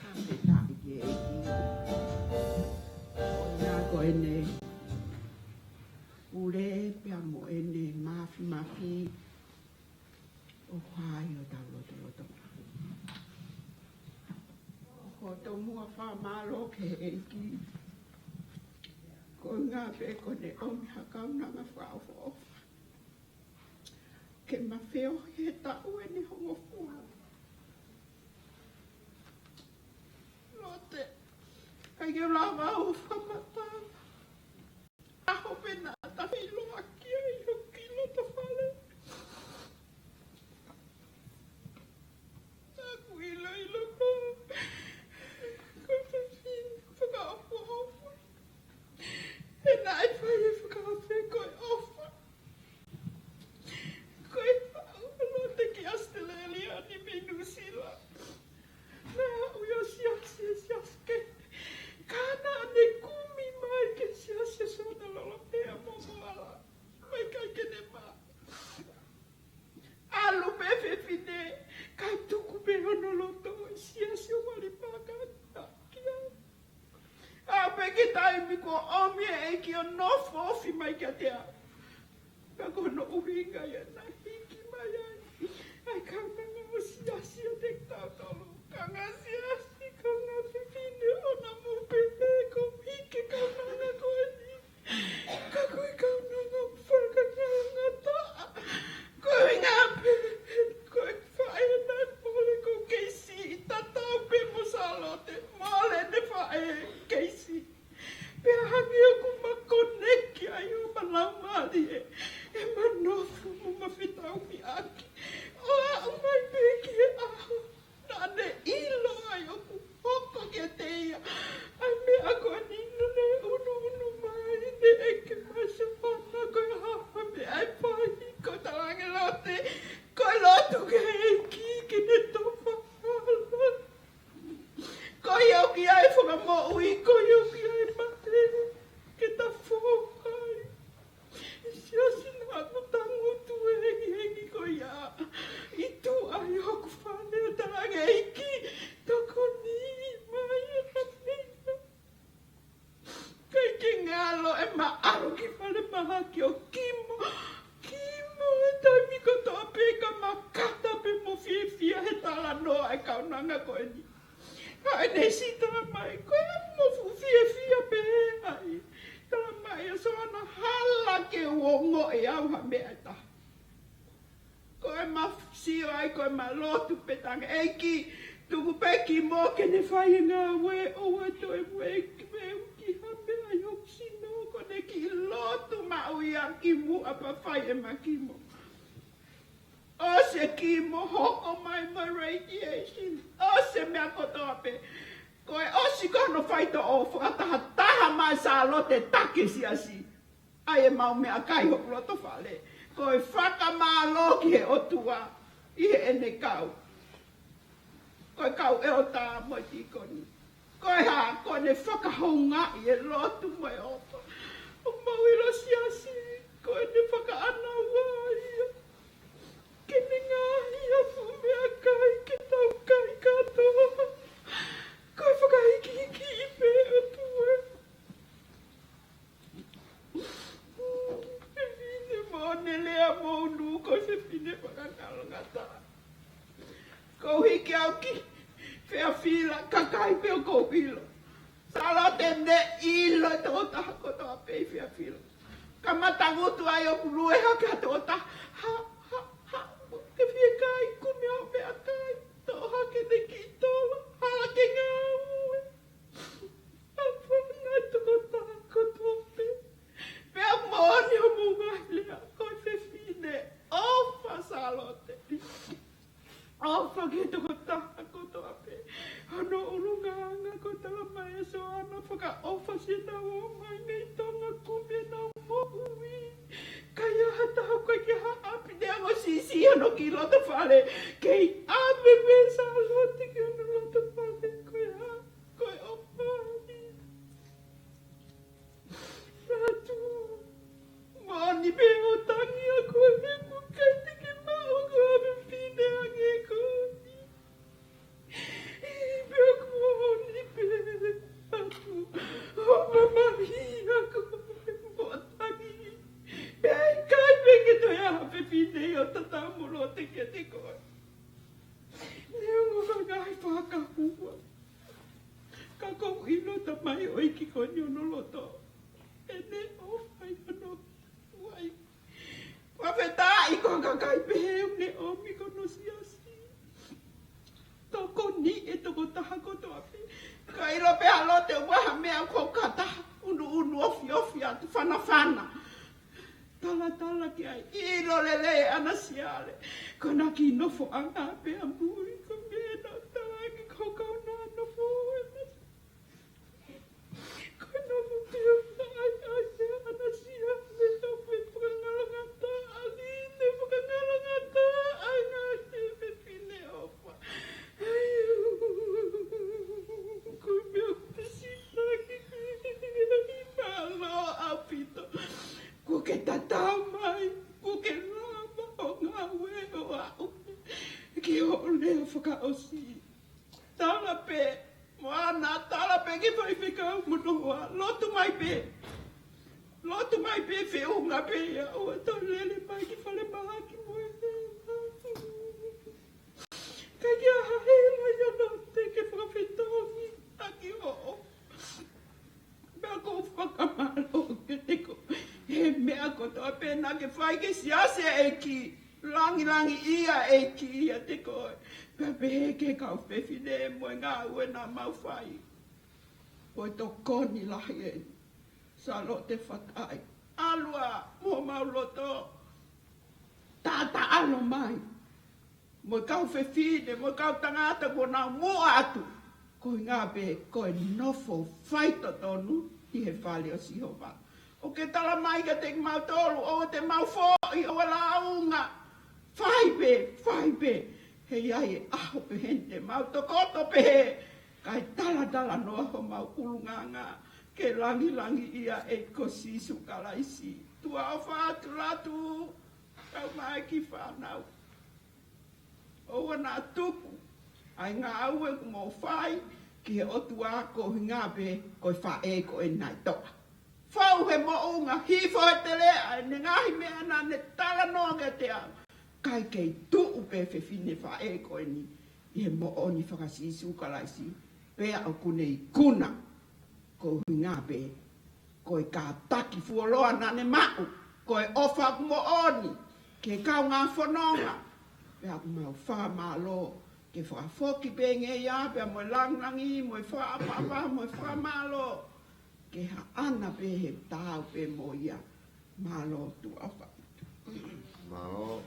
Hape taki e ki. Ko ia ko ʻene pule pea mo ʻene mafimafi ʻo fai ʻo tau lotoloto. Ko e tomuʻa fakamālō ki he ʻEiki. Ko e ngaahi pē ko ʻene ʻomi ha kaunanga fakaʻofoʻofa. Ke ma feohi he taʻu ʻeni hongofulu. Lote, ʻikai ke u lava ʻo fakamatala. ʻAho pē naʻa ta feʻiloaki ai ʻo ki loto fale. Naʻa ku ʻiloʻilo pē. Ko e fefine fakaʻofoʻofa. He naʻe fai e fakaafe ko e ʻofa. Ko e haʻu ʻa Lote ki ʻAositelēlia ni mei Nuʻusila. Naʻe haʻu ʻo siasi he siasi kehe. Ka naʻa ne kumi mai ki he siasi ʻo Soana Lolo pea mo Moala. Mai kai ke ne mā. ʻAlu pē fefine, kae tuku pē hono loto ʻi he siasi ʻo Walimaka ki ai. Aʻu pē ki he taimi kuo ʻomi e ʻEiki ʻo nofo ofi mai kiate au. Ka ko hono ʻuhinga ia naʻe hiki mai ai ʻa e kaunanga ʻo siasi ʻo te tautolu. Kaungā siasi, kaungā fefine, ʻoua naʻa mou pehē ko e hiki e kaunanga ko eni. Ka ko e kaunanga fakangalongataʻa. Ko e ʻuhinga pē, ko e faʻē naʻe mole ko Keisi, tatau pē mo Sālote, mole ʻene faʻē Keisi. Pea hangē ʻoku ma koneki ai ʻo ma laumālie, ʻe ma nofo mo ma fetauhiʻaki. ʻO aʻu mai pē ki he ʻaho naʻa ne ʻilo ai ʻoku hoko kiate ia ʻa e meʻa ko eni, naʻa ne ʻunuʻunu mai, ne ʻeke mai Soana ko e hā ha meʻa ʻe fai, ko e talaange Lote, ko e lotu ki he ʻEiki ke ne tofa hala. Ko ia ʻoku ʻi ai e fakamoʻui, ko ia ʻoku ʻi ai e mate ke ta fou ai. Siasi naʻa ku tangutu hengihengi ko ia ʻi tuʻa ʻi hoku fale, ʻo talaange ʻEiki, tokoni mai e kafeina. ʻIkai ke ngalo ʻema ʻalu ki fale mahaki ʻo kimo, kimo he taimi kotoa pē ka ma kata pē mo fiefia he talanoa e kaunanga ko eni. Ka ʻene sita mai, ko e mo fuʻu fiefia pē ai. Tala mai ʻe Soana, hala ke u ongoʻi au ha meʻa ʻe taha. Ko ʻema sio ai, ko ʻema lotu pē talaange, ʻEiki, tuku pē kimo ke ne fai e ngāue, ʻoua toe mo e ki me u ki ha meʻa ʻi hoku sino, ko ʻene kiʻi lotu maʻu ia kimuʻa pea fai ʻema kimo. ʻOsi e kimo, hoko mai mo e radiation. ʻOsi e meʻa kotoa pē. Ko e ʻosi ko hono faitoʻo fakatahataha mai Sālote taki e siasi. ʻAi ʻemau meʻakai hoku loto fale. Ko e fakamālō ki he ʻOtua ʻi heʻene kau. Ko e kau ʻeletā mo e tīkoni. Ko e hā, ko ʻene fakahoungaʻi e lotu mo e ʻofa. ʻO mau ʻilo siasi, ko ʻene fakaʻānaua ia. Ke ne ngaahi ʻa e fuʻu meʻakai ke tau kai kātoa. Ko e fakahīkihikiʻi pē ʻo tuʻu e fefine mo ʻene lea mo ʻunu, ko e fefine fakangalongataʻa. Ko u hiki au ki Fairfield, kakai pē ʻoku ou ʻilo. Sālote ne ʻilo e tokotaha kotoa pē ʻi Fairfield. Ka ma tangutu ai ʻoku lue hake ha tokotaha. Ha, ha, ha, ke fie kai, kumi hoʻo meʻakai. Toʻo hake ʻene kiʻi tola, hala ke ngāue. ʻAfana e tokotaha kotoa pē. Pea moʻoni hoʻomou ngaahi lea, ko e fefine ʻofa Sālote. ʻOfa ki he tokotaha kotoa pē. Hono ʻulungaanga ko e tala mai ʻe Soana, fakaʻofa siʻenau ō mai mei Tonga kumi ʻenau moʻui. Ka ʻi ai ha taha ʻoku ʻikai ke ha ʻapi, ne ki ko eni hono loto. ʻEne ʻofa ʻi hono ʻuai. Fakafetaʻi ko e kakai pehē ʻoku ne ʻomi ki hono siasi. Tokoni e tokotaha kotoa pē. Ka ʻilo pē ʻa Lote ʻoku ʻi ai ha meʻa ko e kātaki, ʻunuʻunu, ofiofi atu, fanafana, talatala ki ai. ʻIlo lelei ʻe ʻAnasiale ko ʻena kiʻi nofoʻanga pē ʻamui, ko e meʻa naʻe talaange ko e kau naʻa nofo ʻena. Ko e nofo pē ʻo fai ai ʻe ʻAnasiale, nofo ʻo fakangalongataʻaʻia, ne fakangalongataʻaʻia ʻa e fefine ʻofa. Ko e meʻa ʻoku te sitaki, mālō ʻaupito. Kuo ke tatau mai, kuo ke lava ʻo ngāue ʻo aʻu ki hoʻo lea fakaʻosi. Tala pē, Moana, tala pē ki he faifekau mo hono hoa. Lotu mai pē. Lotu mai pē, feʻunga pē ia ʻo toe lele mai ki falemahaki mo e hela. Kae ʻikai ha hela ia naʻa te ke fakafetaʻi ʻaki hoʻo. Pea ʻoku ou fakamālō kiate koe he meʻa kotoa pē naʻa ke fai ki he siasi ʻa e ʻEiki. Langilangiʻia e ʻEiki ʻiate koe. Pea pehē ki he kau fefine mo e ngāue naʻa mau fai. Ko e tokoni lahi eni. Sālote Fakai. ʻAlu ā mo homau loto. Taʻataʻalo mai mo e kau fefine, mo e kau tangata kuo nau muʻa atu. Ko e ʻuhinga pē ko e nofo faitotonu ʻi he fale ʻo Sihova. ʻOku ke tala mai kiate kimautolu, ʻoua te mau foʻi, ʻoua lāunga. Fai pē, fai pē. He ʻe ʻi ai e ʻaho pehē ni te mau tokoto pehē, kae talatalanoa homau ʻulungaanga ki he langilangiʻia ʻo e ʻEiki ko Sīsū Kalaisi. Tuʻa ʻofa atu, Latu, kau mai ki he fānau. ʻOua naʻa tuku ʻa e ngāue ʻoku mou fai ki he ʻOtua, ko e ʻuhinga pē ko e faʻē ko eni naʻe toʻa. Fou he moʻunga, hifo he teleʻa, ʻene ngaahi meʻa naʻa ne talanoa kiate au. Kae kei tuʻu pē fefine faʻē ko eni ʻi he moʻoni faka-Sīsū Kalaisi, pea ʻoku ne ikuna. Ko e ʻuhinga pē ko e kātaki fuoloa naʻa ne maʻu, ko e ʻofa ʻoku moʻoni ki he kaungā fononga. Pea ʻoku mau fakamālō ke fakafoki pē ngeia, pea mo e langilangi, mo e fakaʻapaʻapa, mo e fakamālō ke haʻana pē he taau pē mo ia. Mālō, tuʻa ʻofa. Mālō.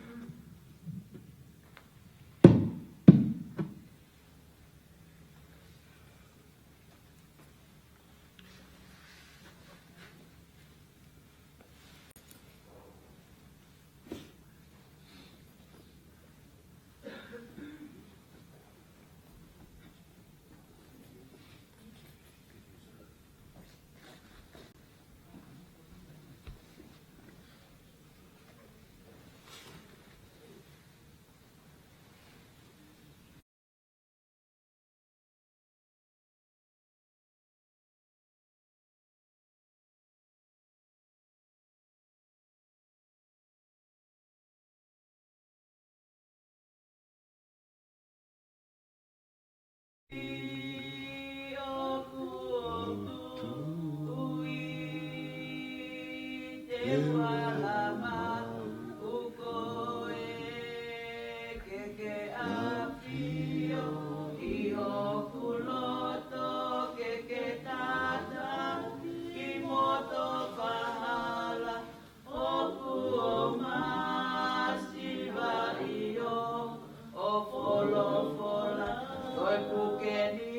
ʻOku ou masiva ʻi hoʻo folofola, ko e puke ni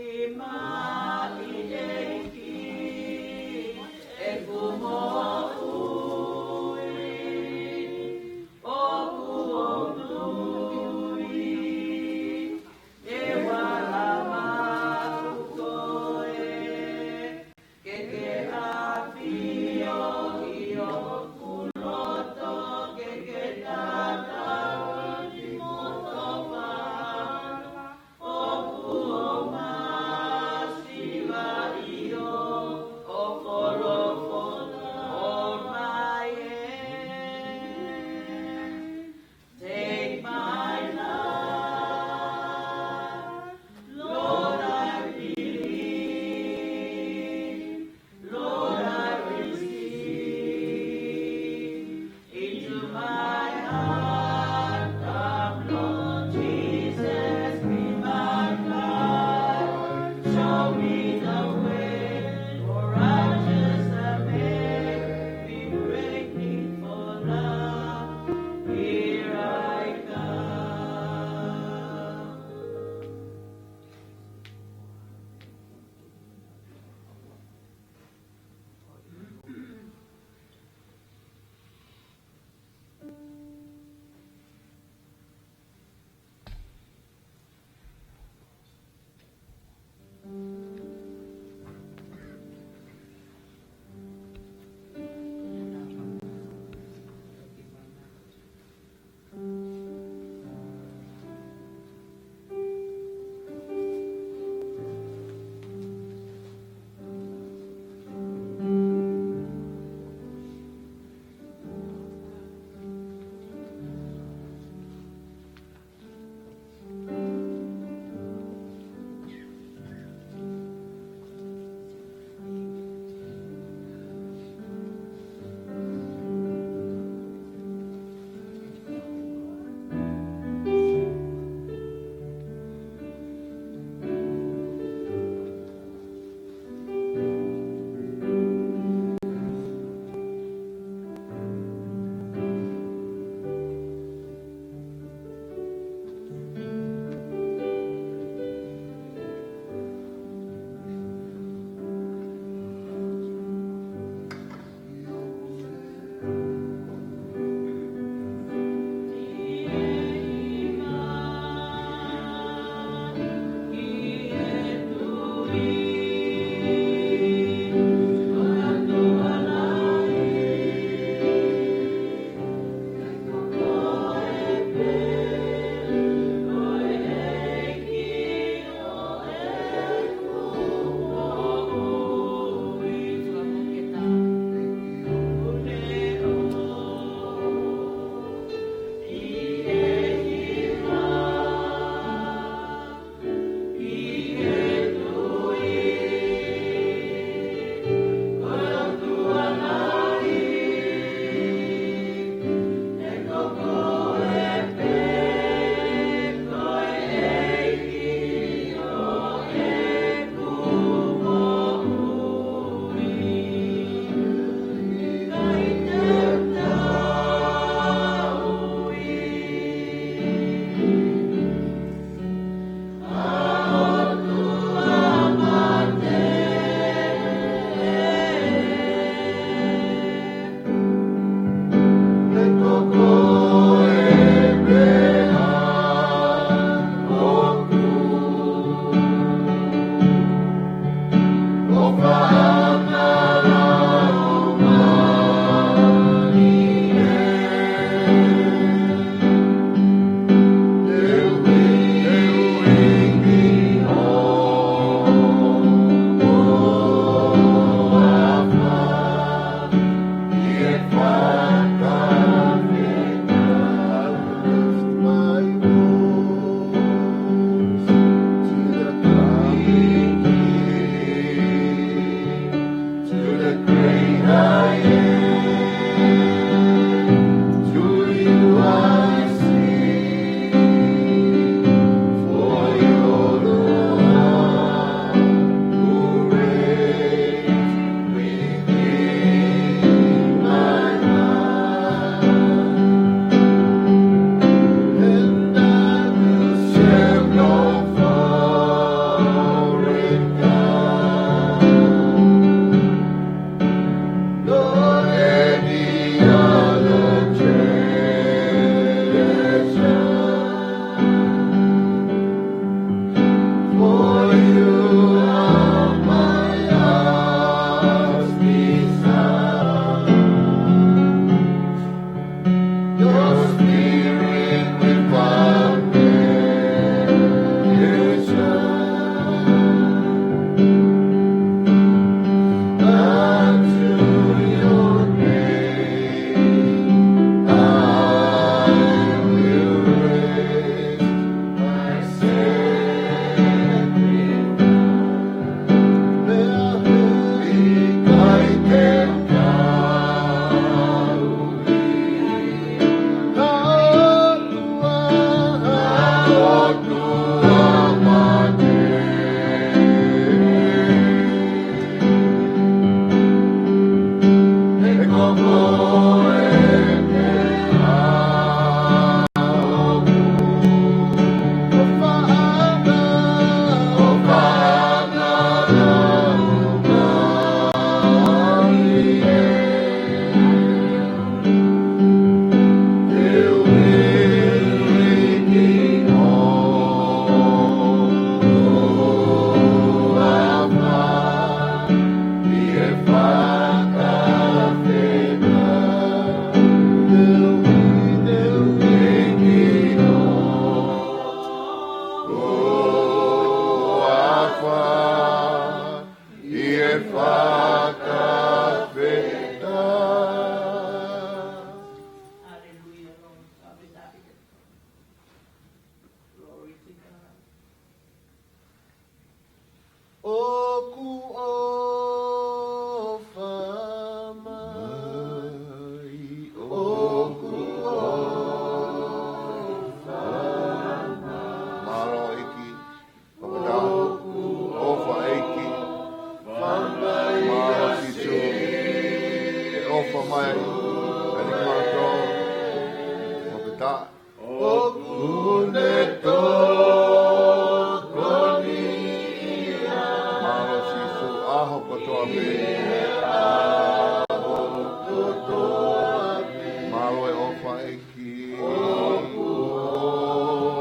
Mālō e ʻofa ʻEiki. ʻOku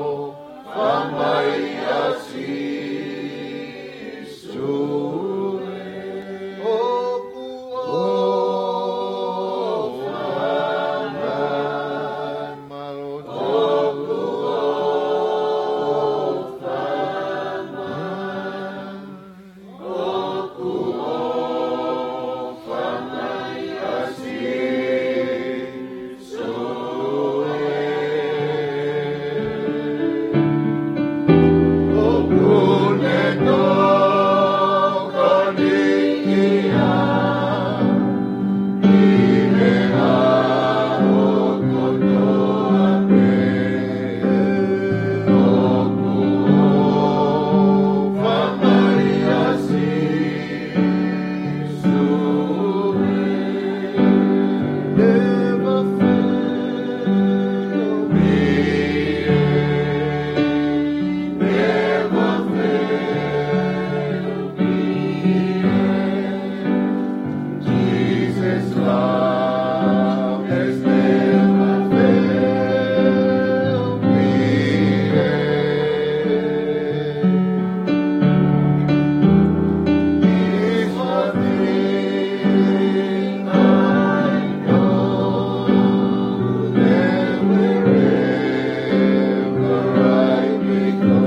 ʻofa mai ʻa Sīsū. ʻOku ʻofa mai. Mālō. ʻOku ʻofa mai. Jesus' love has never failed me yet. It's one thing I know, that wherever I may go,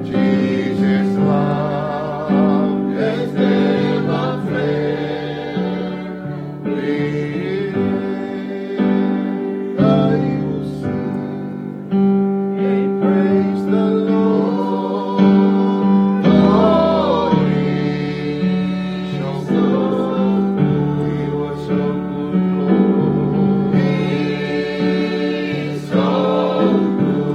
Jesus' love has never failed me. I will sing and praise the Lord, for He is so good. He was so good, Lord. He is so good.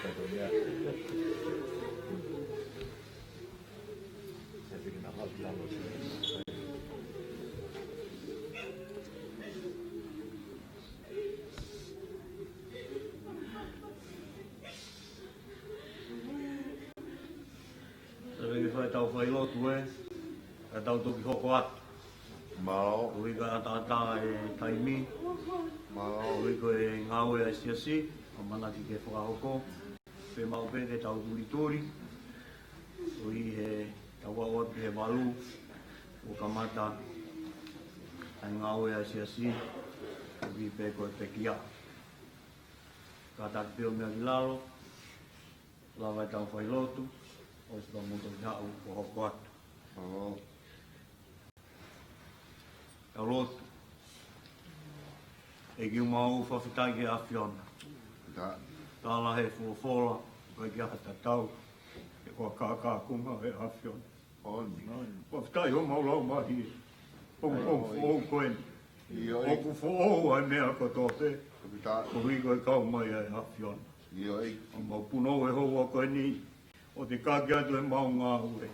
Tau ke fai ʻetau fai lotu ē, ka tau toki hoko atu. Mālō. Koeʻuhi ko e ʻataʻatā e taimi. Mālō. Koeʻuhi ko e ngāue ʻa e siasi, ʻamanaki ke fakahoko. Pea maʻu pē ke tau tulituli. Koeʻuhi he tau aʻu atu he valu, kuo kamata ʻa e ngāue ʻa e siasi, koeʻuhi pē ko e pekia. Kātaki pē ʻo meʻa ki lalo, lava ʻetau fai lotu, ʻosi pea mou toki haʻu ʻo hoko atu. ʻO. Tau lotu. ʻEiki, ʻoku mau fakafetaʻi ki he ʻAfiona. Fakafetaʻi. Tala he folofola, ʻoku ʻikai ke ʻi ai ha tatau, he ko e kākākunga ʻo e ʻAfiona. ʻOni. Fakafetaʻi homau laumālie. Pongipongi foʻou ko eni. ʻIo, ʻoku foʻou ʻa e meʻa kotoa pē. Fakafetaʻi. Koeʻuhi ko e kau mai ʻa e ʻAfiona. ʻIo, ʻoku mau punou he houa ko eni ʻo tataki atu ʻemau ngāue.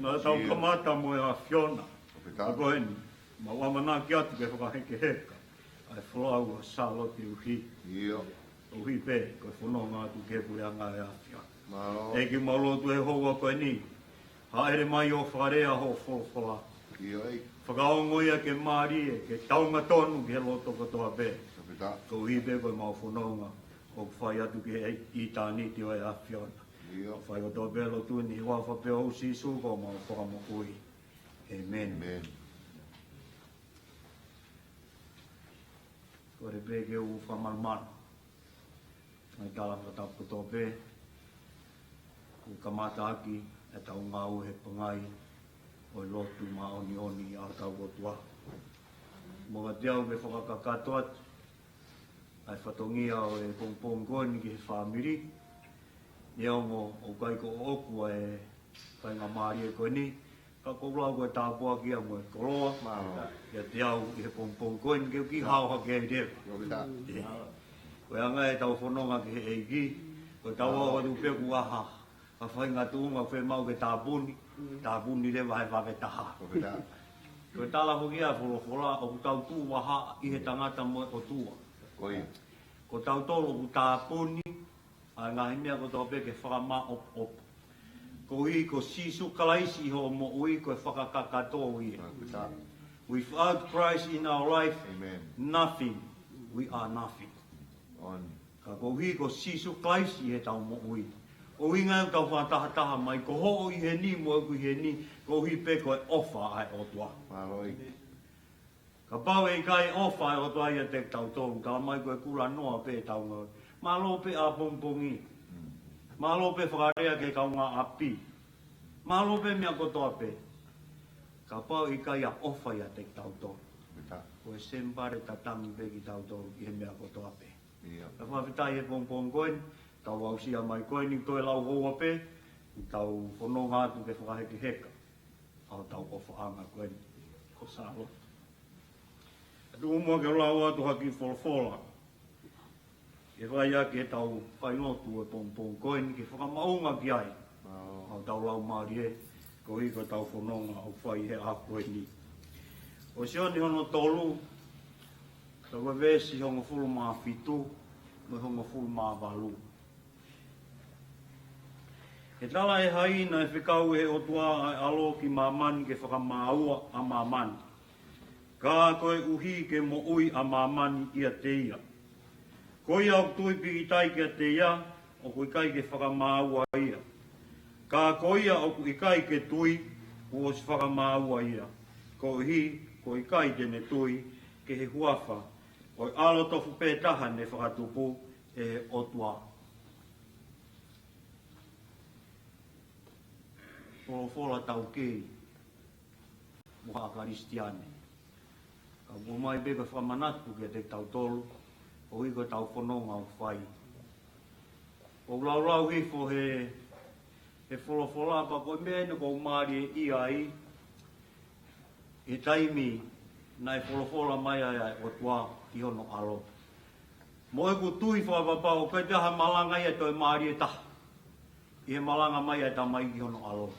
Naʻa tau kamata mo e ʻAfiona. Fakafetaʻi. Ka ko eni, mau ʻamanaki atu ke fakahekeheka ʻa e folau ʻa Sālote Uhi. ʻIo. Koeʻuhi pē ko e fononga atu ki he puleʻanga ʻo e ʻAfiona. Mālō. ʻEiki, mau lotu he houa ko eni, hāʻele mai ʻo fakalea hoʻo folofola. ʻIo, ʻEiki. Fakaongo ia ke mālie, ke taunga tonu ki he loto kotoa pē. Fakafetaʻi. Koeʻuhi pē ko ʻemau fononga ʻoku fai atu ki he ʻitāniti ʻo e ʻAfiona. ʻIo. Fai kotoa pē lotu ni he huafa pē ʻo Sīsū ko homau Fakamoʻui. ʻĒmeni. ʻĒmeni. Kole pē ke u fakamalumalu ʻa e tala fakatapu kotoa pē, kuo kamata ʻaki ʻetau ngāue he pangai ʻo e lotu māʻoniʻoni ʻa hotau ʻOtua. Mo ka te au ke fakakakato atu ʻa e fatongia ʻo e pongipongi ko eni ki he fāmili. Neongo ʻoku ʻikai ko ʻoku ʻa e faingamālie ko eni, ka ʻoku ou lau ko e tāpuaki ia mo e koloa. Mālō. ʻIate au ʻi he pongipongi ko eni ke u kiʻi hao hake ai leva. Fakafetaʻi. ʻE. Ko e anga ʻetau fononga ki he ʻEiki, ko ʻetau aʻu atu pē kuo ʻi ai ha faʻahinga tuʻunga ʻoku fiemaʻu ke tāpuni, tāpuni leva he vave taha. Fakafetaʻi. Ko e tala foki ʻa e folofola, ʻoku tau tuʻu vahaʻa ʻi he tangata mo e ʻOtua. Ko ia. Ko tautolu ʻoku tāpuni ʻa e ngaahi meʻa kotoa pē ke fakamaʻopoʻopo. Koeʻuhi ko Sīsū Kalaisi ʻi hoʻo moʻui ko e fakakakato ia. Fakafetaʻi. Without Christ in our life, ʻĒmeni, nothing. We are nothing. ʻOni. Ka koeʻuhi ko Sīsū Kalaisi ʻi heʻetau moʻui, ʻuhinga ia ʻoku tau fakatahataha mai, ko hoʻo ʻi heni mo ʻeku ʻi heni, koeʻuhi pē ko e ʻofa ʻa e ʻOtua. Mālō. Kapau ʻe ʻikai ʻofa ʻa e ʻOtua ʻiate kitautolu, tala mai ko e kulanoa pē ʻetau ngāue. Mālō pē ʻapongipongi. Mm. Mālō pē fakalea ki he kaungāʻapi. Mālō pē meʻa kotoa pē. Kapau ʻe ʻikai ʻa e ʻofa ʻiate kitautolu, ʻIta. ko e sēmipale tatangi pē kitautolu ʻi he meʻa kotoa pē. ʻIa. Ka fakafetaʻi he pongipongi ko eni, tau aʻusia mai ko eni, toe lau houa pē, ʻetau fononga atu ke fakahekeheka ʻa hotau ʻofaʻanga ko eni ko Sālote. Tuku muʻa ke lau atu ha kiʻi folofola ke fai ʻaki ʻetau fai lotu he pongipongi ko eni ke fakamaʻunga ki ai ʻa hotau laumālie, koeʻuhi ko ʻetau fononga ʻoku fai he ʻaho ko eni. ʻO Sione hono tolu, ka ko e veesi hongofulu mā fitu mo e hongofulu mā valu. He talaʻehai naʻe fekau ʻe he ʻOtua ʻa e ʻAlo ki māmani ke fakamāua ʻa māmani, ka koeʻuhi ke moʻui ʻa māmani ʻiate ia. Ko ia ʻoku tui pīkitai kiate ia, ʻoku ʻikai ke fakamāua ia. Ka ko ia ʻoku ʻikai ke tui, kuo ʻosi fakamāua ia, koeʻuhi ko e ʻikai te ne tui ki he huafa ʻo e ʻAlo tofu pē taha ne fakatupu ʻe he ʻOtua. Folofola taukei mo ha Kalisitiane. Ka ʻomai pē ka fakamanatu kiate kitautolu, koeʻuhi ko ʻetau fononga ʻoku fai. ʻOku laulau hifo he, he folofola pea ko e meʻa eni ʻoku ou mālieʻia ai, he taimi naʻe folofola mai ai ʻa e ʻOtua ʻi hono ʻAlo. Mo ʻeku tui fakapapau ʻoku ʻikai ha malanga ia ʻe toe mālie taha ʻi he malanga mai ʻa e Tamai ki hono ʻAlo.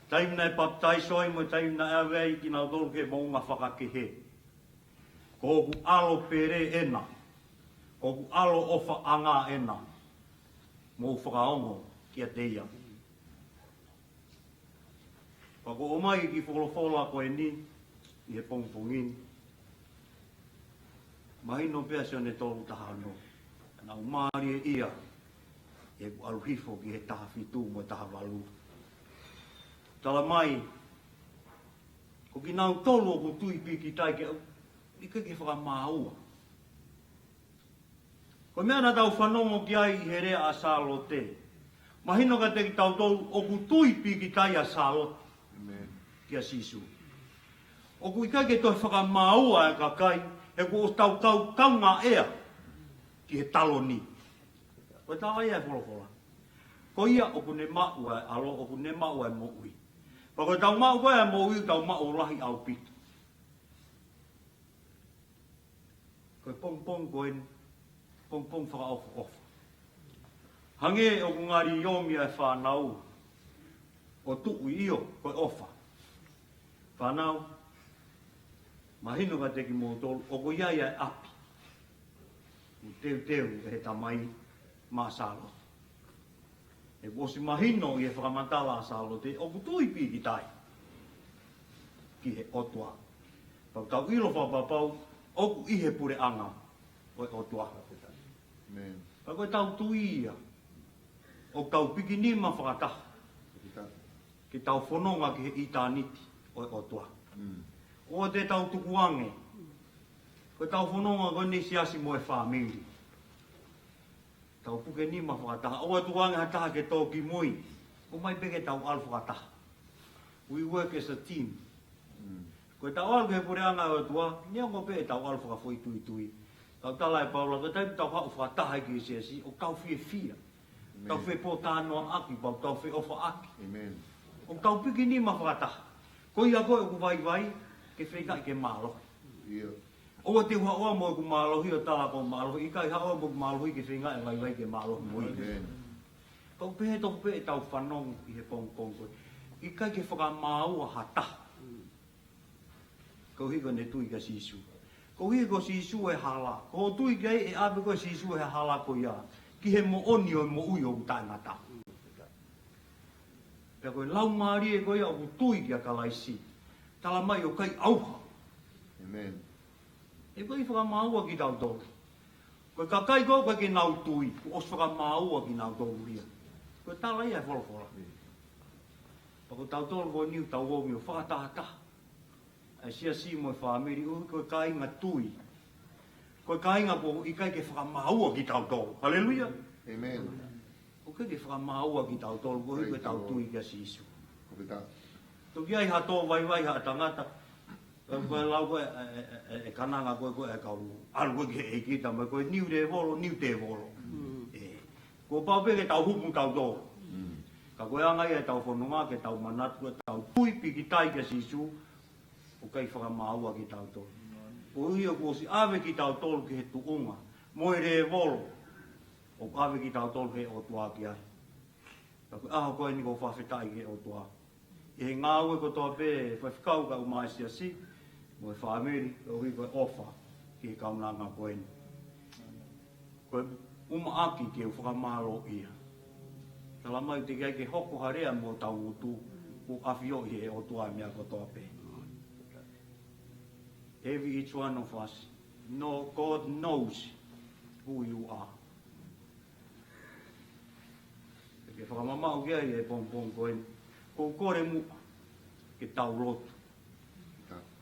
Taimi naʻe papitaiso ai mo e taimi naʻe ʻave ai kinautolu ki he moʻunga fakakehe. Ko hoku ʻAlo pele ena, ko hoku ʻAlo ʻofaʻanga ena, mou fakaongo kiate ia. Pea ko e ʻomai e kiʻi folofola ko eni ʻi he pongipongi ni. Mahino pē ʻa Sione tolu taha ono. Naʻa ku mālieʻia ʻi heʻeku ʻalu hifo ki he taha fitu mo e taha valu. Tala mai, ko kinautolu ʻoku tui pīkitai ke ʻikai ke fakamāua. Ko e meʻa naʻa tau fanongo ki ai ʻi he lea ʻa Sālote. Mahino kiate kitautolu ʻoku tui pīkitai ʻa Sālote kia Sīsū. ʻOku ʻikai ke toe fakamāua e kakai, he kuo tau kau kaungāʻea ki he taloni. Ko e tala ia e folofola. Ko ia ʻoku ne maʻu ʻa e ʻAlo, ʻoku ne maʻu ʻa e moʻui. Pea ko e tau maʻu ko ē ʻa e moʻui, tau maʻu lahi ʻaupito. Ko e pongipongi ko eni, pongipongi fakaʻofoʻofa. Hangē ʻoku ngali ʻomi ʻa e fānau ʻo tuʻu ʻi ʻio, ko e ʻofa. Fānau, mahino kiate kimoutolu, ʻoku ʻi ai ʻa e ʻapi ʻoku teuteu ʻe he Tamai maʻa Sālote. ʻOku ʻosi mahino ʻi he fakamatala ʻa Sālote, ʻoku tui pīkitai ki he ʻOtua. Pea tau ʻilo fakapapau, ʻoku ʻi he puleʻanga ʻo e ʻOtua. Pea ko e tau tui ia, ʻoku tau pikinima fakataha ke tau fononga ki he ʻitāniti ʻo e ʻOtua. ʻOua te tau tukuange, ko e tau fononga ko eni siasi mo e fāmili. Tau pukenima fakataha. ʻOua tukuange ha taha ke tō ki mui. ʻOmai pē ke tau ʻalu fakataha. We work as a team. Ko e tau ʻalu ki he puleʻanga ʻo e ʻOtua, neongo pē ʻetau ʻalu fakafoʻituitui. Tau tala ʻe Paula, ko e taimi tau haʻu fakataha ki he siasi, ʻoku tau fiefia. Tau fepōtalanoaʻaki, pea tau feʻofaʻaki. ʻOku tau pikinima fakataha. Ko ia ko ē ʻoku vaivai, ke feingaʻi ke mālohi. ʻOua te u haʻu au mo ʻeku mālohi ʻo tala ko mālohi, ʻikai haʻu au mo ʻeku mālohi ke feingaʻi vaivai ke mālohi mo ia. Pea ʻoku pehē tofu pē ʻetau fanongo ʻi he pongipongi ko ē. ʻIkai ke fakamāua ha taha. Koeʻuhi ko ʻene tui kia Sīsū. Koeʻuhi ko Sīsū e hala. Ko hoʻo tui ki ai ʻe ʻave koe ʻe Sīsū he hala ko ia ki he moʻoni ʻo e moʻui ʻoku taʻengata. Pea ko e laumālie ko ia ʻoku tui kia Kalaisi. Tala mai ʻoku ʻikai ʻauha. ʻE ʻikai fakamāua kitautolu. Ko e kakai ko ē ʻoku ʻikai ke nau tui, kuo ʻosi fakamāua kinautolu ia. Ko e tala ia e folofola. Pea ko tautolu ko eni ʻoku tau ō mai ʻo fakatahataha. ʻA e siasi mo e fāmili, ʻoku ko e kāinga tui. Ko e kāinga ʻoku ʻikai ke fakamāua kitautolu. Haleluia. ʻOku ʻikai ke fakamāua kitautolu, koeʻuhi ko ʻetau tui kia Sīsū. Toki ʻi ai ha tō vaivai ha tangata, ko e lau ko ē, ʻe, ʻe, ʻe, ʻe kananga ko ē, ko e kau ʻalu ko ē ki he ʻEiki, tala mai ko e niu lēvolo, niu tēvolo. ʻE, kuo pau pē ke tau hupu tautolu. Ka ko e anga ia ʻetau fononga ke tau manatu, ko ʻetau tui pīkitai kia Sīsū, ʻoku ʻikai fakamāua kitautolu. Koeʻuhi kuo ʻosi ʻave kitautolu ki he tuʻunga mo e lēvolo ʻoku ʻave kitautolu ʻe he ʻOtua ki ai. Pea ko e ʻaho ko eni ʻoku ou fakafetaʻi ki he ʻOtua ʻi he ngāue kotoa pē, faifekau kae ʻumaʻā e siasi mo e fāmili, koeʻuhi ko e ʻofa ki he kaunanga ko eni. Ko e ʻumaʻā ke u fakamālōʻia. Tala mai teʻeki ai ke hoko ha lea mei hotau ngutu, kuo ʻafioʻi ʻe he ʻOtua e meʻa kotoa pē. Every each one of us, no, God knows who you are. Ke fakamamaʻu ki ai e pongipongi ko eni, ʻoku ou kole muʻa ke tau lotu.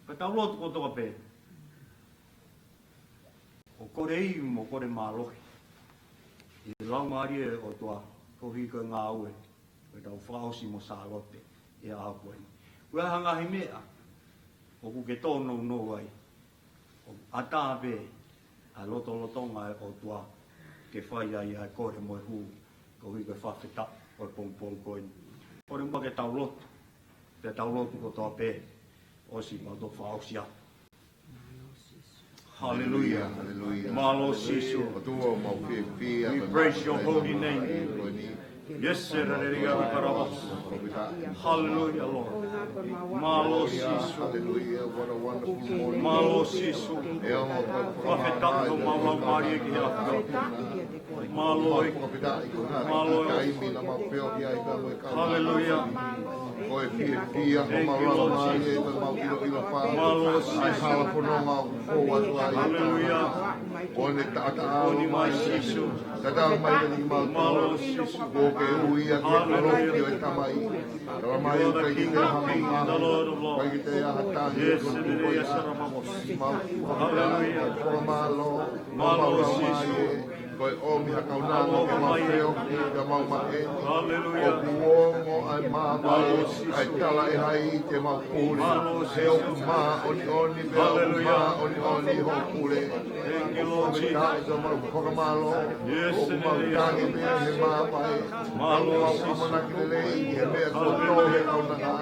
Ka tau lotu kotoa pē. ʻO kole ivi mo kole mālohi ʻi he Laumālie ʻo e ʻOtua, koeʻuhi ko e ngāue ko ʻetau fakaʻosi mo Sālote ʻi he ʻaho ko eni. Ko e hā ha ngaahi meʻa ʻoku ke tōnounou ai, ʻoku ʻatā pē ʻa e lotolotonga ʻo e ʻOtua ke fai ai ʻa e kole mo e hū, koeʻuhi ko e fakafetaʻi ʻo e pongipongi ko eni. Kole muʻa ke tau lotu, pea tau lotu kotoa pē, ʻosi mau toki fakaʻosi atu. Hallelujah. Hallelujah. Mālō Sīsū. ʻOtua, mau fiefia. We praise your holy name. Yes, sir. Hallelujah, Lord. Mālō Sīsū. Hallelujah. What a wonderful morning. Mālō Sīsū. Fakafetaʻi ʻemau laumālie ki he ʻAfiona. Mālō e. Mālō e. Hallelujah. Ko e fiefia homau laumālie, ko ʻemau ʻiloʻilo fau. Mālō Sīsū. ʻA e hala fononga ʻoku fou atu ai. Hallelujah. Ko ʻene taʻataʻa mai Sīsū. Tatau mai kiate kimautolu. Mālō Sīsū. Kuo ke ui ia ke ʻaloʻi ʻo e Tamai. Tala mai ʻoku ʻikai ke toe ʻi ai ha mamahi, ʻikai ke toe ʻi ai ha tangi, ko e tuʻu ko ia. Mau fakamālō, mau fakamālō. Ko e ʻomi ha kaunanga ke mau feohi, ke mau maheni. ʻOku ongo ʻa e mamahi, ʻa e tala ʻe hai te mau pule. He ʻoku māʻoniʻoni, pea ʻoku māʻoniʻoni hoʻo pule. Thank you, Lord Jesus. Mau fakamālō. Yes, ʻoku mau tangi pē he mamahi. Mau ʻamanaki lelei ki he meʻa kuo tō he kaunanga.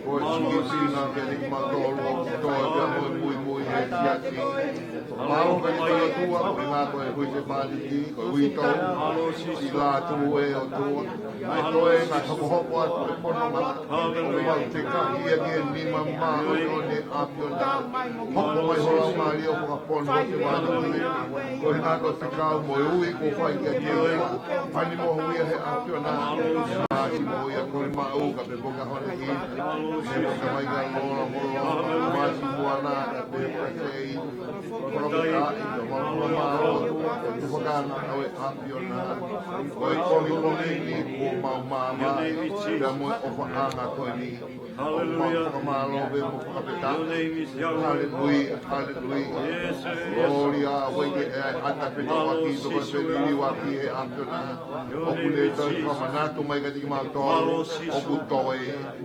Ko e sīpinga kiate kimautolu ʻoku toe pea mo e muimui he siasi. Mālō pē ʻOtua, ko e ngaahi ko e hui se māliki, ko e uitou. Sila atu ē ʻOtua. ʻA e toenga hokohoko atu e fononga. Mau tekahi ia ki he nima māʻoniʻoni ʻa e ʻAfiona. Hoko mai ho laumālie ʻo fakapono ho te vānui. Ko e ngaahi ko e fekau mo e ui kuo fai kiate ia. Pani mo ho ia he ʻAfiona. Māsi mo ia ko e maʻu ka pe poka hone i. He poka mai ka lola mo lola. Māsi mo ana ka pe poka se i. Profeta i ka mau mālō. Ko e tufakanga ʻo e ʻAfiona. Ko e kohi kohi ni kuo mau māmā. Pea mo e ʻofaʻanga ko eni. Hallelujah. Mau fakamālō pē mo fakafetaʻi. Your name is Yahweh. Hallelujah, hallelujah. Yes, sir. Yes, sir. Glory, ʻa e ʻata fetauaki, toko feliuaki he ʻAfiona. ʻOku ne toe fakamanatu mai kiate kimautolu. ʻOku toe.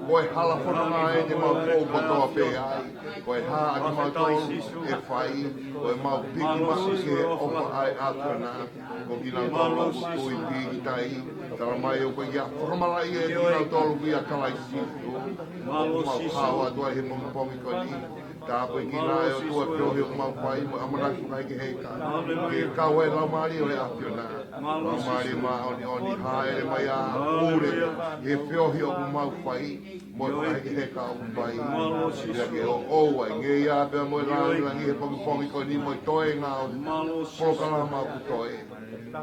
Ko e hala fononga eni mau fou kotoa pē ai. Ko e hā ʻa kimautolu ʻe fai. Ko ʻemau piki maʻu ki he ʻofa ʻa e ʻAfiona. Ko kinautolu ʻoku tui pīkitai, tala mai ʻoku ʻikai fakamalaʻia ʻe kinautolu ʻia Kalaisi Sīsū. Mau hao atu ai he pongipongi ko eni. Tāpuekina ʻe ʻOtua feohi ʻoku mau fai, mo e ʻamanaki mai ki he ʻEiki. Ke kau ai e Laumālie ʻo e ʻAfiona. Laumālie Māʻoniʻoni, hāʻele mai ʻa e pule he feohi ʻoku mau fai. Mo e kakai ke he kau pai. Mālō Sīsū. Pea ke ʻoʻou ai ngeia pea mo e langilangi he pongipongi ko eni mo e toenga ʻo e polokalama ʻoku toe.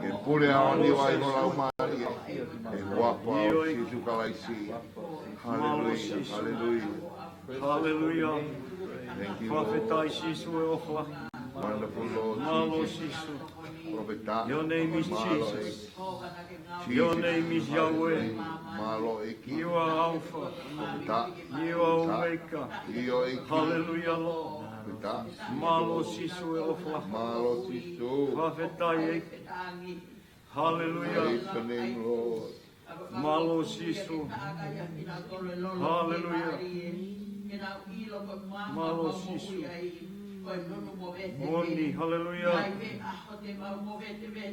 Ke pule ʻa e ʻOtua ʻi ho laumālie. ʻI he huafa ʻo Sīsū Kalaisi. Hallelujah. Hallelujah. Hallelujah. Thank you, Lord. Fakafetaʻi Sīsū ʻe ʻOfa. Wonderful Lord Jesus. Mālō Sīsū. Profeta. Your name is Jesus. Your name is Yahweh. Mālō ʻEiki. You are Alpha. You are Omega. Hallelujah, Lord. Mālō Sīsū ʻe ʻOfa. Mālō Sīsū. Fakafetaʻi ʻEiki. Hallelujah. Praise the name, Lord. Mālō Sīsū. Hallelujah. Mālō Sīsū. Moʻoni, hallelujah.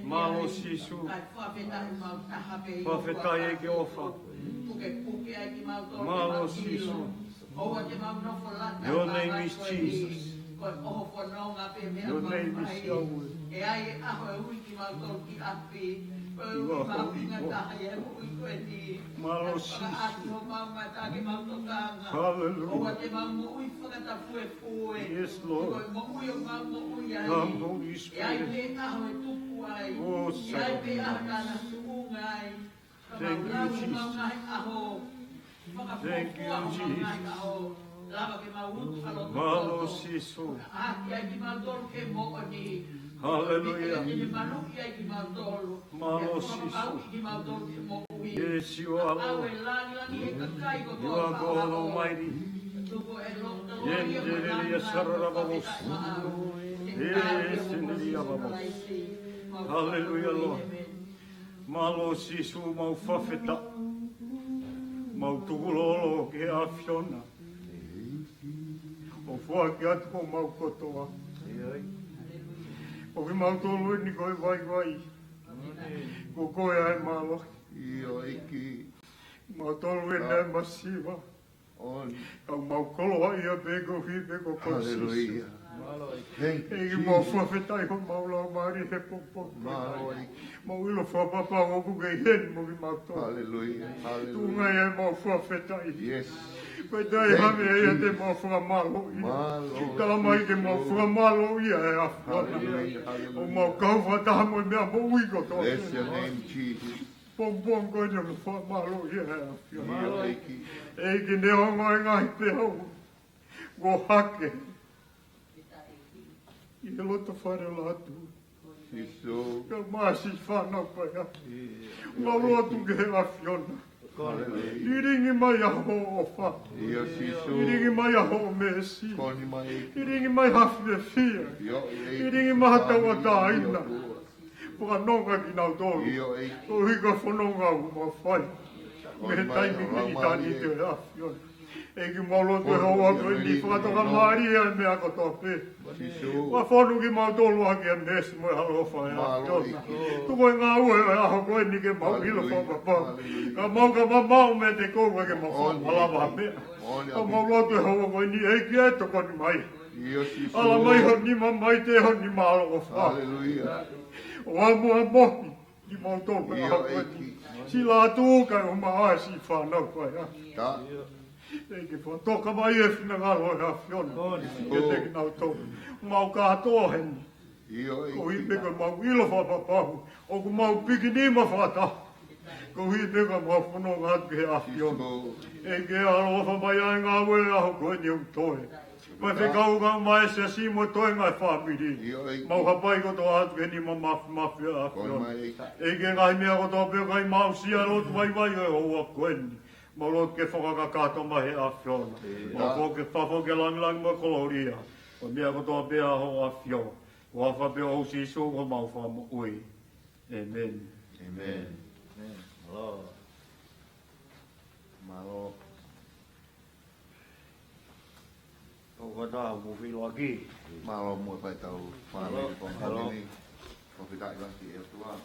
Mālō Sīsū. Fakafetaʻi ʻEiki ʻe ʻOfa. Mālō Sīsū. Your name is Jesus. Your name is Yahweh. You are holy, Lord. Mālō Sīsū. Hallelujah. Yes, Lord. Come, Holy Spirit. Oh, Savior. Thank you, Jesus. Thank you, Jesus. Mālō Sīsū. Hallelujah. Mālō Sīsū. Yes, you are Lord. You are God Almighty. Yendelele sararabamos. Yes, yendelele abamos. Hallelujah, Lord. Mālō Sīsū, mau fakafetaʻi. Mau tukulolo ki he ʻAfiona. ʻO foaki atu homau kotoa. Ko kimautolu eni ko e vaivai. Ko koe ʻa e mālohi. ʻIo ʻEiki. Kimautolu eni ʻa e masiva. Ka mau koloaʻia pē koeʻuhi pē ko koe Sīsū. Hallelujah. Thank you, ʻEiki, mau Jesus. Fakafetaʻi homau laumālie he pongipongi ko eni. Mālō ʻEiki. Mau ʻilo fakapapau ʻoku ke ʻi heni mo kimautolu. Hallelujah. Hallelujah. Tuʻunga ia ʻemau fakafetaʻi. Yes. Ko e taimi Thank you, ia te Jesus. Mau fakamālō ia. Mālō. Tala mai ke mau fakamālō ia ʻe ʻAfiona. Hallelujah. Hallelujah. ʻO mau kau fakataha mo e meʻa moʻui kotoa. Bless your name, Jesus. Pongipongi ko eni ʻoku mau fakamālō ia ʻe ʻAfiona. Mālō ʻEiki. ʻEiki, neongo e ngaahi peau kuo hake ʻi he loto fale lātū. Sīsū. Ka mau siʻi fānau paia. Mau lotu ki he ʻAfiona. Hallelujah. Lilingi mai ʻa hoʻo ʻofa. ʻIo Sīsū. Lilingi mai ʻa hoʻo meesi. Koni mai. Lilingi mai ha fiefia. ʻIo, ʻEiki. Lilingi mai ha tauʻatāina. Fakanonga kinautolu. ʻIo, ʻEiki. Koeʻuhi ko e fononga ʻoku mau fai. Mei he taimi ki ʻitāniti ʻe ʻAfiona. ʻEiki, mau lotu he houa ko eni, fakatoka mālie ʻa e meʻa kotoa pē. Sīsū. Fakafonu kimautolu ʻaki e meesi mo e ʻaloʻofa ʻe ʻAfiona. Mālō ʻEiki. Tuku e ngāue ʻo e ʻaho ko eni ke mau ʻilo fakapapau. Hallelujah. Ka mau ka mamau meiate koe ke mau fakamalava meʻa. Ka mau lotu he houa ko eni, ʻEiki ē, tokoni mai. ʻIo Sīsū. Ala mai ho nima mai te ho nima ʻaloʻofa. Hallelujah. ʻO ʻamu ʻa mohi kimautolu ʻi he ʻaho ko eni. Siʻi lātū kae ʻumaʻā siʻi fānau paia. ʻEiki, fakatoka mai e finangalo ʻo e ʻAfiona kiate kinautolu. Mau kātoa heni. Koeʻuhi pē ko ʻemau ʻilo fakapapau ʻoku mau pikinima fakataha. Koeʻuhi pē ko ʻemau fononga atu ki he ʻAfiona. ʻEiki, ʻaloʻofa mai ʻa e ngāue ʻo e ʻaho ko eni ʻoku toe. Pea fekauʻaki mai e siasi mo e toenga e fāmili. Mau hapai kotoa atu ki he nima māfimafi ʻo e ʻAfiona. ʻEiki, e ngaahi meʻa kotoa pē ʻoku ʻikai mau aʻusia, lotu vaivai ʻo e houa ko eni. Mau lotu ke fakakakato mai he ʻAfiona. Mau foki, fafo ke langilangi mo e kolōlia. Ko e meʻa kotoa pē ʻa ho ʻAfio. Huafa pē ʻo Sīsū ko homau Fakamoʻui. ʻĒmeni. ʻĒmeni. Mālō. Mālō. Tau kata mo filoaki. Mālō mo e faitau. Mālō. Mālō. Mālō. Ko fita i vasi e tua.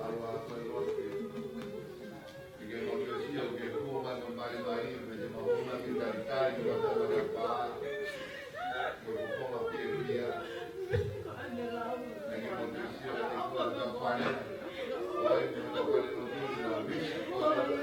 Awa, awa, awa. Ke ke motusia, ke kuo mano mai mai, me te mahona ke talitali, ke mata mata pā. Ke kuo koma pia pia. Ke ke motusia, ke kuo mata pā. Oi, ke mata pā, no tuli na, misi, oi.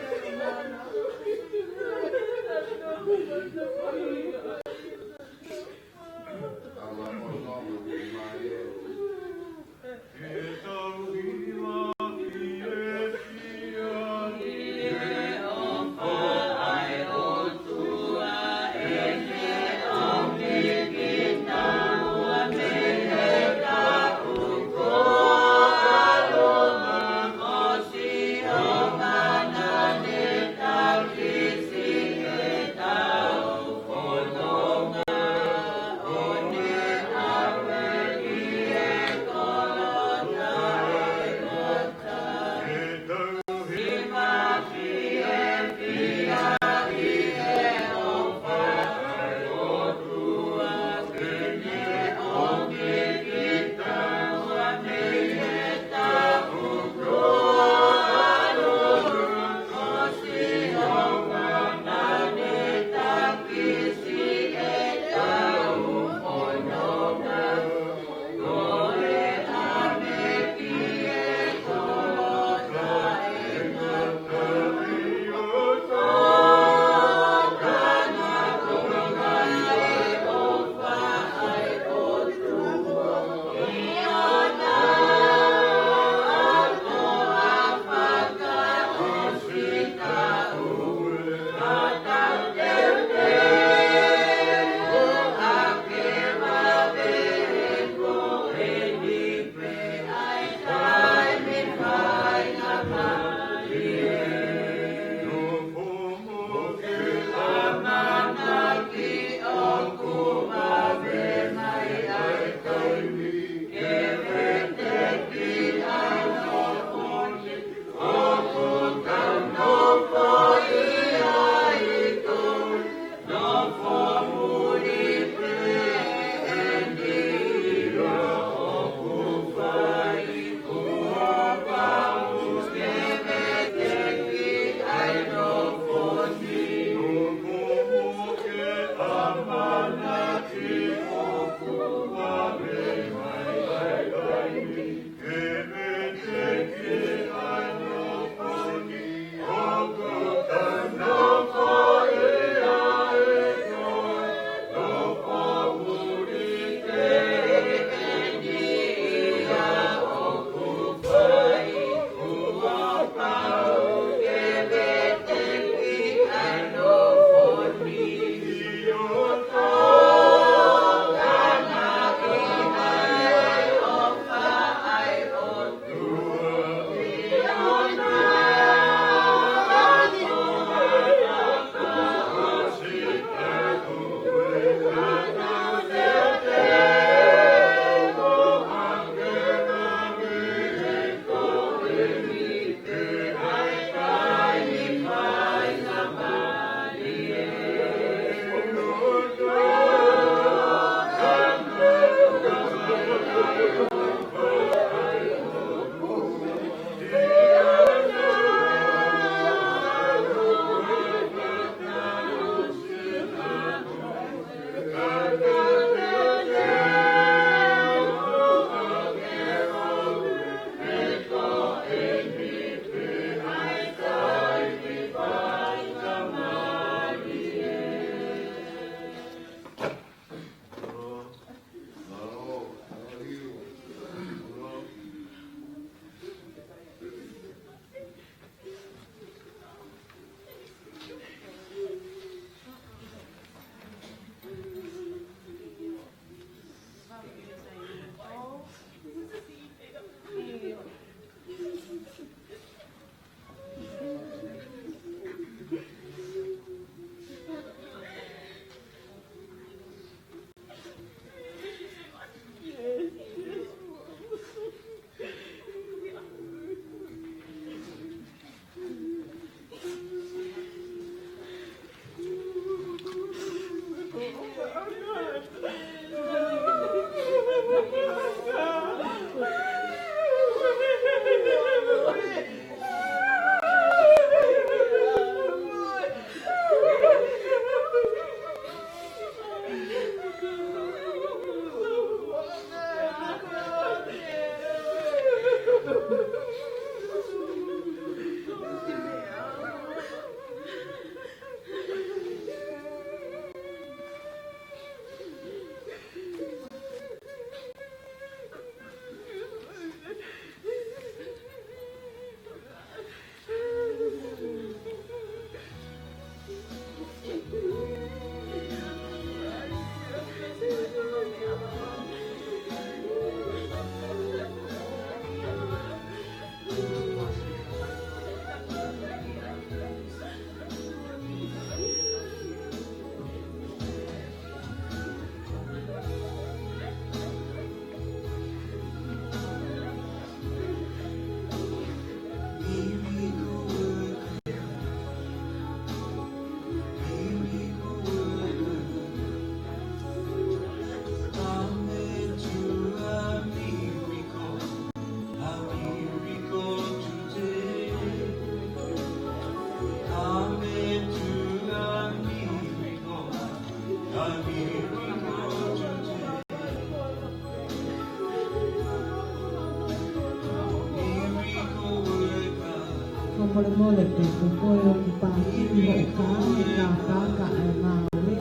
Fakamolemole pē, ko koe ʻoku pākini hoʻo kaame kākaka ʻa e ngāue.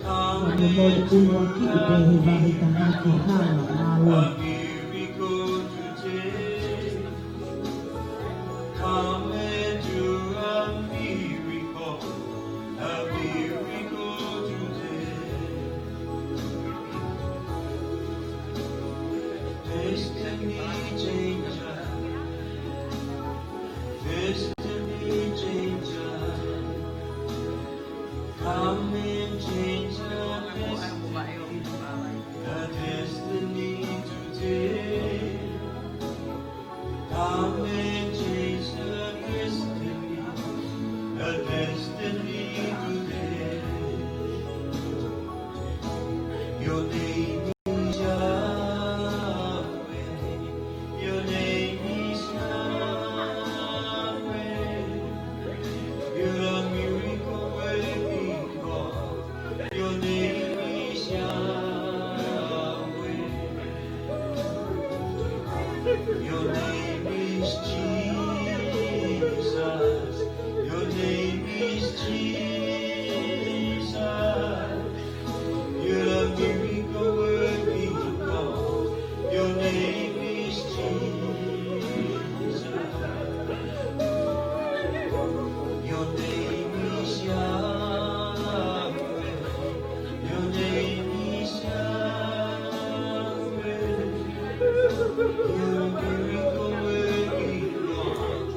Fakamolemole ʻuluaki pē he vahe taha ki he hala, mālō. Come and do a miracle, a miracle today. Destiny changer, destiny changer. Come and change the destiny, the destiny today. Come and change the destiny, the destiny today. Your name is Yahweh. Your name is Yahweh. You're a miracle working God. Your name is Yahweh. Your name is Jesus. Your name is Jesus. You're a miracle working God. Your name is Jesus. Your name is Yahweh. Your name is Yahweh. You're a miracle working God.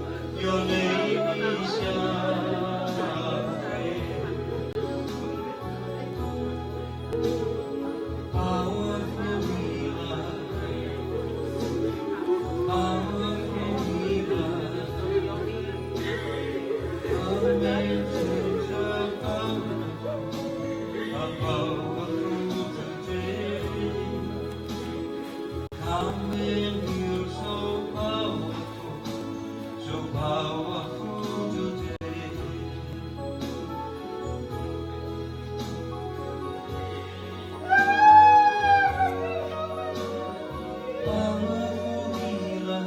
Your name is Yahweh. Powerful healer. Powerful healer. Come and change the power, a powerful today. Come and heal so powerful, so powerful today. Powerful healer,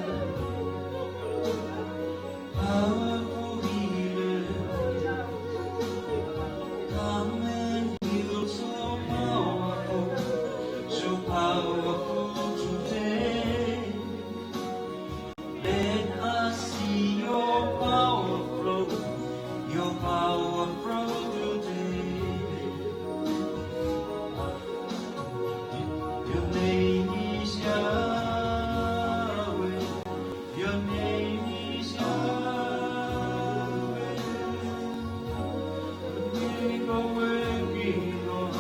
powerful healer. Come and heal so powerful, so powerful today. Let us see your power flow, your power flow today. Your name is Yahweh. Your name is Yahweh. Miracle working God.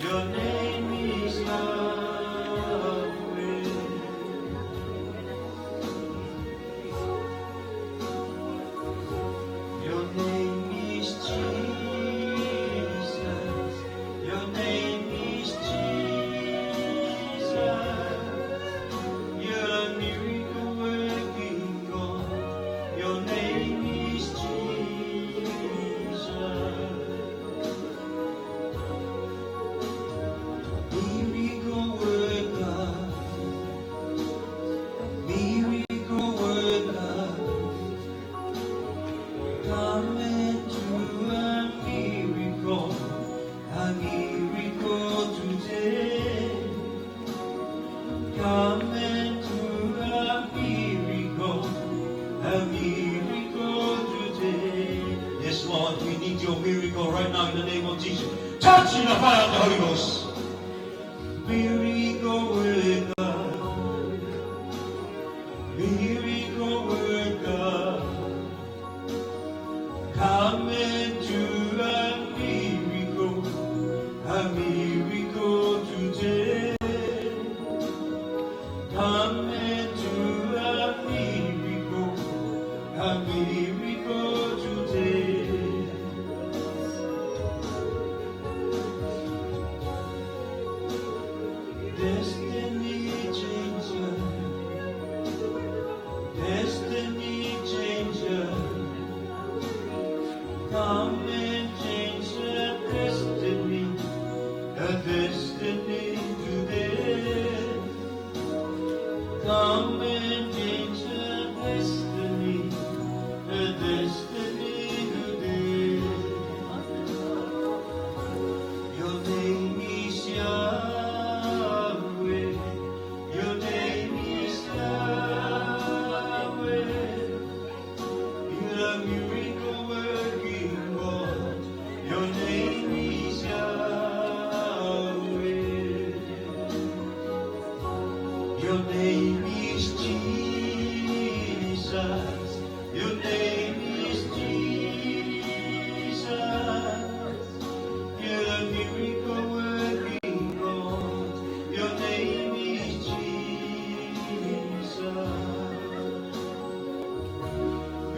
Your name is Yahweh. Your name is Jesus. Your name is Jesus. You're a miracle working God. Your name is Jesus. Miracle worker, miracle worker, come and do a miracle, a miracle today. Come and do a miracle, a miracle today. Yes, Lord, we need your miracle right now in the name of Jesus. Touch in the fire of the Holy Ghost. Miracle worker, miracle worker. Come and do a miracle, a miracle today. Come and do a miracle, a miracle today. Destiny changer. Destiny changer. Come and change the destiny, the destiny today. Come and change the destiny, Your name is Jesus. Your name is Jesus. You're a miracle working God. Your name is Jesus.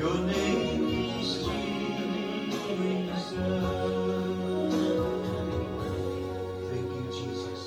Your name is Jesus. Thank you, Jesus.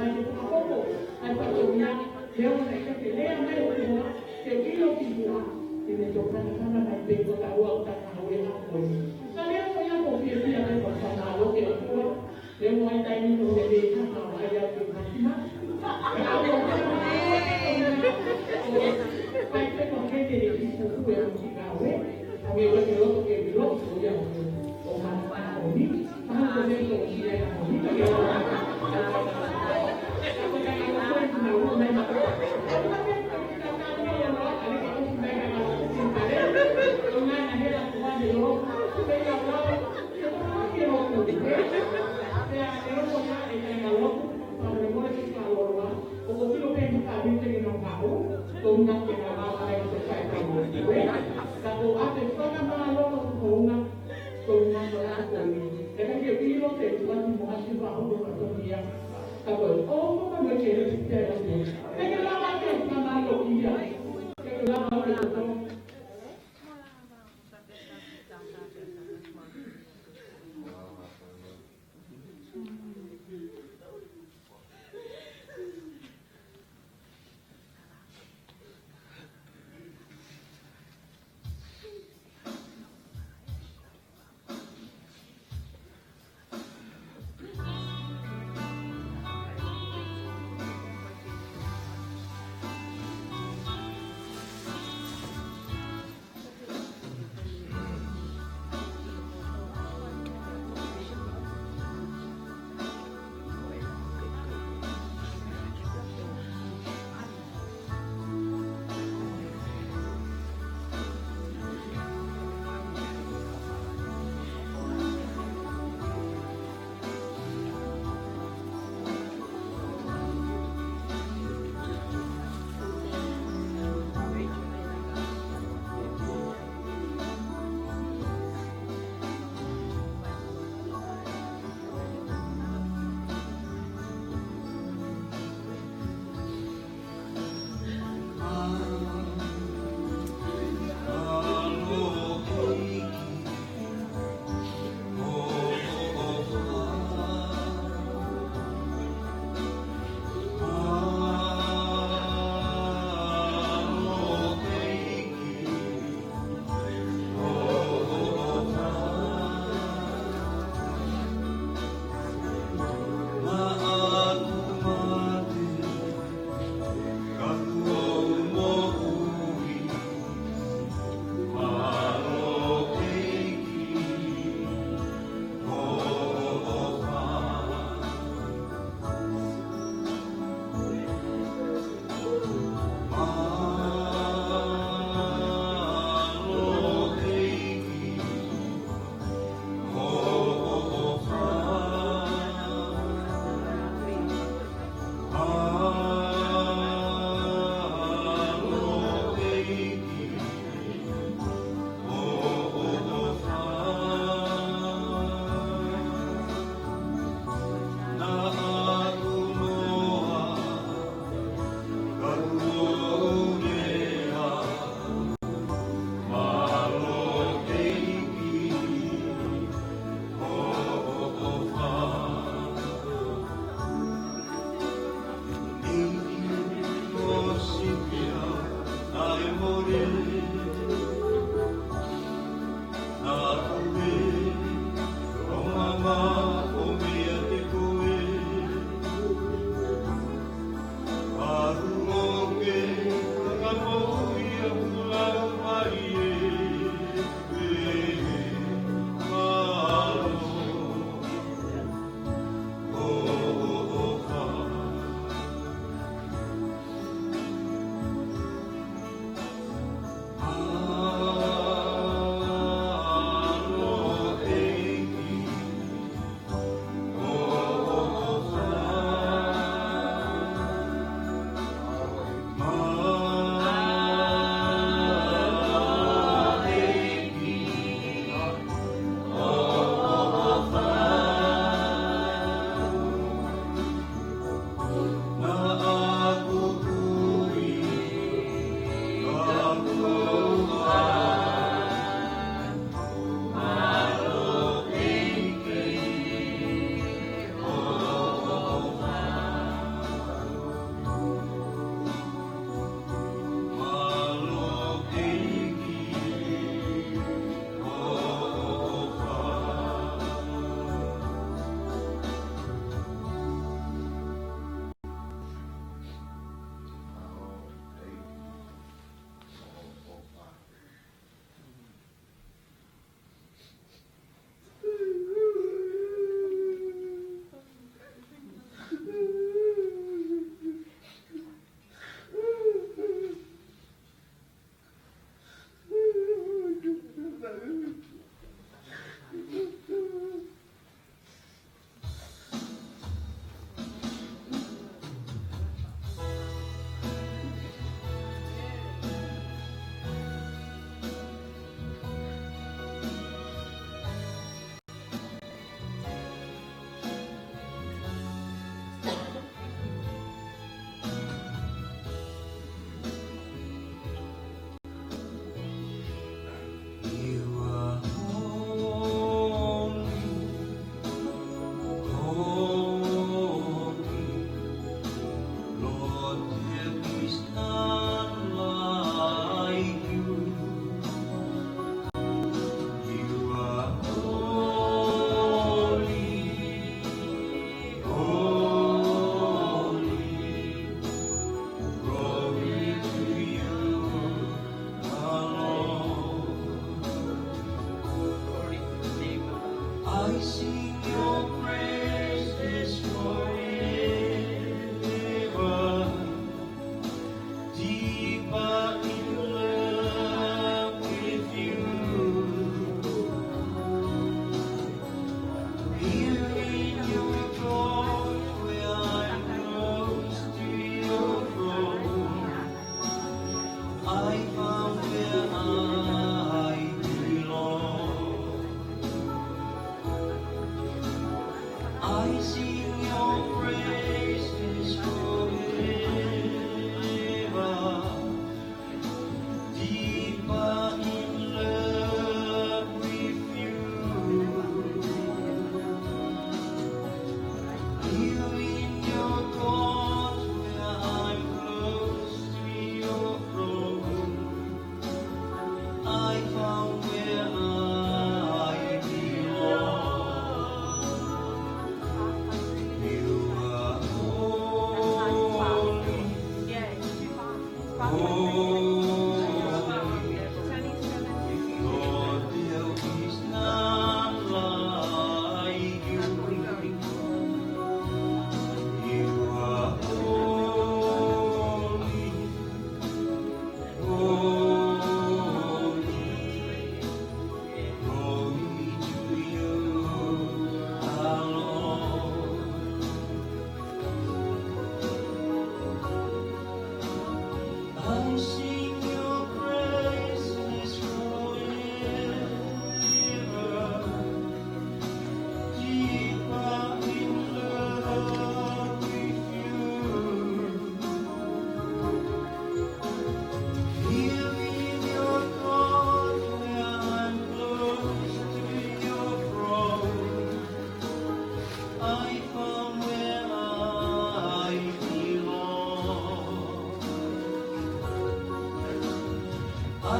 mai ke fakahoko ʻa e fatongia, he ʻoku ʻikai ke lea mai ʻOtua ke ʻilo ki muʻa, ke ne tokanakana mai pē ko e taua ʻo e tangata ʻo e ʻaho ko eni. Ka lea ko ia ʻoku ou fiefia pē mo fakamālō ki he ʻOtua, he ʻoku ʻi ai e taimi ʻoku ou lele hanga ʻo ʻai au ke u matimati. Pai pē ko e heke e kiʻi pupu ʻe ʻamu ki ngāue. Ka mei he loto ke u ʻilo ko ia ʻoku ou matimati.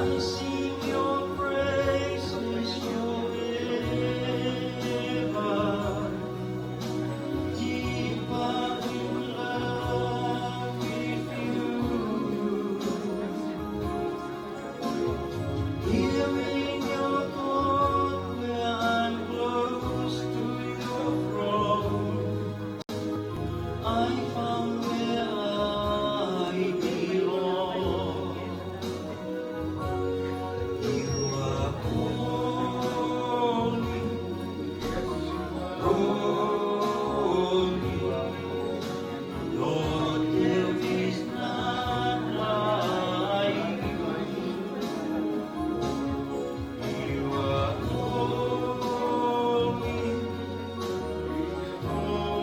I sing your praises forever. Deeper in love with you. Here in your court where I'm close to your throne, I found where I belong. You are holy, holy, Lord, there is none like you. You are holy, holy,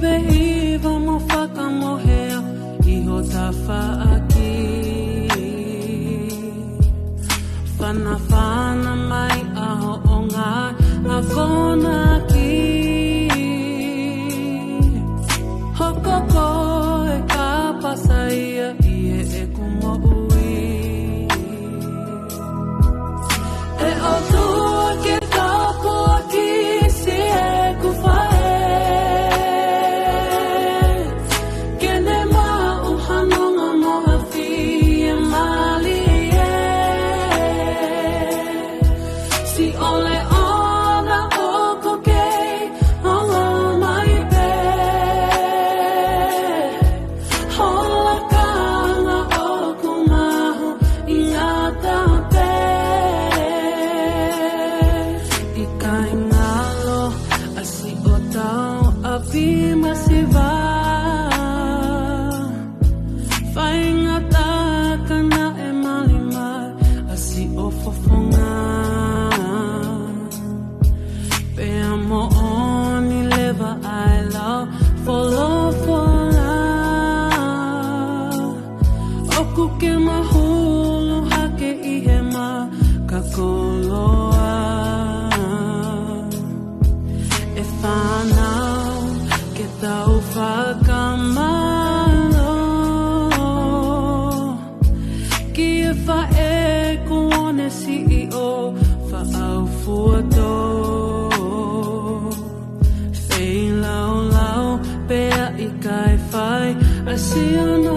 Vehiva mo fakamohea ʻi ho tafaʻaki. Fanafana mai ʻa hoʻo ngaahi akonaki. Hoko koe ka pasa ia ʻi heʻeku moʻui. ʻE ʻOtua ke tāpuekina siʻeku faʻē. Ke ne maʻu ha nonga mo ha fiemālie. Siʻi ʻoleʻola ʻoku kei hanga mai pē. Hola kanga ʻoku mahuʻinga taha pē. ʻIkai ngalo ʻa siʻotau ʻapi masiva. Faingataʻa ka naʻe mali mai ʻa siʻo fofonga. Pea moʻoni leva ʻa e lau folofola. ʻOku ke mahulu hake ʻi he maka koloa. ʻE fānau, ke tau fakamālō ki he faʻē kuo ne siʻi ʻo faʻaufuatō. Feilaulau pea ʻikai fai ʻa siʻono